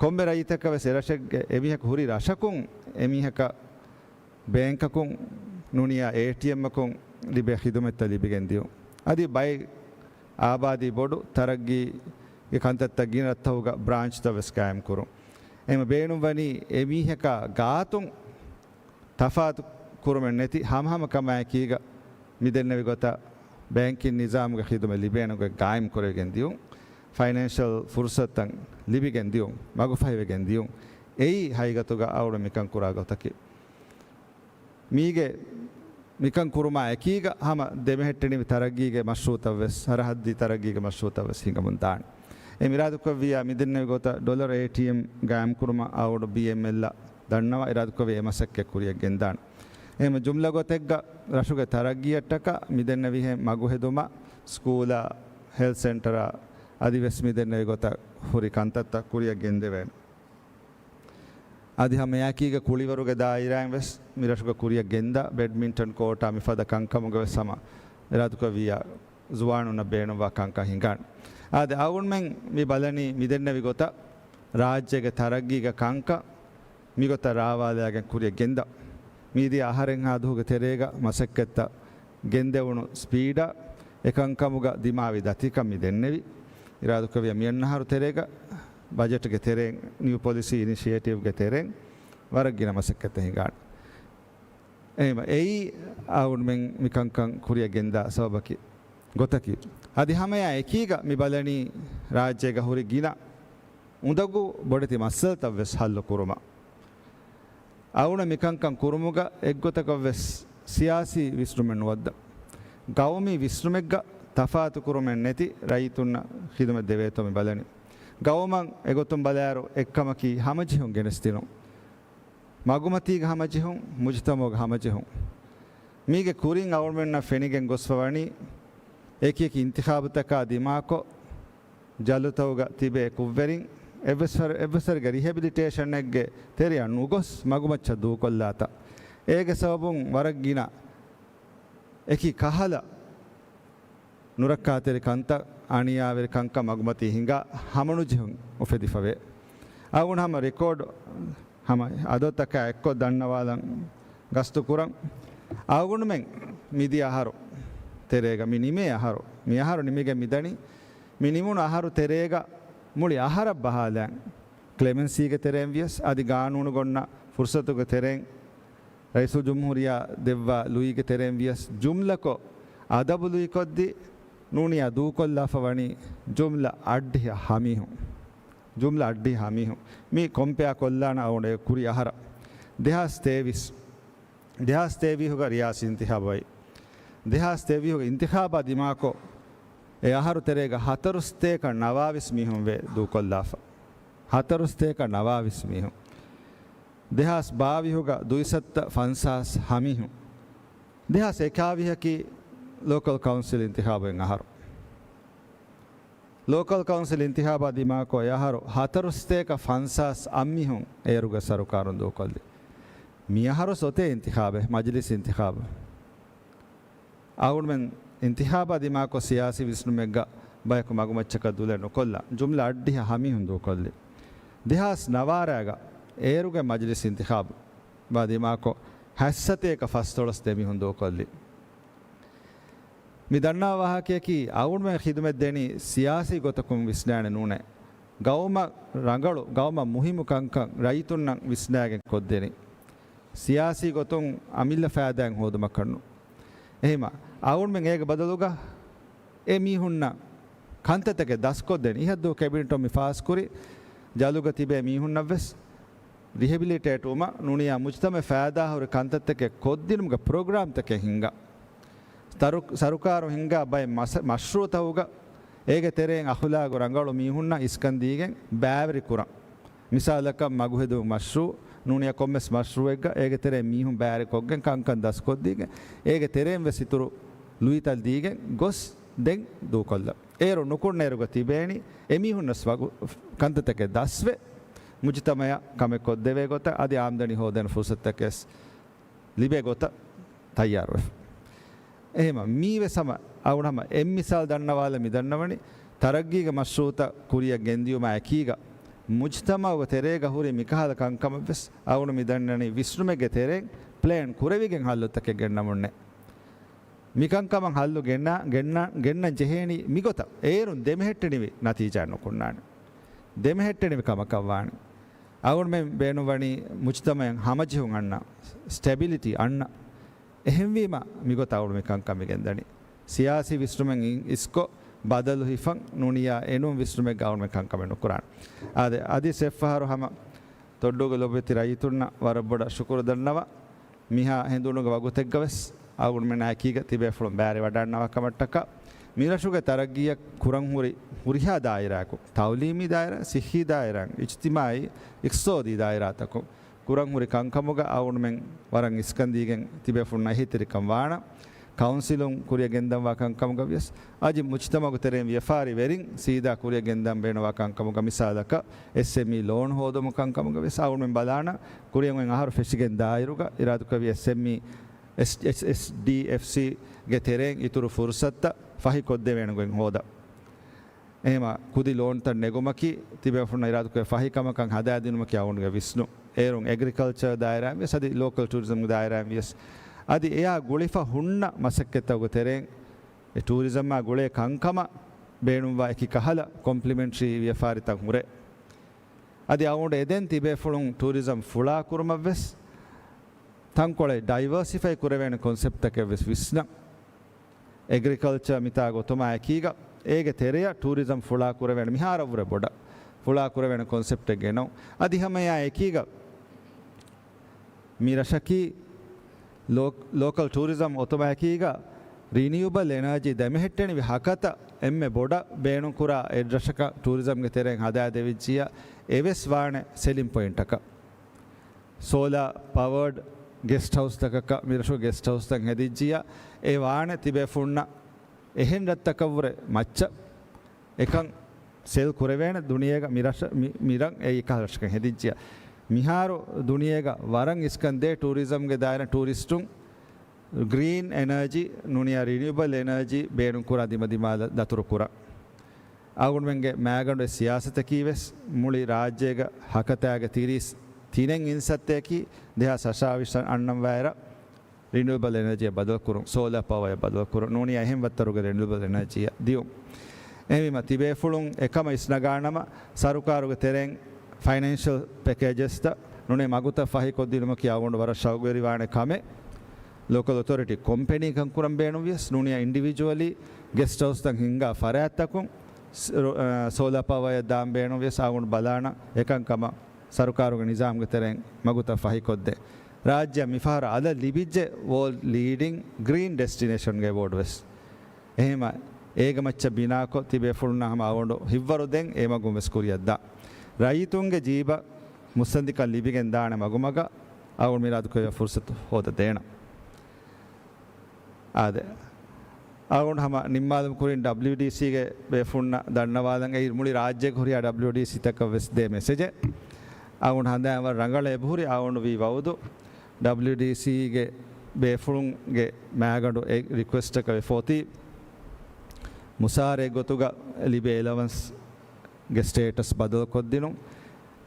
ކޮންމެ ރައްޔިތަކަށް ވެސް އެރަށެއްގެ އެމީހަކު ހުރި ރަށަކުން އެމީހަކަށް ބޭންކަކުން ނޫނިއްޔާ އޭޓީއެމްއަކުން ލިބޭ ޚިދުމަތްތައް ލިބިގެން ދިޔުން. އަދި ބައެއް އާބާދީ ބޮޑު ތަރައްގީގެ ކަންތައްތައް ގިނަ ރަށްތަކުގަ ބްރާންޗްތައް ވެސް ގާއިމް ކުރުން. އެހެން ބޭނުންވަނީ އެމީހަކާ ގާތުން ތަފާތު ކުރުމެއް ނެތި ހަމަހަމަ ކަމާއެކީގަ މިދެންނެވި ގޮތަށް ބޭންކިން ނިޒާމުގެ ޚިދުމަތް ލިބޭނެ ގޮތް ގާއިމް ކުރެވިގެން ދިޔުން، ފައިނޭންޝަލް ފުރުސަތުތައް ލިބިގެން ދިޔުން، މަގުފަހިވެގެން ދިޔުން. އެއީ ހަގީގަތުގަ އަޅުގަނޑު މިކަން ކުރާ ގޮތަކީ. މީގެ މިކަން ކުރުމާ އެކީގަ ހަމަ ދެމެހެއްޓެނިވި ތަރައްގީގެ މަޝްރޫއުތައް ވެސް، ސަރަހައްދީ ތަރައްގީގެ މަޝްރޫއުތައް ވެސް ހިނގަމުން ދާނެ. އެ އިރާދަކުރެއްވިއްޔާ މިދެންނެވި ގޮތަށް ޑޮލަރު އޭޓީއެމް ގާއިމްކުރުމަށް އަޅުގަނޑު ބީއެމްއެލްއަށް ދަންނަވާ އިރާދަކުރެއްވި އެ މަސައްކަތް ކުރިއަށް ގެންދާނެ. އެހެން ޖުމްލަ ގޮތެއްގަ ރަށުގެ ތަރައްގީއަށްޓަކާ މިދެންނެވިހެން މަގުހެދުމަށް، ސްކޫލާ، ހެލްތް ސެންޓަރާ އަދިވެސް މިދެންނެވި ގޮތަށް ހުރި ކަންތައްތައް ކުރިއަށް ގެންދެވޭނެ. އަދި ހަމައެކީގަ ކުޅިވަރުގެ ދާއިރާއިން ވެސް މި ރަށުގަ ކުރިއަށް ގެންދާ ބެޑްމިންޓަން ކޯޓާ މިފަދަ ކަންކަމުގަ ވެސް ހަމަ އިރާދަކުރެއްވިއްޔާ ޒުވާނުންނަށް ބޭނުންވާ ކަންކަން ހިނގާނެ. އާދެ، އަޅުގަނޑުމެން މި ބަލަނީ މިދެންނެވި ގޮތަށް ރާއްޖޭގެ ތަރައްގީގެ ކަންކަން މިގޮތަށް ރާވާލާގެން ކުރިއަށް ގެންދާ. މިދިޔަ އަހަރެއްހާ ދުވަހުގެ ތެރޭގަ މަސައްކަތްތައް ގެންދެވުނު ސްޕީޑާ އެކަންކަމުގަ ދިމާވި ދަތިކަން މި ދެންނެވި. އިރާދަކުރެއްވިއްޔާ މިއަންނަ އަހަރު ތެރޭގަ ބަޖެޓްގެ ތެރެއިން، ނިއު ޕޮލިސީ އިނިޝިއޭޓިވްގެ ތެރެއިން ވަރަށް ގިނަ މަސައްކަތްތައް ހިނގާނެ. އެހެންވީމަ އެއީ އަޅުގަނޑުމެން މިކަންކަން ކުރިއަށް ގެންދާ ސަބަބަކީ. ގޮތަކީ. އަދި ހަމަޔާ އެކީގަ މި ބަލަނީ ރާއްޖޭގަ ހުރި ގިނަ އުނދަގޫ ބޮޑެތި މައްސަލަތައް ވެސް ހައްލު ކުރުމަށް. އަޅުގަނޑު މިކަންކަން ކުރުމުގަ އެއްގޮތަކަށް ވެސް ސިޔާސީ ވިސްނުމެއް ނުވައްދަން. ގައުމީ ވިސްނުމެއްގަ ތަފާތު ކުރުމެއް ނެތި ރައްޔިތުންނަށް ޚިދުމަތް ދެވޭތޯ މި ބަލަނީ. ގައުމަށް އެގޮތުން ބަލާއިރު އެއްކަމަކީ ހަމަޖެހުން ގެނެސްދިނުން. މަގުމަތީގެ ހަމަޖެހުން، މުޖުތަމަޢުގެ ހަމަޖެހުން. މީގެ ކުރިން އަޅުގަނޑުމެންނަށް ފެނިގެން ގޮސްފަ ވަނީ، އެކި އެކި އިންތިޚާބުތަކާ ދިމާކޮށް، ޖަލުތައުގަ ތިބޭ ކުށްވެރިން އެއްވެސް ފަރ-، އެއްވެސް ފަރެއްގެ ރިހެބިލިޓޭޝަނެއްގެ ތެރެއަށް ނުގޮސް މަގުމައްޗަށް ދޫކޮށްލާތާ. އޭގެ ސަބަބުން ވަރަށް ގިނަ އެކި ކަހަލަ ނުރައްކާތެރި ކަންތައް، އަނިޔާވެރި ކަންކަން މަގުމަތީ ހިނގާ ހަމަނުޖެހުން އުފެދިފަވޭ. އަޅުގަނޑު ހަމަ ރެކޯޑް ހަމަ އަދަދުތަކާ އެއްކޮށް ދަންނަވާލަން ގަސްތު ކުރަން. އަޅުގަނޑުމެން މިދިޔަ އަހަރު ތެރޭގަ، މި ނިމޭ އަހަރު، މި އަހަރު ނިމިގެން މިދަނީ، މި ނިމުނު އަހަރު ތެރޭގަ މުޅި އަހަރަށް ބަހާލަން، ކްލެމެންސީގެ ތެރެއިން ވިޔަސް އަދި ގާނޫނުގަ އޮންނަ ފުރުސަތުގެ ތެރެއިން ރައީސުލްޖުމްހޫރިއްޔާ ދެއްވާ ލުއިގެ ތެރެއިން ވިޔަސް ޖުމްލަކޮށް އަދަބު ލުއިކޮށްދީ ނޫނިޔާ ދޫކޮށްލާފަ ވަނީ ޖުމްލަ އައްޑިހަ ހަ މީހުން. ޖުމްލަ އައްޑިހަ ހަ މީހުން. މި ކޮމްޕެއާ ކޮށްލާނަ އަޅުގަނޑު ކުރި އަހަރަށް. ދެހާސް ތޭވީސް، ދެހާސް ތޭވީހުގަ ރިޔާސީ އިންތިޚާބު އައި. ދެހާސް ތޭވީހުގެ އިންތިޚާބާ ދިމާކޮށް، އެ އަހަރު ތެރޭގަ ހަތަރުސަތޭކަ ނަވާވީސް މީހުން ވެ ދޫކޮށްލާފަ. ހަތަރުސަތޭކަ ނަވާވީސް މީހުން. ދެހާސް ބާވީހުގަ ދުއިސައްތަ ފަންސާސް ހަ މީހުން. ދެހާސް އެކާވީހަކީ ލޯކަލް ކައުންސިލް އިންތިޚާބު އިން އަހަރު. ލޯކަލް ކައުންސިލް އިންތިޚާބާ ދިމާކޮށް އެ އަހަރު ހަތަރުސަތޭކަ ފަންސާސް އަށް މީހުން އޭރުގެ ސަރުކާރުން ދޫކޮށްލި. މި އަހަރު އޮތޭ އިންތިޚާބެއް، މަޖިލިސް އިންތިޚާބު. އަޅުގަނޑުމެން އިންތިޚާބާ ދިމާކޮށް ސިޔާސީ ވިސްނުމެއްގަ ބަޔަކު މަގުމައްޗަކަށް ދުލެއް ނުކޮށްލާ، ޖުމްލަ އައްޑިހަ ހަ މީހުން ދޫކޮށްލި. ދެހާސް ނަވާރައިގަ އޭރުގެ މަޖިލިސް އިންތިޚާބާ ދިމާކޮށް ހަތްސަތޭކަ ފަސްދޮޅަސް ދެ މީހުން ދޫކޮށްލި. މި ދަންނާ ވާހަކަޔަކީ އަޅުގަނޑުމެން ޚިދުމަތް ދެނީ ސިޔާސީ ގޮތަކުން ވިސްނާނެ ނޫނޭ. ގައުމަށް ރަނގަޅު، ގައުމަށް މުހިއްމު ކަންކަން ރައްޔިތުންނަށް ވިސްނާގެން ކޮށްދެނީ. ސިޔާސީ ގޮތުން އަމިއްލަ ފައިދާއެއް ހޯދުމަކަށް ނޫން. އެހެމަ އަޅުގަނޑުމެން އޭގެ ބަދަލުގަ އެ މީހުންނަށް ކަންތައްތަކެއް ދަސްކޮށްދޭން. އިހަށްދުވަހު ކެބިނެޓުން މި ފާސްކުރި ޖަލުގަ ތިބޭ މީހުންނަށްވެސް ރިހެބިލިޓޭޓުވުމަށް ނޫނިޔާ މުޖުތަމައަށް ފައިދާހުރި ކަންތައްތަކެއް ކޮށްދިނުމުގެ ޕްރޮގްރާމްތަކެއް ހިންގާ. ތަރު-، ސަރުކާރުން ހިންގާ ބައެއް މަސަ-، މަޝްރޫޢުތަކުގަ އޭގެ ތެރެއިން އަޚުލާގު ރަނގަޅު މީހުންނަށް އިސްކަން ދީގެން ބައިވެރި ކުރަން. މިސާލަކަށް މަގުހެދުމުގެ މަޝްރޫޢު، ނޫނިޔާ ކޮންމެސް މަޝްރޫޢެއްގަ އޭގެ ތެރެއިން މީހުން ބައިވެރިކޮށްގެން ކަންކަން ދަސްކޮށްދީގެން އޭގެ ތެރެއިން ވެސް އިތުރު ލުއިތައް ދީގެން ގޮސް ދެން ދޫކޮށްލަން. އޭރު ނުކުންނަ އޭރުގަ ތިބޭނީ އެމީހުންނަސް ވަގު ކަންތައްތަކެއް ދަސްވެ، މުޖުތަމައަށް ކަމެއް ކޮށްދެވޭ ގޮތަށް އަދި އާމްދަނީ ހޯދޭނެ ފުރުސަތުތަކެއް ލިބޭ ގޮތަށް ތައްޔާރުވެފަ. އެހެމަ މީވެސް ހަމަ އަޅުގަނޑު ހަމަ އެއް މިސާލު ދަންނަވާލަ މި ދަންނަވަނީ، ތަރައްގީގެ މަޝްރޫޢުތައް ކުރިއަށް ގެންދިޔުމާ އެކީގަ، މުޖުތަމަޢުގެ ތެރޭގަ ހުރި މިކަހަލަ ކަންކަމަށްވެސް އަޅުގަނޑު މި ދަންނަވަނީ ވިސްނުމެއްގެ ތެރެއިން ޕްލޭން ކުރެވިގެން ހައްލުތަކެއް ގެންނަމުންނޭ. މިކަންކަމަށް ހައްލު ގެންނަ-، ގެންނަ-، ގެންނަން ޖެހޭނީ މިގޮތަށް. އޭރުން ދެމެހެއްޓެނިވި ނަތީޖާ ނުކުންނާނެ. ދެމެހެއްޓެނިވި ކަމަކަށް ވާނެ. އަޅުގަނޑުމެން ބޭނުންވަނީ މުޖުތަމަޢެއް ހަމަޖެހުން އަންނަ، ސްޓެބިލިޓީ އަންނަ. އެހެންވީމަ މިގޮތަށް އަޅުގަނޑު މި ކަންކަން މި ގެންދަނީ. ސިޔާސީ ވިސްނުމެއް އިސްކޮށް، ބަދަލު ހިފަން ނޫނިޔާ އެނޫން ވިސްނުމެއްގަ އަޅުގަނޑު މި ކަންކަމެއް ނުކުރާނެ. އާދެ، އަދި ސެފް ފަހަރު ހަމަ ތޮއްޑޫގެ ލޮބުވެތި ރައްޔިތުންނަށް ވަރަށް ބޮޑަށް ޝުކުރު ދަންނަވަ. މިހާ ހެނދުނުގެ ވަގުތެއްގަ ވެސް އަޅުގަނޑުމެންނާ އެކީގަ ތިބޭފުޅުން ބައިވެރިވަޑަންނަވާ ކަމަށްޓަކާ، މިރަށުގެ ތަރައްގީއަށް ކުރަން ހުރި ހުރިހާ ދާއިރާއަކު، ތައުލީމީ ދާއިރާ، ސިއްހީ ދާއިރާ، އިޖްތިމާޢީ، އިޤްތިޞާދީ ދާއިރާތަކުން ކުރަން ހުރި ކަންކަމުގަ އަޅުގަނޑުމެން ވަރަށް އިސްކަންދީގެން ތިބޭފުޅުންނަށް އެހީތެރިކަން ވާނަ. ކައުންސިލުން ކުރިއަށް ގެންދަންވާ ކަންކަމުގަ ވިޔަސް، އަދި މުޖުތަމަޢުގެ ތެރެއިން ވިޔަފާރި ވެރިން ސީދާ ކުރިއަށް ގެންދަން ބޭނުންވާ ކަންކަމުގަ، މިސާލަކަށް، އެސްއެމްއީ ލޯން ހޯދުމު ކަންކަމުގަ ވިޔަސް އަޅުގަނޑުމެން ބަލާނަ، ކުރިއަށް އޮތް އަހަރު ފެށިގެން ދާއިރުގަ އިރާދަކުރެއްވި އެސްއެމްއީ، އެސް-، އެސް-، އެސްޑީއެފްސީގެ ތެރެއިން އިތުރު ފުރުސަތުތައް ފަހި ކޮށްދެވޭނެ ގޮތް ހޯދަން. އެހެމަ ކުދި ލޯންތައް ނެގުމަކީ، ތިބޭފުޅުންނަށް އިރާދަކުރެ ފަހި ކަމަކަށް ހަދާދިނުމަކީ އަޅުގަނޑުގެ ވިސްނުން. އޭރުން އެގްރިކަލްޗަރ ދާއިރާއިން ވިޔަސް އަދި ލޯކަލް ޓޫރިޒަމް ދާއިރާއިން ވިޔަސް. އަދި އެއާ ގުޅިފަ ހުންނަ މަސައްކަތްތަކުގެ ތެރެއިން އެ ޓޫރިޒަމާ ގުޅޭ ކަންކަމަށް ބޭނުންވާ އެކި ކަހަލަ ކޮމްޕްލިމެންޓްރީ ވިޔަފާރިތައް ހުރޭ. އަދި އަޅުގަނޑު އެދެން ތިބޭފުޅުން ޓޫރިޒަމް ފުޅާ ކުރުމަށްވެސް ތަންކޮޅެއް ޑައިވަރސިފައި ކުރެވޭނެ ކޮންސެޕްޓްތަކެއްވެސް ވިސްނަން. އެގްރިކަލްޗަރ މިތާ ގޮތުމާ އެކީގަ، އޭގެ ތެރެއަށް ޓޫރިޒަމް ފުޅާ ކުރެވޭނެ މިހާރަށްވުރެ ބޮޑަށް ފުޅާ ކުރެވޭނެ ކޮންސެޕްޓެއް ގެނައު. އަދި ހަމައެއާ އެކީގަ، މި ރަށަކީ ލޯ-، ލޯކަލް ޓޫރިޒަމް އޮތުމާއެކީގަ، ރިނިއުބަލް އެނާޖީ ދެމެހެއްޓެނިވި ހަކަތަ އެންމެ ބޮޑަށް ބޭނުންކުރާ އެއްރަށަކަށް ޓޫރިޒަމްގެ ތެރެއިން ހަދާދެވިއްޖިއްޔާ، އެވެސް ވާނެ ސެލިން ޕޮއިންޓަކަށް. ސޯލާ ޕަވަރޑް ގެސްޓް ހައުސްތަކަކަށް މިރަށު ގެސްޓް ހައުސްތައް ހެދިއްޖިއްޔާ، އެ ވާނެ ތިބޭފުޅުންނަށް އެހެން ރަށްތަކަށްވުރެ މައްޗަށް އެކަން ސެލް ކުރެވޭނެ ދުނިޔޭގަ މި ރަށަ-، މި-، މި ރަށް އެއީ ކަހަލަ ރަށަކަށް ހެދިއްޖިއްޔާ. މިހާރު ދުނިޔޭގަ ވަރަށް އިސްކަން ދޭ ޓޫރިޒަމްގެ ދާއިރާ ޓޫރިސްޓުން ގްރީން އެނާޖީ ނޫނިޔާ ރިނިއުބަލް އެނާޖީ ބޭނުންކުރާ ދިމަދިމާލަށް ދަތުރުކުރަން. އަޅުގަނޑުމެންގެ މާގަނޑު އެ ސިޔާސަތަކީ ވެސް މުޅި ރާއްޖޭގަ ހަކަތާގެ ތިރީސް ތިނެއް އިންސައްތައަކީ ދެހާސް އަށާވީސް އަންނަން ވާއިރަށް ރިނިއުބަލް އެނާޖީއަށް ބަދަލުކުރުން، ސޯލާ ޕަވަރއަށް ބަދަލުކުރުން، ނޫނީ އެހެން ވައްތަރުގެ ރިނިއުބަލް އެނާޖީއަށް ދިޔުން. އެހެންވީމަ، ތިބޭފުޅުން އެކަމަށް އިސްނަގާނަމަ، ސަރުކާރުގެ ތެރެއިން ފައިނޭންޝަލް ޕެކޭޖެސްތައް ނޫނީ މަގުތައް ފަހިކޮށްދިނުމަކީ އަޅުގަނޑު ވަރަށް ޝައުގުވެރިވާނެ ކަމެއް. ލޯކަލް އޮތޯރިޓީ ކޮމްޕެނީ ކަންކުރަން ބޭނުންވިޔަސް، ނޫނީ އިންޑިވިޖުއަލީ ގެސްޓް ހައުސްތައް ހިންގާ ފަރާތްތަކުން ސް-، ރު-، އަ، ސޯލާ ޕަވަރއެއް ދާން ބޭނުންވިޔަސް، އަޅުގަނޑު ބަލާނަން އެކަންކަމަށް ސަރުކާރުގެ ނިޒާމްގެ ތެރެއިން މަގުތައް ފަހިކޮށްދޭން. ރާއްޖެއަށް މިފަހަރު އަލަށް ލިބިއްޖެ ވޯލްޑް ލީޑިން ގްރީން ޑެސްޓިނޭޝަންގެ އެވޯޑް ވެސް. އެހެންވީމަ، އޭގެ މައްޗަށް ބިނާކޮށް، ތިބޭފުޅުންނަށް ހަމަ އަޅުގަނޑު ހިތްވަރު ދޭން އެ މަގުން ވެސް ކުރިއަށް ދާން. ރައްޔިތުންގެ ޖީބަށް މުއްސަނދިކަން ލިބިގެން ދާނެ މަގުމަގަށް އަޅުގަނޑު މިރާދުކުރެއްވިޔާ ފުރުސަތު ހޯދަދޭނަން. އާދެ، އަޅުގަނޑު ހަމަ ނިންމާލުމުގެ ކުރިން ޑަބްލިޔުޑީސީގެ ބޭފުޅުންނަށް ދަންނަވާލަން. އެއީ މުޅި ރާއްޖޭގަ ހުރިހާ ޑަބްލިޔުޑީސީތަކަށް ވެސް ދޭ މެސެޖެއް. އަޅުގަނޑު ހަނދާން ވަރަށް ރަނގަޅަށް އެބަހުރި. އަޅުގަނޑު ވީ ވައުދު، ޑަބްލިޔުޑީސީގެ ބޭފުޅުންގެ މާގަނޑު އެ ރިކުއެސްޓަކަށް ވެފޯތީ، މުސާރައެއް ގޮތުގަ ލިބޭ އެލަވަންސް ގެ ސްޓޭޓަސް ބަދަލުކޮށްދިނުން.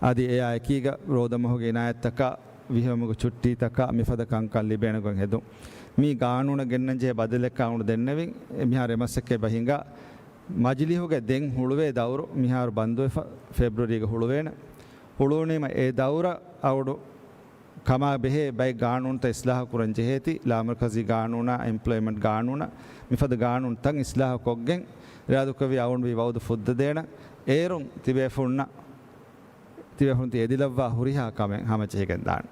އަދި އެއާ އެކީގަ ރޯދަމަހުގެ އިނާޔަތްތަކާ ވިހިވަމުގެ ޗުއްޓީތަކާ މިފަދަ ކަންކަން ލިބޭނެ ގޮތް ހެދުން. މި ގާނޫނަށް ގެންނަން ޖެހޭ ބަދަލެއްކަން އަޅުގަނޑު ދެންނެވިން. މިހާރު އެ މަސައްކަތް އެބަ ހިނގާ. މަޖިލީހުގެ ދެން ހުޅުވޭ ދައުރު މިހާރު ބަންދުވެފަ، ފެބްރުއަރީގަ ހުޅުވޭނެ. ހުޅުވުނީމަ އެ ދައުރަށް އަޅުގަނޑު ކަމާ ބެހޭ ބައެއް ގާނޫނުތައް އިސްލާހު ކުރަން ޖެހޭތީ، ލާމަރުކަޒީ ގާނޫނާ، އެމްޕްލޮއިމަންޓް ގާނޫނާ، މިފަދަ ގާނޫނުތައް އިސްލާހު ކޮށްގެން، އިރާދަކުރެއްވި އަޅުގަނޑު ވީ ވައުދު ފުއްދަދޭނަން. އޭރުން ތިބޭފުޅުންނަށް، ތިބޭފުޅުން ތި އެދިލައްވާ ހުރިހާ ކަމެއް ހަމަޖެހިގެން ދާން.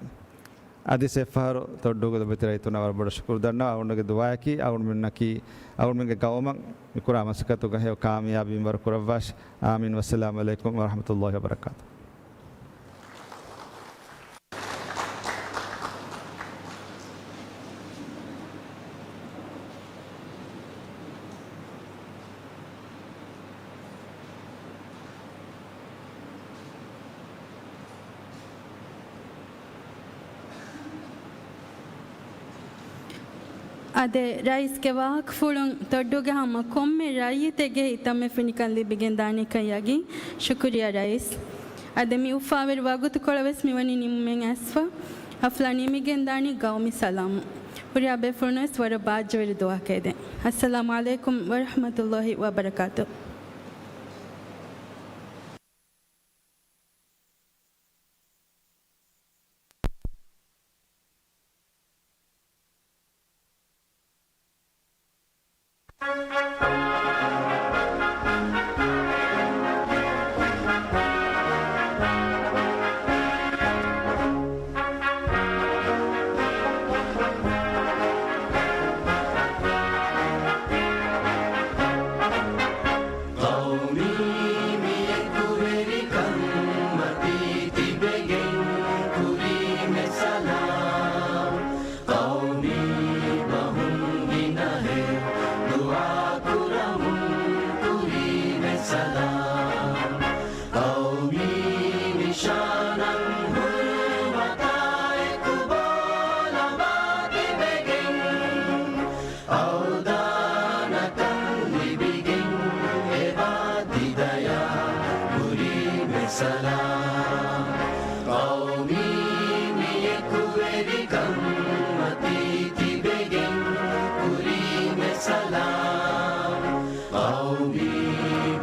އަދި އެއްފަހަރު ތޮއްޑޫގެ ލޮބުވެތި ރައްޔިތުންނަށް ވަރަށް ބޮޑަށް ޝުކުރު ދަންނަވަން. އަޅުގަނޑުގެ ދުޢާއަކީ، އަޅުގަނޑުމެންނަކީ، އަޅުގަނޑުމެންގެ ގައުމަށް މި ކުރާ މަސައްކަތުގަ ހެޔޮ ކާމިޔާބީ މިންވަރު ކުރައްވާށި. އާމީން. ވައްސަލާމު ޢަލައިކުމް ވަރަޙްމަތުﷲި ވަބަރަކާތުހު. އާދެ، ރައީސްގެ ވާހަކަފުޅުން ތޮއްޑޫގެ ހަމަ ކޮންމެ ރައްޔިތެއްގެ ހިތަށް މި ފިނިކަން ލިބިގެން ދާނެކަން ޔަގީން. ޝުކުރިއްޔާ ރައީސް. އާދެ، މި އުފާވެރި ވަގުތުކޮޅަށް ވެސް މިވަނީ ނިމުމެއް އައިސްފަ. ހަފްލާ ނިމިގެން ދާނީ ގައުމީ ސަލާމުން. ހުރިހާ ބޭފުޅުން ވެސް ވަރަށް ބާއްޖަވެރި ދުޢާއެއް ދޭން. އައްސަލާމު ޢަލައިކުމް ވަރަޙްމަތުﷲި ވަބަރަކާތުހު. ޤައުމީ މި އެކުވެރިކަން މަތީ ތިބެގެން ކުރީމެ ސަލާމް. ޤައުމީ ބަހުން ގިނަހެއް ދުޢާ ކުރަމުން ކުރީމެ ސަލާމް. ޤައުމީ ނިޝާނަށް ހުރުމަތާ އެކު ބޯލަމާ ތިބެގެން އަވްދާނަކަން ލިބިގެން އެބާ ތިދަޔާ ކުރީމެ ސަލާމް. ޤައުމީ މި އެކުވެރިކަން މަތީ ތިބެގެން ކުރީމެ ސަލާމް. ޤައުމީ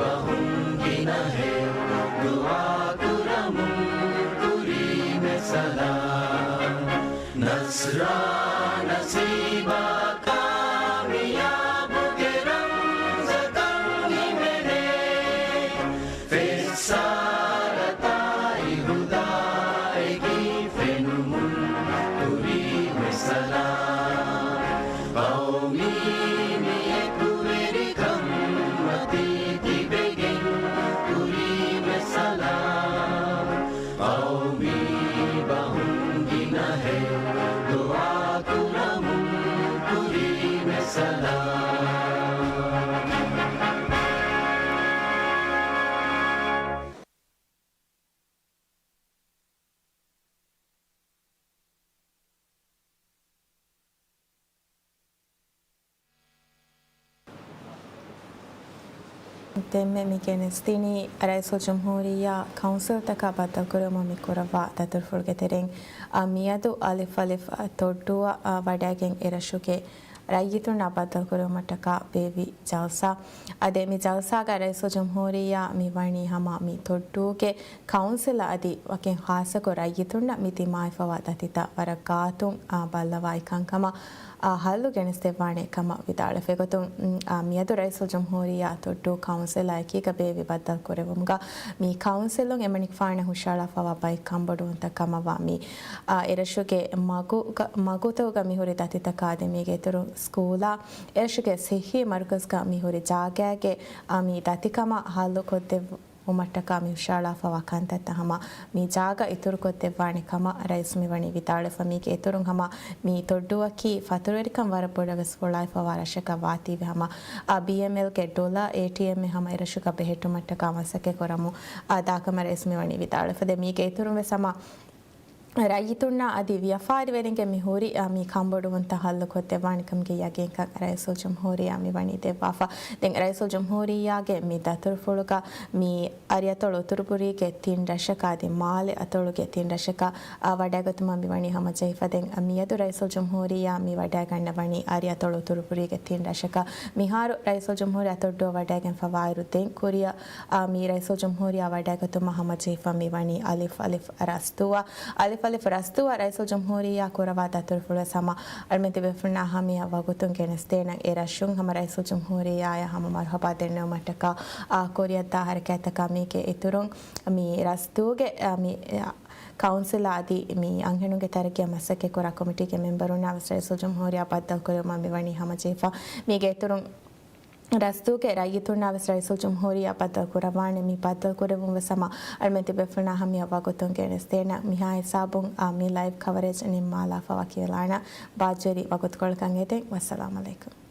ބަހުން ގިނަހެއް ދުޢާ ކުރަމުން ކުރީމެ ސަލާމް. ނަޞްރާ ނަސީބާ ކާމިޔާބު އެކީ ފެނުމުން ކުރީ މެސަލާ. ޤައުމީ މި އެކުވެރިކަން މަތީ ތިބެގެން ކުރީ މެސަލާ. ޤައުމީ ބަހުން ގިނަހެއް ދުޢާ ކުރަމުން ކުރީ މެސަލާ. ދެންމެ މި ގެނެސްދިނީ ރައީސުލްޖުމްހޫރިއްޔާ ކައުންސިލްތަކާ ބައްދަލުކުރެވުމަށް މި ކުރައްވާ ދަތުރުފުޅުގެ ތެރެއިން، އާ، މިއަދު އަލިފް އަލިފް ތޮއްޑޫއަށް، އާ، ވަޑައިގެން އެރަށުގެ ރައްޔިތުންނާ ބައްދަލުކުރެވުމަށްޓަކާ ބޭއްވި ޖަލްސާ. އާ، ދެން މި ޖަލްސާގަ ރައީސުލްޖުމްހޫރިއްޔާ މި ވަނީ ހަމަ މި ތޮއްޑޫގެ ކައުންސިލަށް އަދި ވަކިން ޚާއްޞަކޮށް ރައްޔިތުންނަށް މި ދިމާވެފަވާ ދަތިތައް ވަރަށް ގާތުން، އާ، ބައްލަވާ އެކަންކަމަށް، އާ، ހައްލު ގެނެސްދެއްވާނެ ކަމަށް ވިދާޅުވި ގޮތުން، އާ، މިއަދު ރައީސުލްޖުމްހޫރިއްޔާ ތޮއްޑޫ ކައުންސިލާ އެކީގަ ބޭއްވި ބައްދަލުކުރެވުމުގަ މި ކައުންސިލުން އެމަނިކުފާނަށް ހުށަހަޅާފަވާ ބައެއް ކަންބޮޑުވުންތައް ކަމަށްވާ މި، އާ، އެރަށުގެ މަގުގަ، މަގުތަކުގަ މިހުރި ދަތިތަކާ އަދި މީގެ އިތުރުން ސްކޫލާ، އެރަށުގެ ސިއްހީ މަރުކަޒުގަ މިހުރި ޖާގައިގެ، އާ، މި ދަތިކަމަށް ހައްލު ކޮށްދެއްވުމަށްޓަކާ މި ހުށަހަޅާފަވާ ކަންތައްތައް ހަމަ މި ޖާގަ އިތުރުކޮށްދެއްވާނެ ކަމަށް ރައީސް މިވަނީ ވިދާޅުވެފަ. މީގެ އިތުރުން ހަމަ މި ތޮއްޑޫއަކީ ފަތުރުވެރިކަން ވަރަށް ބޮޑަށް ވެސް ފޮޅާއިފަވާ ރަށަކަށް ވާތީވެ ހަމަ، އާ، ބީއެމްއެލްގެ ޑޮލަރ އޭޓީއެމްއެއް ހަމަ އެރަށުގަ ބެހެއްޓުމަށްޓަކާ މަސައްކަތް ކުރަމުން، އާ، ދާކަމަށް ރައީސް މިވަނީ ވިދާޅުވެފަ. ދެން މީގެ އިތުރުން ވެސް ހަމަ ރައްޔިތުންނާ އަދި ވިޔަފާރިވެރިންގެ މި ހުރި، އާ، މި ކަންބޮޑުވުންތައް ހައްލުކޮށްދެއްވާނެ ކަމުގެ ޔަގީންކަން ރައީސުލްޖުމްހޫރިއްޔާ މި ވަނީ ދެއްވާފަ. ދެން ރައީސުލްޖުމްހޫރިއްޔާގެ މި ދަތުރުފުޅުގަ މި އަރިއަތޮޅު އުތުރުބުރީގެ ތިން ރަށަކަށް އަދި މާލެ އަތޮޅުގެ ތިން ރަށަކަށް، އާ، ވަޑައިގަތުމަށް މި ވަނީ ހަމަޖެހިފަ. ދެން މިއަދު ރައީސުލްޖުމްހޫރިއްޔާ މި ވަޑައިގަންނަވަނީ އަރިއަތޮޅު އުތުރުބުރީގެ ތިން ރަށަކަށް. މިހާރު ރައީސުލްޖުމްހޫރިއްޔާ ތޮއްޑޫއަށް ވަޑައިގެންފަވާއިރު ދެން ކުރިއަށް، އާ، މި ރައީސުލްޖުމްހޫރިއްޔާ ވަޑައިގަތުމަށް ހަމަޖެހިފަ މި ވަނީ އަލިފް އަލިފް ރަސްދޫއަށް. އަލިފް އަލިފް ރަސްދޫއަށް ރައީސުލްޖުމްހޫރިއްޔާ ކުރައްވާ ދަތުރުފުޅުވެސް ހަމަ އަޅުމެން ތިބޭފުޅުންނާ ހަމަޔަށް ވަގުތުން ގެނެސްދޭނަން. އެ ރަށުން ހަމަ ރައީސުލްޖުމްހޫރިއްޔާއަށް ހަމަ މަރުޙަބާ ދެންނެވުމަށްޓަކާ، އާ، ކުރިއަށްދާ ހަރަކާތްތަކާ މީގެ އިތުރުން މި ރަސްދޫގެ، އާ، މި، އާ، ކައުންސިލާ އަދި މި އަންހެނުންގެ ތަރައްގީއަށް މަސައްކަތްކުރާ ކޮމިޓީގެ މެމްބަރުންނާ ވެސް ރައީސުލްޖުމްހޫރިއްޔާ ބައްދަލުކުރެވުމަށް މިވަނީ ހަމަޖެހިފަ. މީގެ އިތުރުން ރަސްދޫގެ ރައްޔިތުންނާ ވެސް ރައީސުލްޖުމްހޫރިއްޔާ ބައްދަލުކުރައްވާނެ. މި ބައްދަލުކުރެއްވުން ވެސް ހަމަ އަޅުމެން ތިބޭފުޅުންނާ ހަމަޔަށް ވަގުތުން ގެނެސްދޭނަން. މިހާ ހިސާބުން، އާ، މި ލައިވް ކަވަރޭޖް ނިންމާލާފަ ވަކިވެލާނަން. ބާއްޖަވެރި ވަގުތުކޮޅަކަށް އެދެން. ވައްސަލާމް އަލައިކުމް.